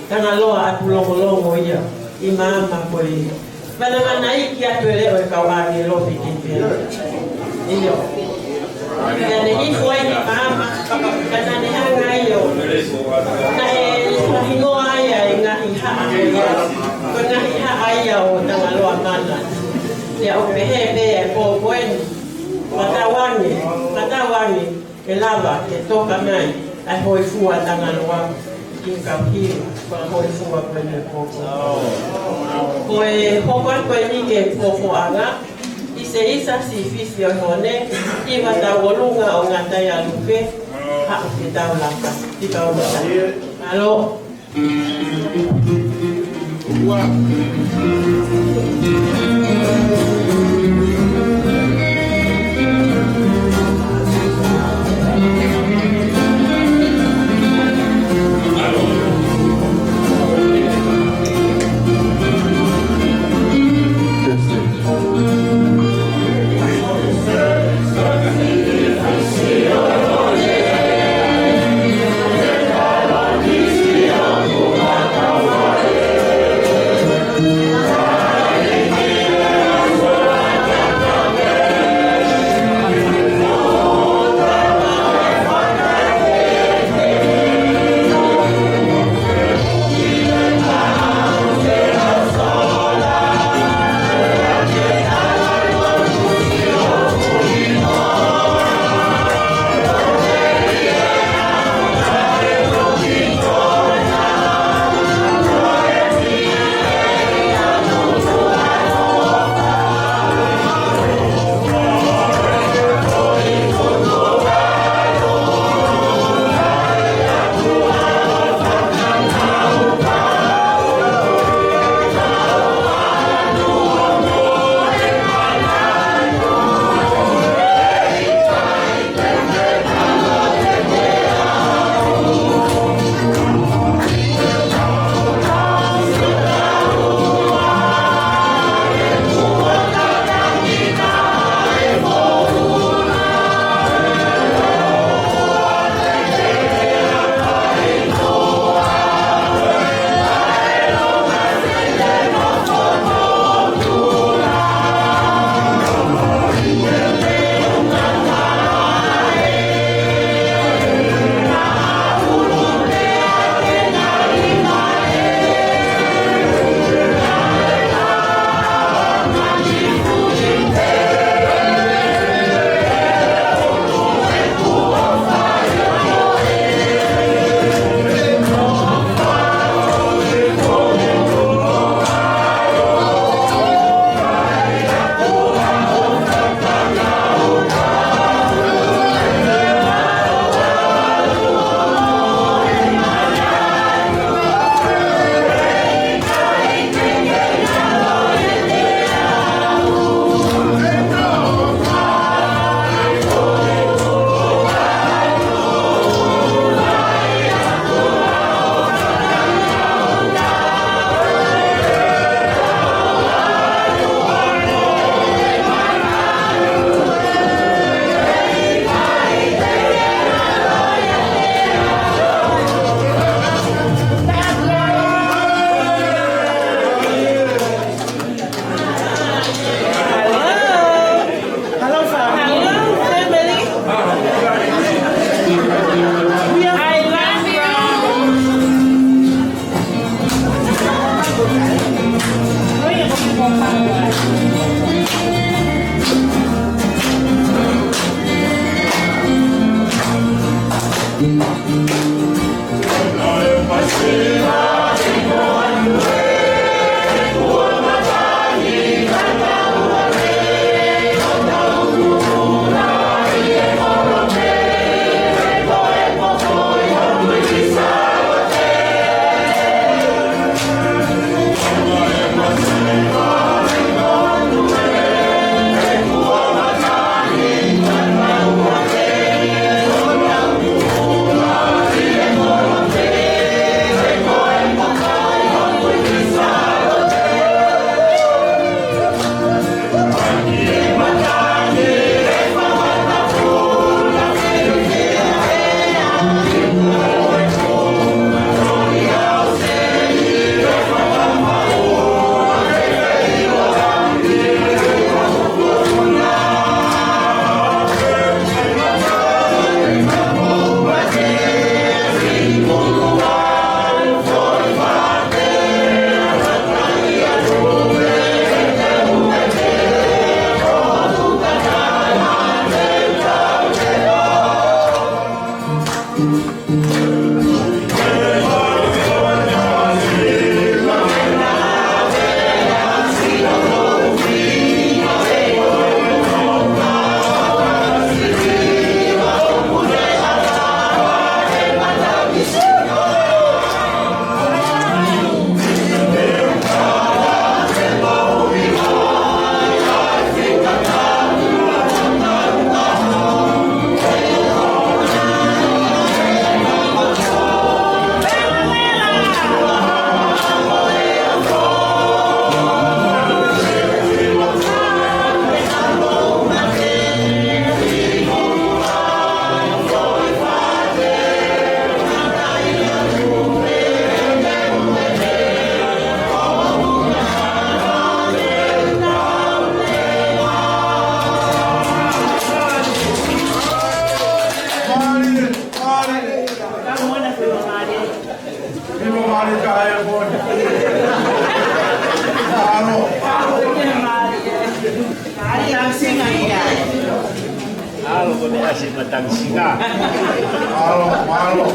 Tangaloa ʻa Pulongolongo ia ʻi Maama ko e vanavanaiki atu e leʻo e kau ʻāngelo ʻi Temipale. ʻIo. Pea ne hifo ai ki Maama, ka naʻa ne hanga ai ʻo, naʻe fakahingoa ai ʻa e ngaahi haʻa ko ia, ko e ngaahi haʻa ia ʻo Tangaloa Mana. Pea ʻoku pehē pē ʻa e pō ko eni, ka tauange, ka tauange, ʻe lava ke toka mai ʻa e hōifua Tangaloa ki he kau hiva, ko e hōifua ko eni ʻo e pō ko eni. Ko e hoko atu ko eni ki he fofoʻanga, ʻi he isa siʻi fisi ʻo e hone, hiva tauʻolunga ʻo Ngataia Lupe, haʻu ke tau laka, ki tau laka. Mālō. Tangi singa ia. ʻAlo ko e meʻa si ma tangi singa. ʻAlo, ʻalo.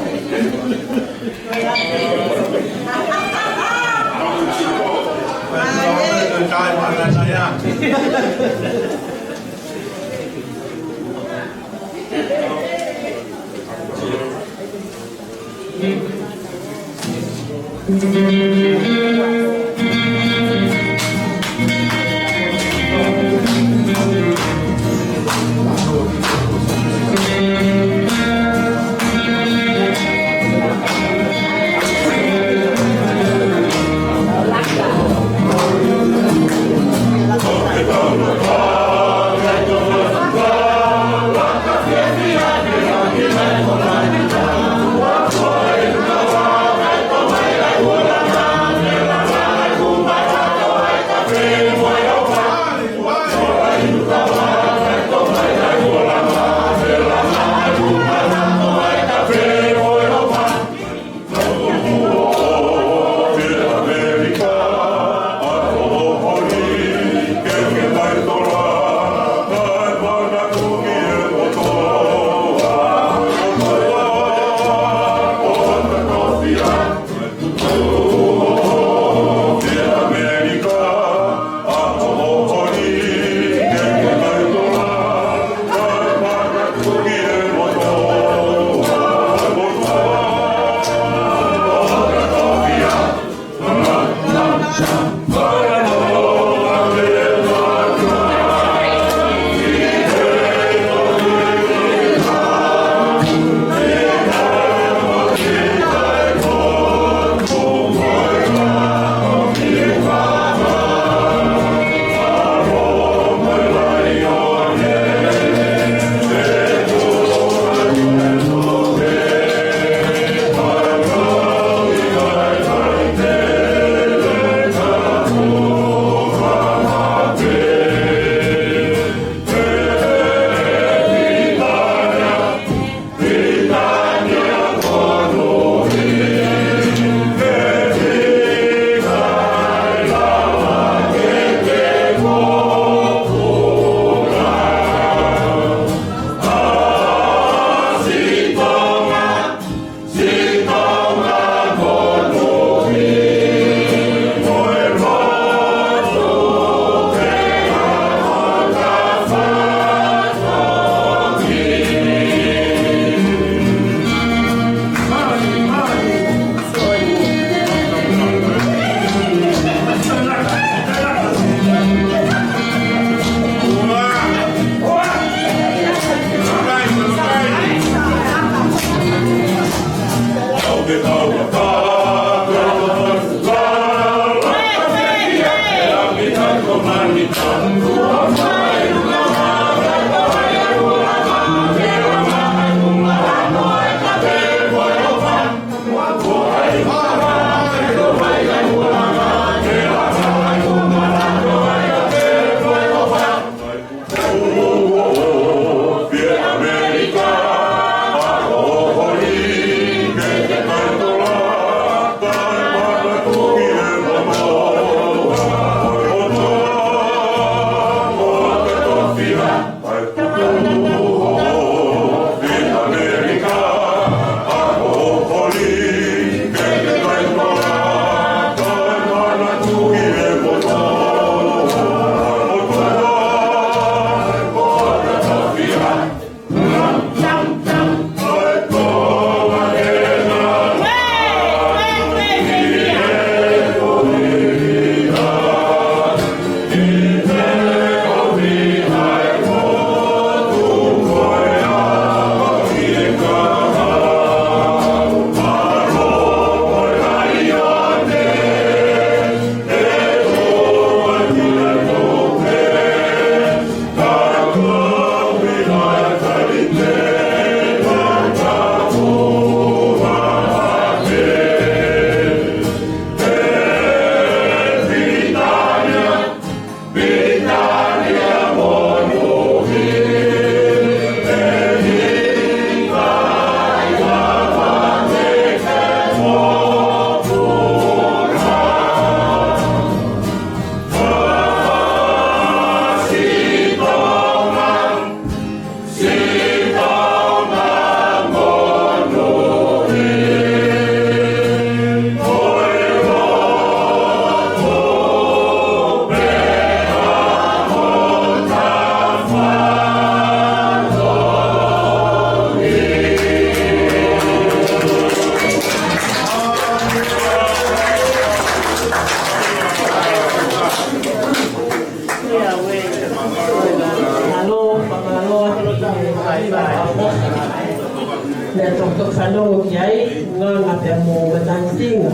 Meʻa tokotoko fanongo ki ai, nganga pea mo matangasinga.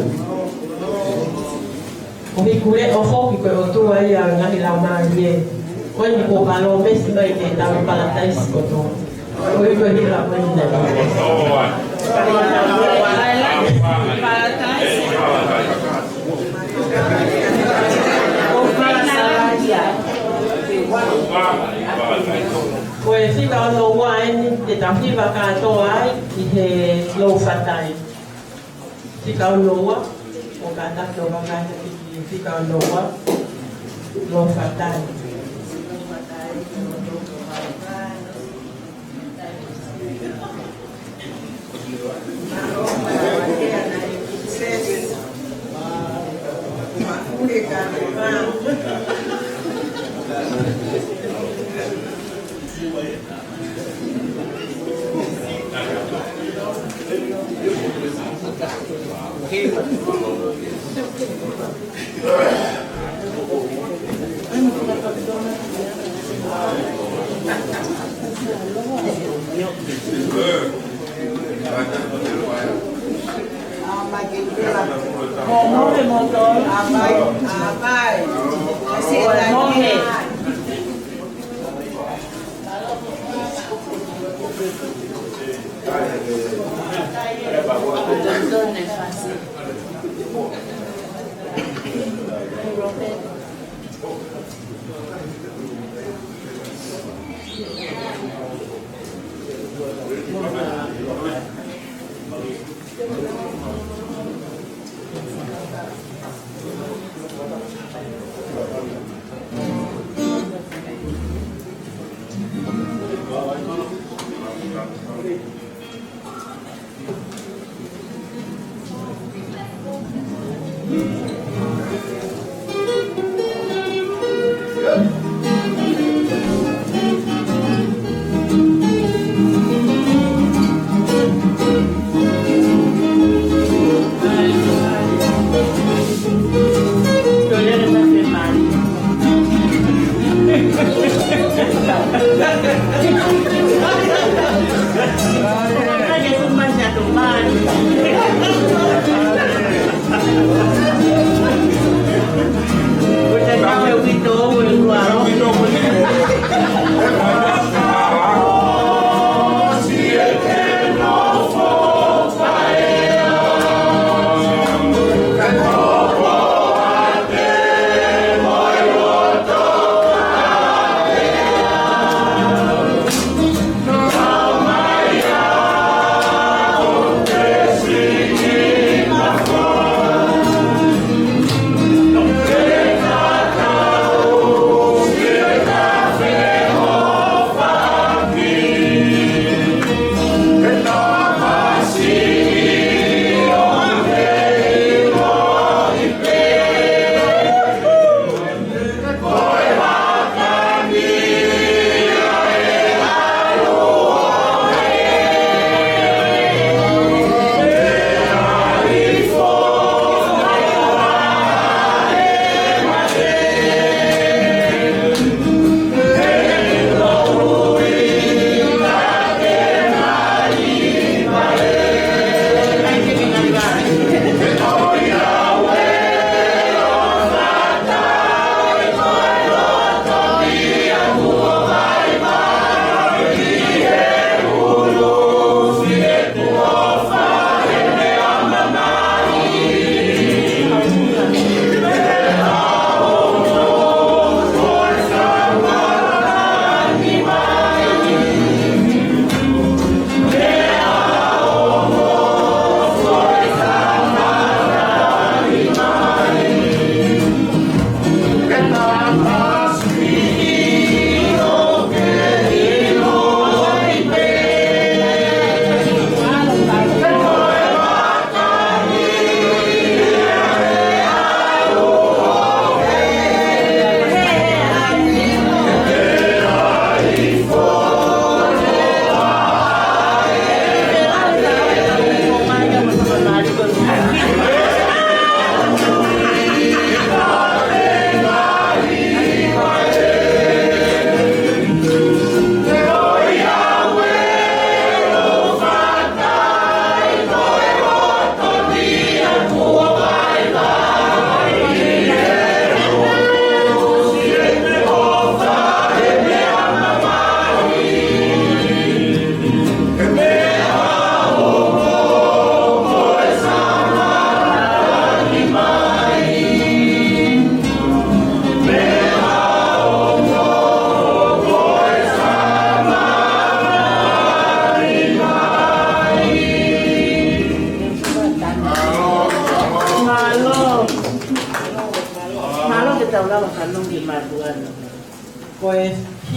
Ko e hikuleʻo foki ko e ʻOtua ia ʻo e ngaahi laumālie. Ko eni kuo palōmesi mai ke tau palataisi kotoa. Ko e hikuleʻo ko eni. Ko e fika ono ua eni te tau hiva kātoa ai ki he Lou Fatai. Fika ono ua, ʻo kātaki ʻo kātaki ki he fika ono ua, Lou Fatai.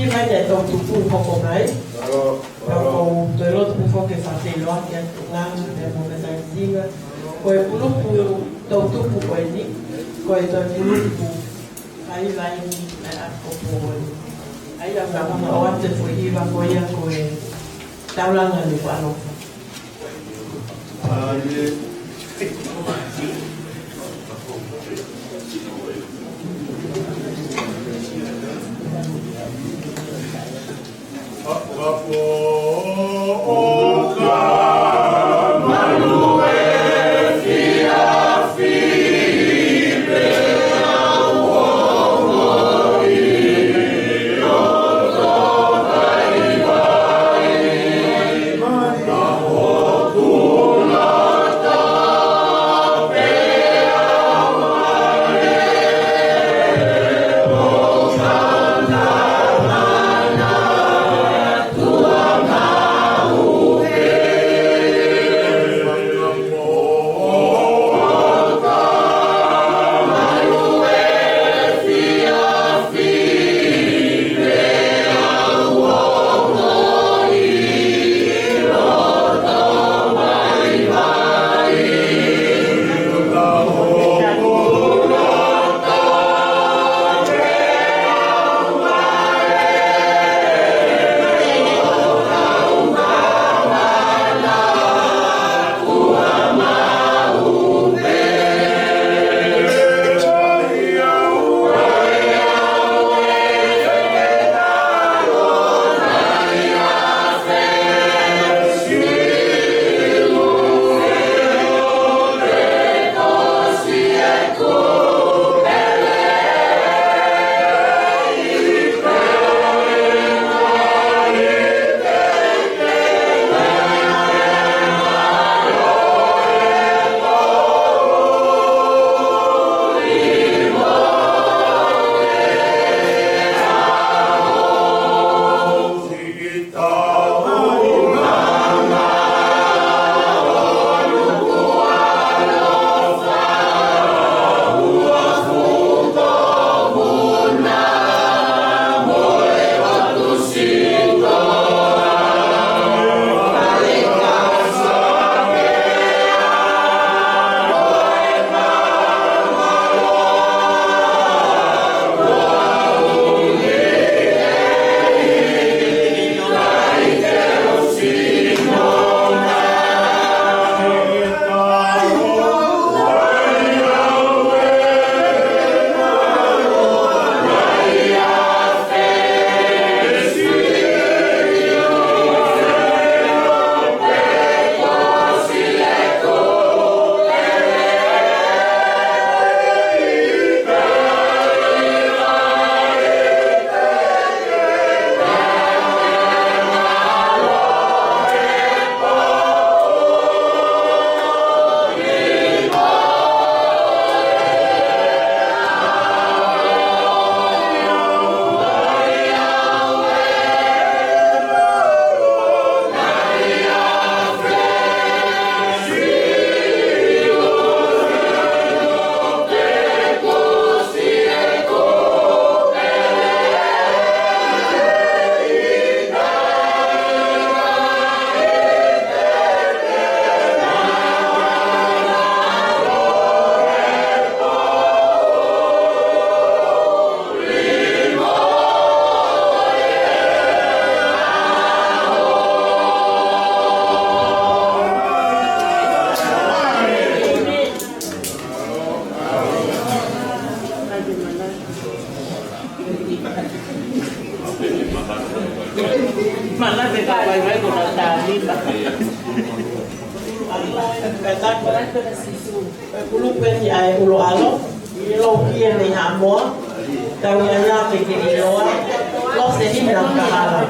Mai e toʻutupu hoko mai. Mālō, mālō. Ka ʻoku ou toe lotu pē foki ke fakafeʻiloaki atu ʻa e ngaahi meʻa mo e meʻa taʻeʻiloa. Ko e kulupu toʻutupu ko eni, ko e toe kulupu ʻa e laini ʻa e ʻapi ko Pō ni. ʻA ia ʻoku na ʻoatu e foʻi hiva ko ia ko e Taulanga ʻo e Nukuʻalofa. Kulupu eni ʻa e Ulo ʻAlo, ʻi Loʻuhi ʻi Haʻamoa, tau ia na ke ke ʻiloa, Lose Hina Kahala.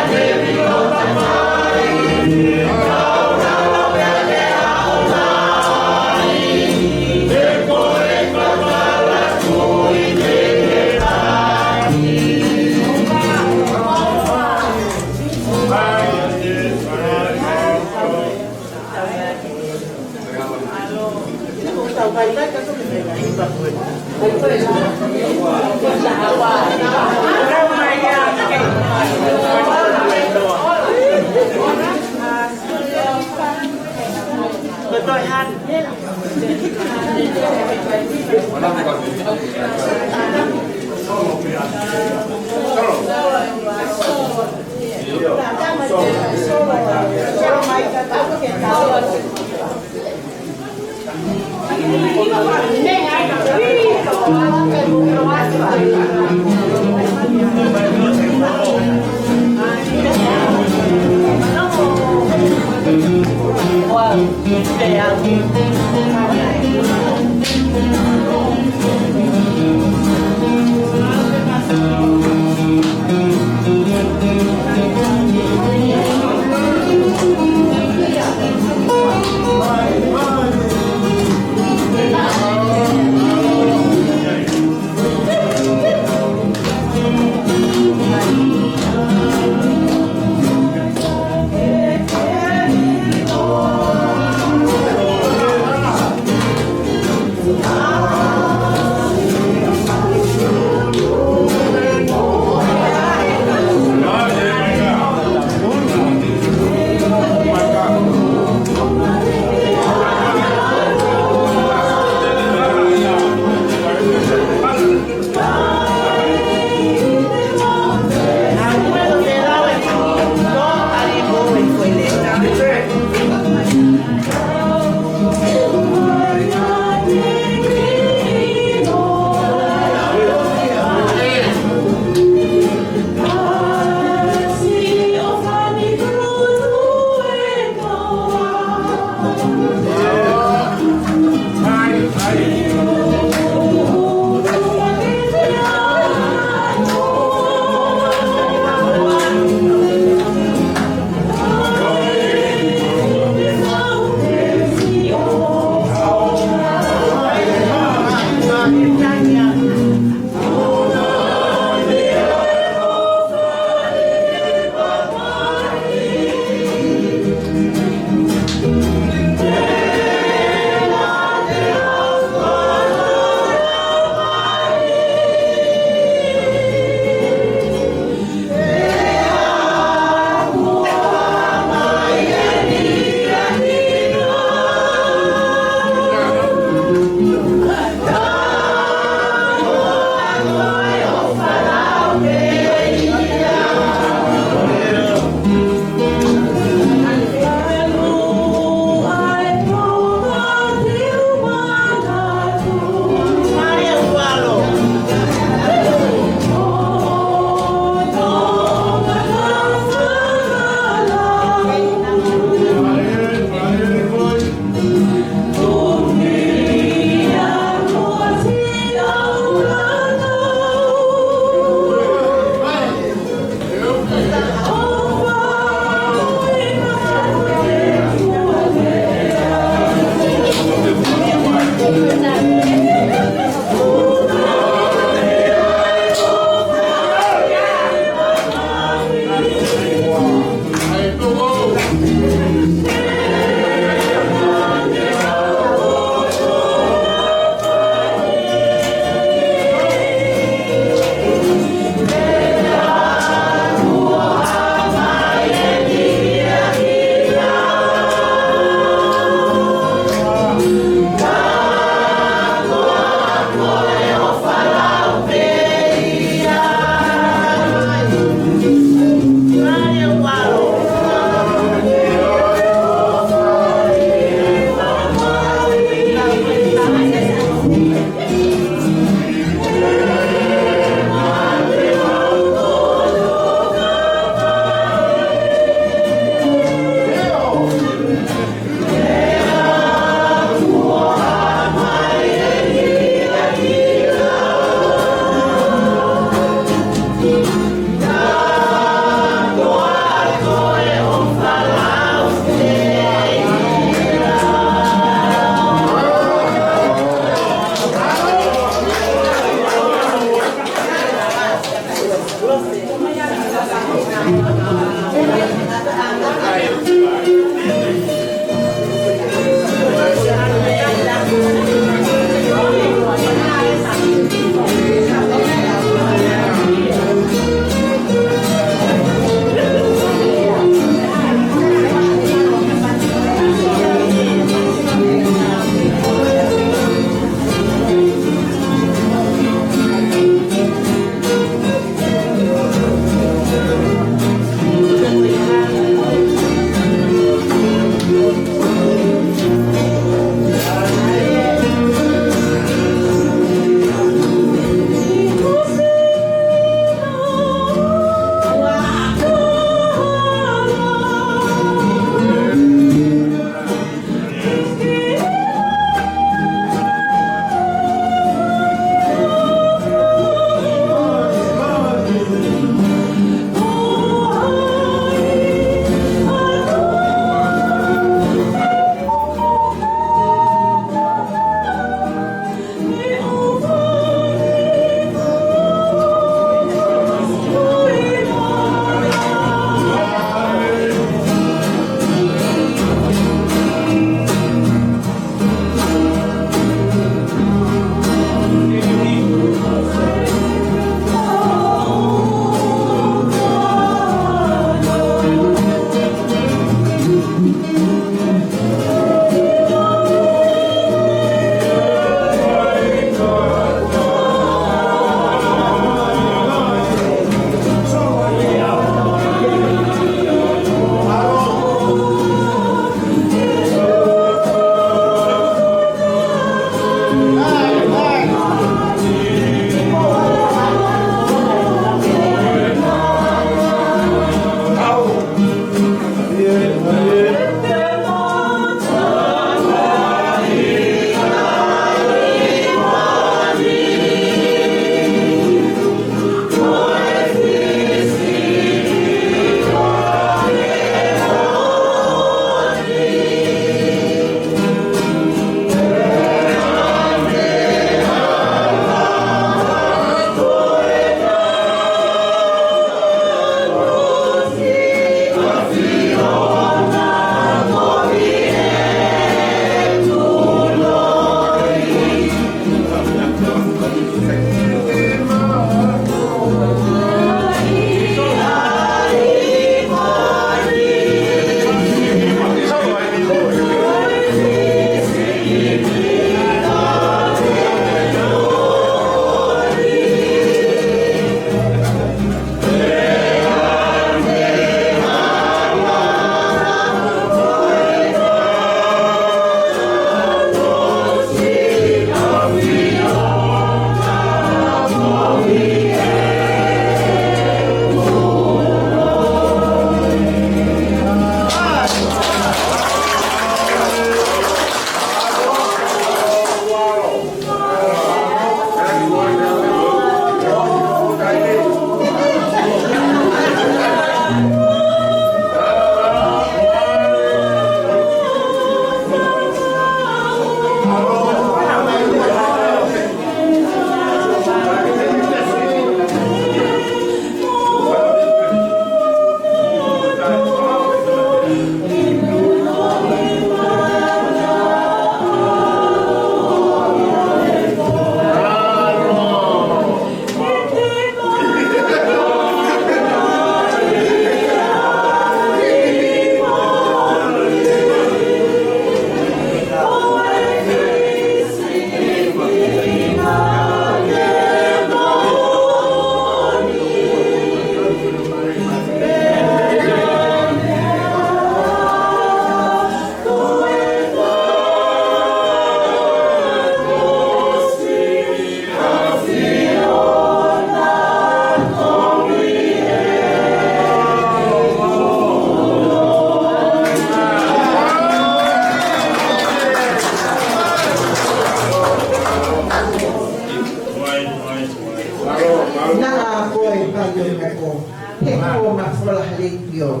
He ko ma fola ha leitio.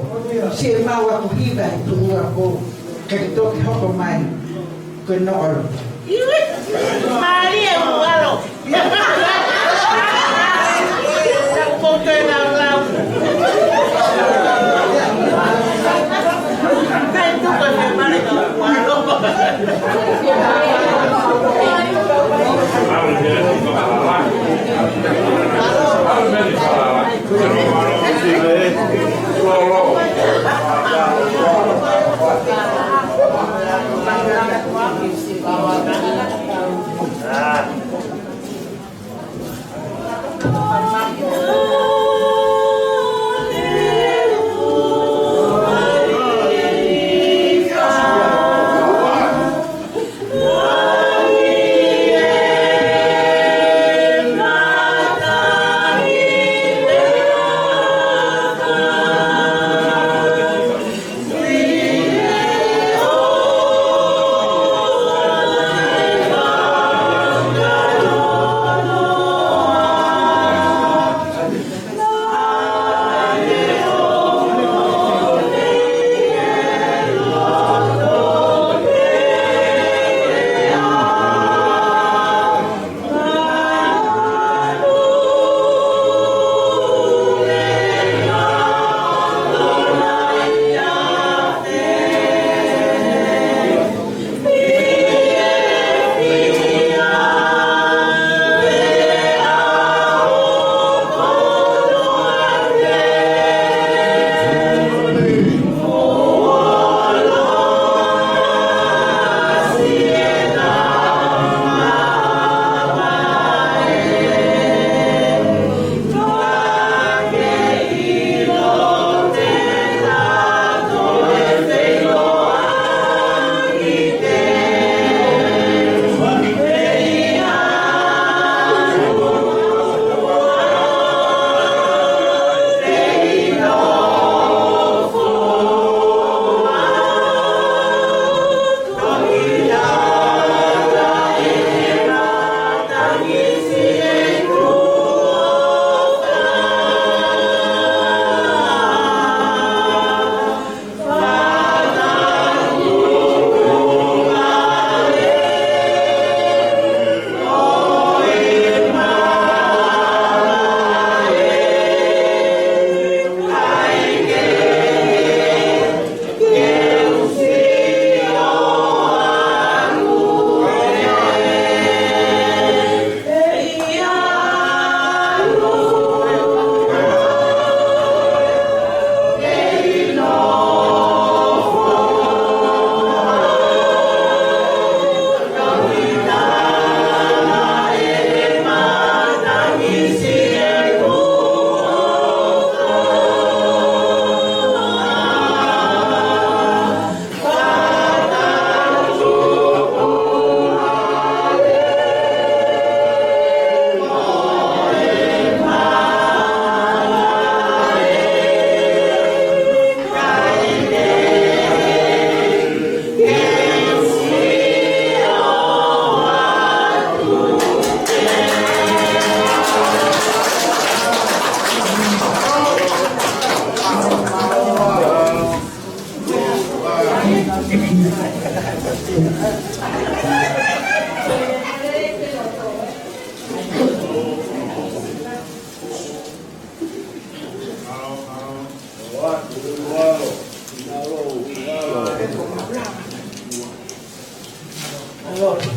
Se mau ako hiva he tuʻu ako. Ka ke toki hoko mai. Ko e noʻolo. Mālie ʻualo. Tau poke laulau. Kai tuko ke mare ka ʻualo.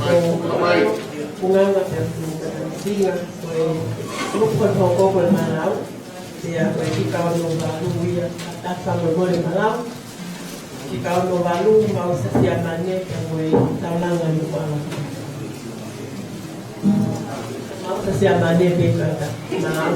ʻAlo, ko e ʻuhinga pē ʻo e meeting, ko e ʻuluaki ko e hoko ko e malau, pea ko e fika hono valu ia, ʻa e fakamolemole malau, fika hono valu, mau sa siamane, pea mo e taulanga ni ko ala. Mau sa siamane pē ka ta, malau.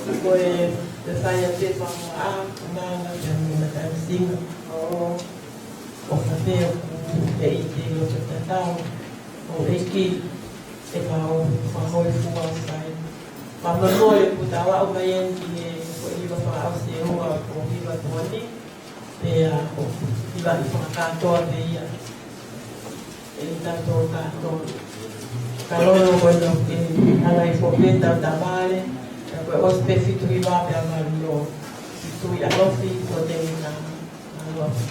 Ko e, ko e fai atu e fakaʻā, maʻanga pea mo e matangasinga. ʻO, ʻofa pē ʻoku ʻi he loto tatau. ʻOku ʻEiki, ʻe fao, fao e fua fai. Fakamālō e kuo tau aʻu mai eni ki he, ko e hiva fakaʻosi ʻo e ua, ko e hiva tokoni. Pea ʻoku hiva ʻi fakakātoa pē ia. ʻE tautolu kātoa. Ka lolo ko ena ke ala i fo pē tau tamale, ka ko e ʻosi pē fitu hiva pea malu lo. Tui ʻalofi ko te na. Alofi.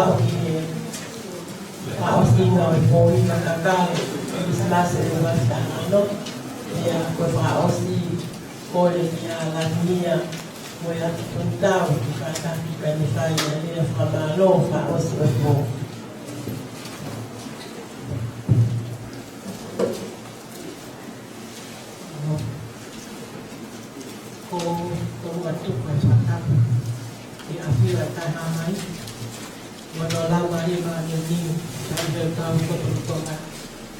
ʻO ki he fakaʻosinga ʻo e pō ʻi Kakakau, Christmas e ua taha ono, ia ko e fakaʻosi ko e kia Lania, mo e ʻApitonitau, ki kātaki ka ne fai ʻa e lea fakamālō fakaʻosi ʻo e pō. Ko, ko ua tuku e fakatapu. ʻI he ʻafio ʻa e Tamai, mo hono Laumālie Māʻoniʻoni, tau he tau kotoa kotoa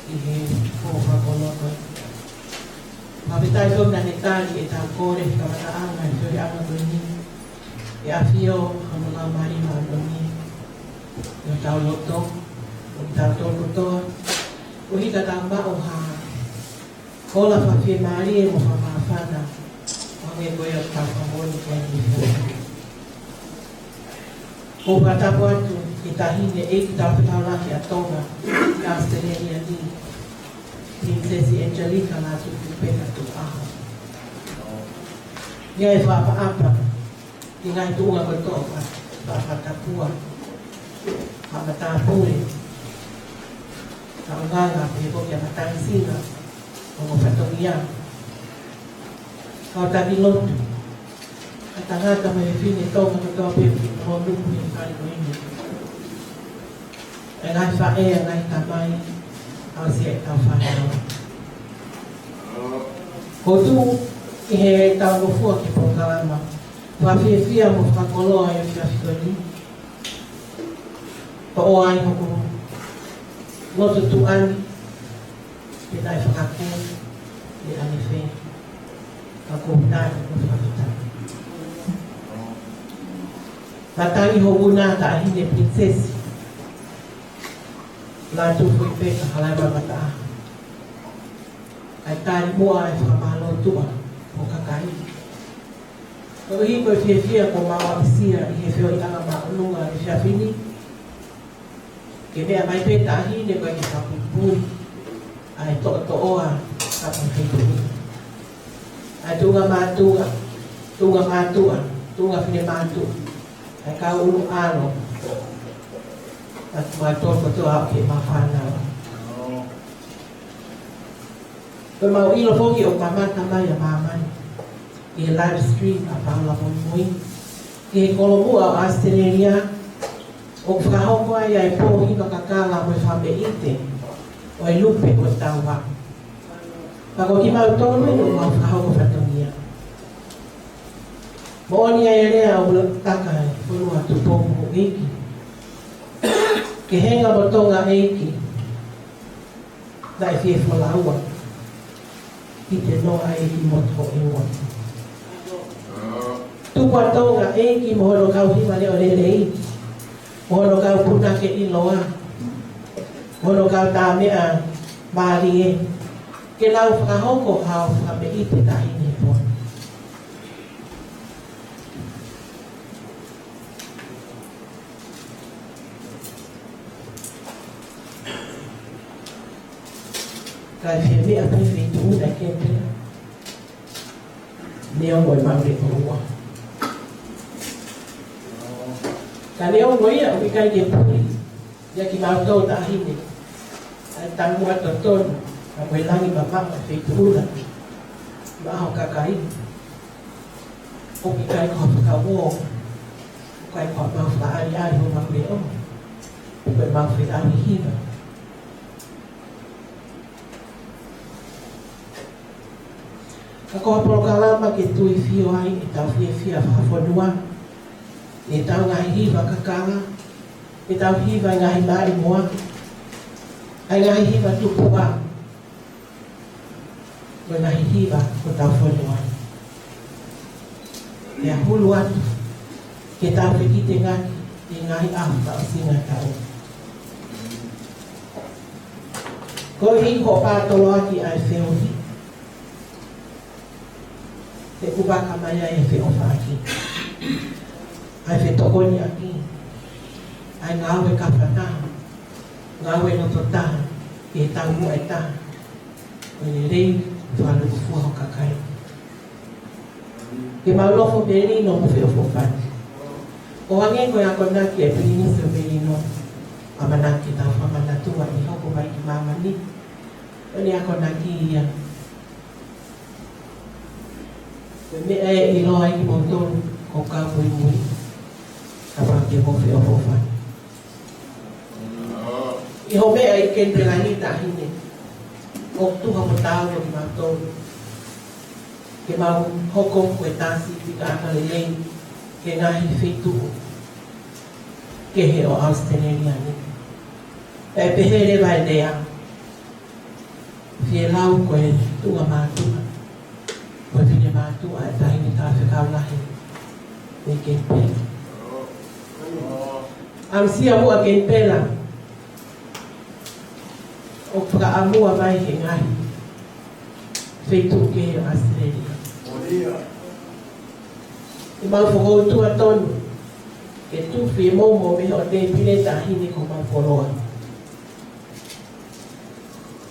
ʻi he pō fakakoloa ko eni. Fakafetaʻi ko e tali ʻetau kole, kamataʻanga ʻi he feohiʻanga ko eni. ʻI he ʻafio ʻa hono Laumālie Māʻoniʻoni ʻi hotau loto, ʻo kitautolu kotoa, koeʻuhi ka tau maʻu ha ola fakafiemālie mo fakamāfana, ʻo hangē ko ia ʻoku tau fakamoʻoni ki ai ʻi he ʻaho ni. ʻOku ou fakatapu atu ki he taʻahine ʻeikitau fetaulaki ʻa Tonga ʻi ʻAositelēlia ni, Pilinisesi Angelika Lātūfuipeka Tukuʻaho. ʻI he fakaʻapaʻapa ki he ngaahi tuʻunga kotoa, fakaʻapaʻapa, fakatāpule, fakaʻapaʻapa, pea ko e matangi sila ʻo e fatongia. Kau taki lotu, ʻa e tangata mo e fefine Tonga kotoa pē ʻoku nau ʻi he fale ko eni. ʻA e ngaahi faʻē, ʻa e ngaahi tamai, ʻa e siʻi ʻetau fānau. Ko e tuʻu ʻi heʻetau ngofua ki he polokalama fakafiefia mo fakakoloa ʻo e efiafi ko eni, toʻo ai hoku loto tuʻani, pea naʻe fakakū ʻi ʻAnefē, ka ko e taʻu ko e fakafetaʻi. Matangi hoku nā taʻahine Pilinisesi Lātūfuipeka Halaevalu Mataʻaho. ʻA e tali muʻa ʻa e fakamālō tuʻa ʻo e kakai, koeʻuhi ko e fiefia kuo mau aʻusia ʻi he feohiʻanga māʻolunga ʻo e efiafi ni. Ke meʻa mai pē taʻahine ko e ke fakapupui ʻa e toʻotoʻoa ʻa e feituʻu. ʻA e tuʻunga mātuʻa, tuʻunga mātuʻa, tuʻunga finemātuʻa, ʻa e kau ʻulu ʻalo, ʻa e mātuʻa kotoa ʻoku ke mafana. Ko ʻemau ʻilo foki ʻoku mamata mai ʻa māmani ʻi he live stream ʻa Paula Muimui ki he kolomuʻa ʻo ʻAositelēlia, ʻoku fakahoko ai ʻa e pō hiva kakala mo e fakameʻite ʻo e lupe ʻo e taua. Pea ko kimautolu ʻoku mau fakahoko fatongia. Moʻoni ʻa e lea ʻoku lea ʻaki ʻe he fonua Tupou mo e ʻEiki: Ke henga mo Tonga ʻEiki, naʻe fie folaua, ʻi te noa ʻEiki mo Toʻeua. Tuku ʻa Tonga ʻEiki mo hono kau hiva leʻo lelei, mo hono kau punake ʻiloa, mo hono kau tā meʻa mālie, ke nau fakahoko hao fakameʻite taʻahine he pō ni. Ka ʻi he meʻa pē feituʻu naʻe kei pē, neongo ʻemau leʻo ua. Ka neongo ia, ʻoku ʻikai ke puli ia kimautolu taʻahine ʻa e taumuʻa totonu ʻa e langi mamaʻo ʻa e feituʻu na maʻa ho kakai. ʻOku ʻikai ko ha fakauō, ʻoku ʻikai ko ha mau fakaʻaliʻali homau leʻo, ko ʻemau feʻauhi hiva. Ka ko ha polokalama ke tui fio ai ʻetau fiefia fakafonua, ʻetau ngaahi hiva kakala, ʻetau hiva ngaahi maʻimoa, ʻa e ngaahi hiva tupuʻa, mo e ngaahi hiva ʻo hotau fonua. Pea hulu atu ke tau fekitengaki ʻi he ngaahi ʻaho fakaʻosinga ʻo e taʻu. Koeʻuhi ko e pātoloaki ʻa e feohi, te u vaka mai ai e feʻofaʻaki, ʻa e fetokoniʻaki, ʻa e ngāue kāfataha, ngāue loto taha, ʻi he taumuʻa ʻe taha ʻo e lelei fakalūkufua ho kakai. Ke mau nofo melino mo feʻofoʻofani. ʻO hangē ko e akonaki ʻa e Pilinisi ʻo Melino, ʻamanaki ke tau fakamanatua ʻi he hoko mai ki māmani. Ko ʻene akonaki ia. Ko e meʻa ʻe ʻiloa ai kimoutolu ko e kau ko e mui. Kapau te mou feʻofoʻofani. ʻI hoʻo meʻa ʻi Kenipela ni, Taʻahine, ʻoku tuha mo taau kimautolu ke mau hoko ko e tā Sīpinga ʻAkalelei ki he ngaahi feituʻu kehe ʻo ʻAositelēlia ni. Pea ʻe pehē leva e lea, fielau ko e tuʻunga mātuʻa, ko e finemātuʻa ʻa e Taʻahine Talafekau Lahi mei Kenipela. ʻAmusia muʻa Kenipela, ʻo fakaʻamua mai he ngaahi feituʻu kehe ʻo ʻAositelēlia. ʻOku mau fokoutua tonu ke tufi e momo mei hoʻo tēpile, Taʻahine, ko homau koloa.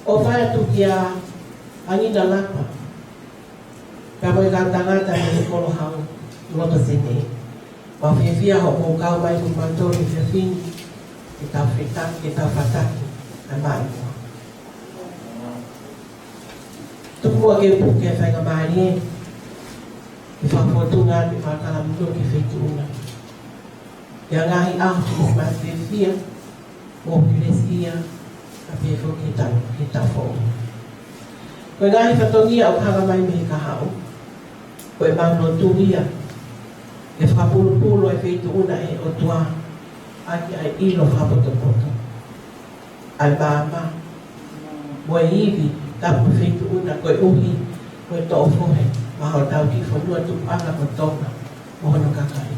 ʻOfa atu kia Angina Lapa, pea mo e kau tangata mei he Kolo Hau, Loto Senē. Mau fiefia hoʻomou kau mai mo kimautolu he efiafi ni, ke tau feta-, ke tau fataki ʻa e maʻimoa. Tuku muʻa ke u puke e faingamālie ke fakafōtunga atu ʻemau talamonū ki he feituʻu na. ʻI he ngaahi ʻaho Kilisimasi fiefia, mo Kelesi ia, kae pehē foki ki he taʻu, ki he taʻu foʻou. Ko e ngaahi fatongia ʻoku hanga mai mei he kahaʻu, ko ʻemau lotu ia ke fakapulupulu ʻa e feituʻu na ʻe he ʻOtua ʻaki ʻa e ʻilo fakapotopoto, ʻa e maama, mo e ivi tapu ʻo e feituʻu na, koeʻuhi ko e toʻo fohe maʻa hotau kiʻi fonua tupuʻanga ko Tonga mo hono kakai.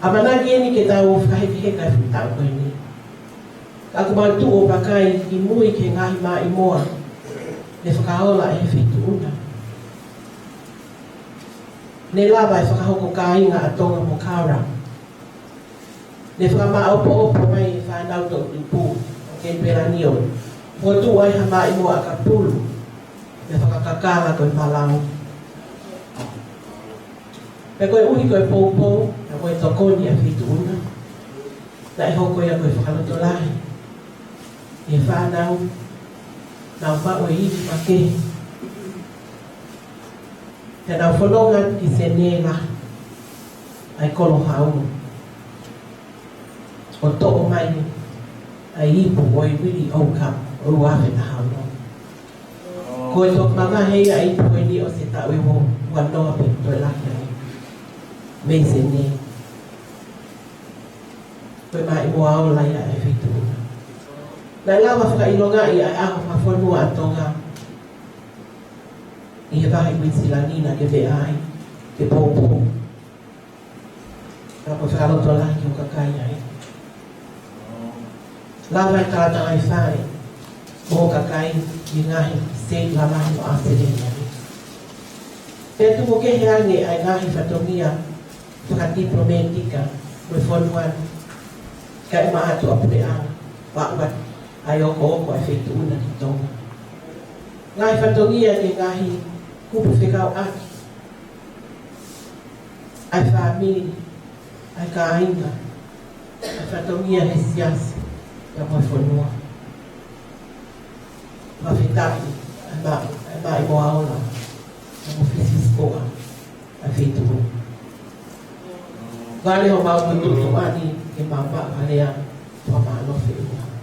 ʻAmanaki eni ke tau fakahekeheka he taʻu ko eni. Ka ʻoku mau tuʻu ʻo vakai ki mui ki he ngaahi maʻimoa ne fakaola ʻe he feituʻu na. Ne lava e fakahoko kāinga ʻa Tonga mo Kara. Ne fakamāʻopoʻopo mai e fānau toʻutupu ʻo Kenipela ni ʻo fokotuʻu ai ha maʻimoa ʻakapulu, ne fakakakala ko e malau. Pea koeʻuhi ko e poupou, pea ko e tokoni ʻa e feituʻu na, naʻe hoko ia ko e fakalotolahi ʻi he fānau naʻa nau maʻu e ivi makehe. Pea nau fononga ki Senē, ʻa e Kolo Hau, ʻo toʻo mai ʻa e ipu ʻo e Willie Old Cup ʻo e ua afe taha ono. Ko e toki mavahe ia ʻa e ipu ko eni ʻosi e taʻu ʻe ua noa pē toe lahi ai mei Senē. Ko e maʻimoa ola ia ʻa e feituʻu na. Naʻe lava fakaʻilongaʻi ʻa e ʻaho fakafonua ʻa Tonga ʻi he vahe Kuinisilani naʻa ke meʻa ai, ke poupou. Ka ko e fakalotolahi ki hoʻo kakai ai. Lava e kalatangaifale mo hoʻo kakai ʻi he ngaahi siteiti lalahi ʻo ʻAositelēlia. Pea tuku kehe ange ʻa e ngaahi fatongia fakatipilometika mo e fonua ni, kae ʻumaʻā atu ʻa e puleʻanga, ʻo aʻu atu ʻa e okooko ʻa e feituʻu na ki Tonga. Ngaahi fatongia ki he ngaahi kupu fekauʻaki, ʻa e fāmili, ʻa e kāinga, ʻa e fatongia he siasi, pea mo e fonua. Fakafetaʻi ʻa e ma-, ʻa e maʻimoa ola, pea mo e fisifisipoʻa ʻa e feituʻu. Vale homau motuʻa ni ke mau maʻu ha lea fakamālohi ʻi he ʻaho ni.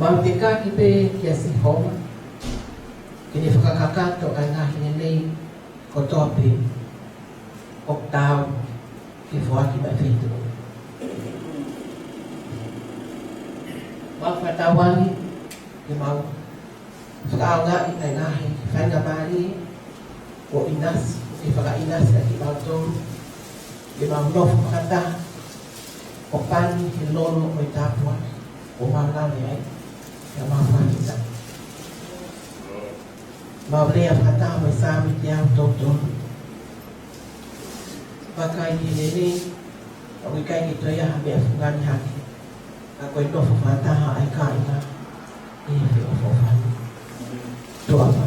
Mau tekaki pē kia Sihova ke ne fakakakato ʻa e ngaahi lelei kotoa pē ʻoku taau ke foaki maʻa e feituʻu. Mau fakatauange ke mau fakaʻaongaʻi ʻa e ngaahi faingamālie kuo ʻinasi, ke fakaʻinasi ʻaki kimautolu, ke mau nofo fakataha ʻo pani he lolo ʻo e tāpuaki kuo mau lave ai, ke mau fakafetaʻi. Mau lea fakataha mo e Saame teau tolu tolu. Vakai ki he lelei, ka ʻoku ʻikai ke toe ʻi ai ha meʻa fungani hake, ka ko e nofo fakataha ʻa e kāinga ʻi he feʻofoʻofani. Tuʻa ʻofa.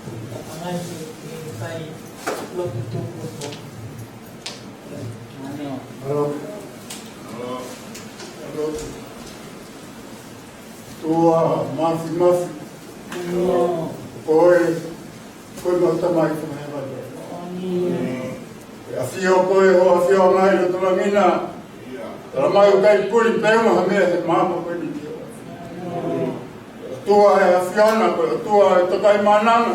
Ka ʻi he ngaahi ʻaho ni, ʻe fai lotu tuʻutuʻuni. ʻAlo. ʻAlo. ʻOtua Māfimafi. ʻAlo. Ko e, ko e mau Tamai Fakahēvani. ʻAmeni. ʻOku ʻafio koe ʻo ʻafio mai ʻi loto langi na. Tala mai ʻoku ʻikai puli pē ʻe ha meʻa he māmani ko eni. ʻOtua ʻe ʻafio na, ko e ʻOtua ʻe tokaimaʻananga.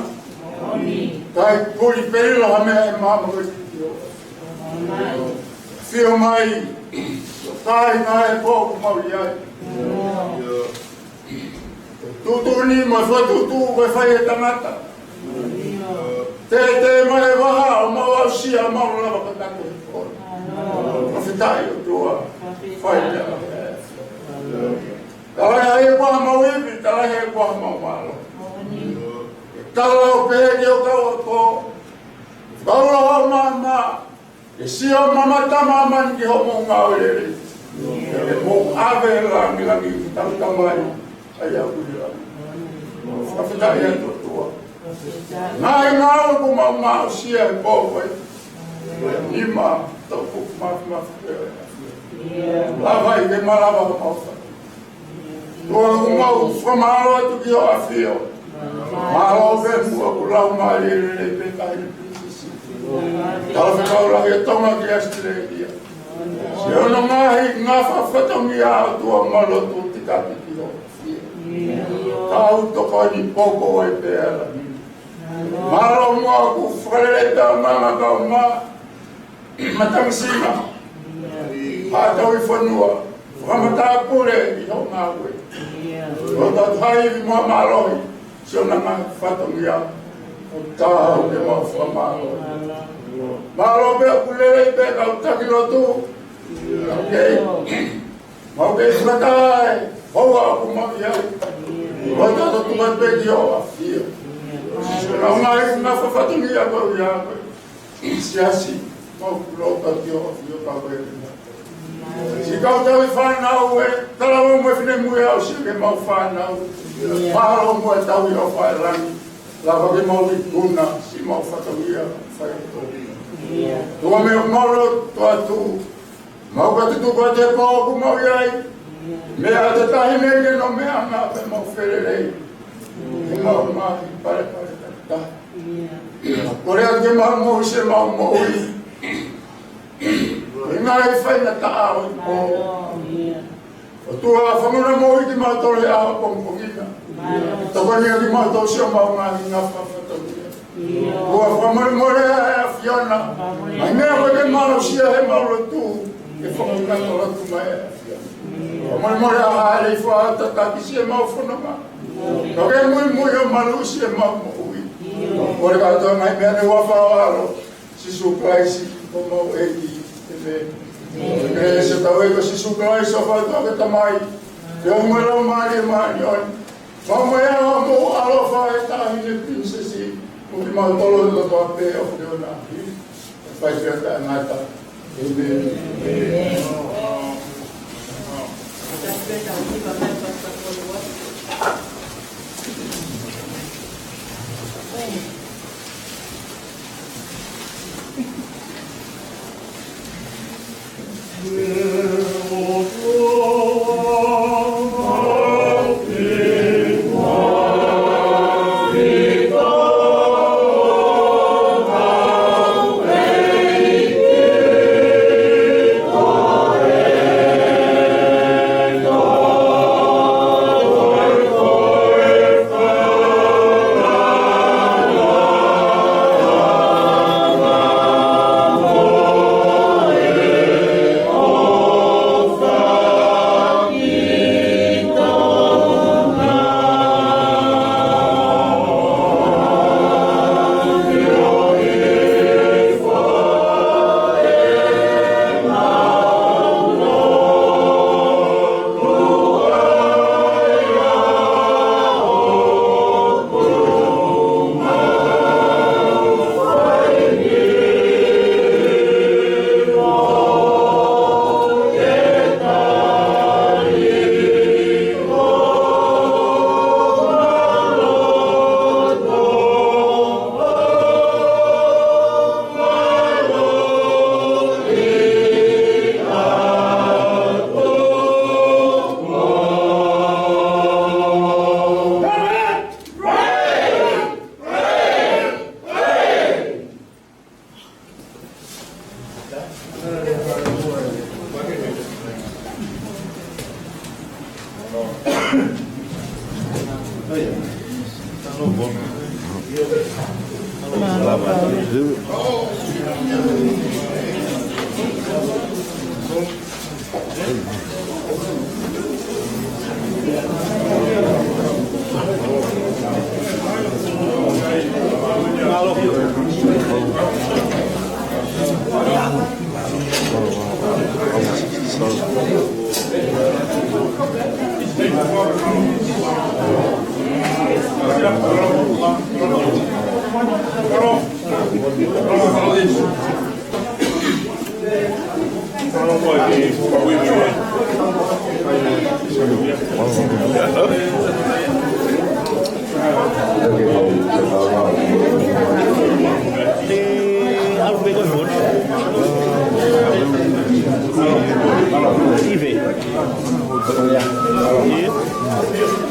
ʻIkai puli pē ʻe ha meʻa he māmani ko eni. ʻAfio mai, ʻo kāinga e pō ʻoku mau ʻi ai. Tuʻutuʻuni mo e fokotuʻutuʻu ko e fai ʻe he tangata. Teitei mai e vahaʻa ʻo mau aʻusia, mau lava ka taku he kona. Fakafetaʻi ʻOtua. Fai pē ʻa e. Tala ʻe he kuo mau ivi, tala ʻe he kuo mau mālō. Tala ʻo pehē ki ho kau ako. Kau lau maama. Ke sio mamata māmani ki hoʻomou ngāue lelei. Ke mou ʻave langilangi ki heʻetau Tamai ʻoku ʻi he langi. Fakafetaʻi ʻOtua. Ngaahi ngāue kuo mau aʻusia he pō ko eni. Nima, toku, mafimafi pē. Lava ai ke malava homau fatu. ʻOtua ʻoku mau fakamālō atu ki hoʻo ʻAfio. Mālō pē muʻa ʻoku lau mālie lelei pē taʻahine Pilinisesi. Talafekau Lahi ʻo Tonga ki ʻAositelēlia. Siʻono ngaahi ngafa fatongia ʻOtua mau lotu tika atu ki hoʻo ʻAfio. Kau tokoni poko ai pē ala. Mālō muʻa ʻoku fakalelei pē ʻa e ngaahi kau mā. Matangi sina. Pātau ʻi fonua. Fakamatāpule ʻi hoʻo ngāue. Lotu atu ha ivi mo ha mālohi. Siʻona ngaahi fatongia. ʻOku tau ke mau fakamālō. Mālō pē ʻoku lelei pē kau taki lotu. ʻOku kei. Mau kei fakataha e houa ʻoku mau ʻi ai. Lotu atu tuku atu pē ki hoʻo ʻAfio. Siʻona ngaahi ngafa fatongia ko ia ko e Siasi, mau lotu atu ki hoʻo ʻAfio ka ko e. Siʻi kau tauhi fānau ē, talavou mo e finemui ʻoku aʻusia ke mau fānau. Mālō muʻa e tauhi ʻofa ʻa e langi. Lava ke mau ikuna, siʻi mau fatongia, fai atu. Tuku meʻa mau lotu atu. Mau ka tutuku atu he pō ʻoku mau ʻi ai. Meʻa ʻa e taʻahine ke nau meʻa anga pē mau felelei. Ke mau maʻu palepale takitaha. Kole atu ke mau moʻui siʻemau moʻui. Ko e ngaahi faingataʻa ʻo e pō. ʻOtua fakamolemole moʻui kimautolu he ʻaho pongipongi na. Tokoni kimautolu siʻomau ngaahi ngafa fatongia. ʻOtua fakamolemole ʻa e ʻAfiona. Ngaahi meʻa ko ē ke mau aʻusia heʻemau lotu. Ke fakakakato lotu mai ʻa e ʻAfiona. Fakamolemole ʻa e hāʻele ʻi he tataki siʻemau fononga. Ka ke muimui ʻo malu siʻemau moʻui. Kole kātoa ngaahi meʻa ni he huafa ho ʻAlo. Sīsū Kalaisi, ko homau ʻEiki. ʻĒmeni. ʻĒmeni. Siʻotau ʻEiki ko Sīsū Kalaisi, ʻofa ʻa e ʻOtua ko e Tamai. Feohi mo e Laumālie Māʻoniʻoni. Fai mai ʻa hoʻomou ʻaloʻofa ʻe taʻahine Pilinisesi. Mo kimautolu kotoa pē ʻoku ke ʻonahi. Fai pē ʻo taʻengata. ʻĒmeni. Te ʻalu pē koe hon. Ive. Ive.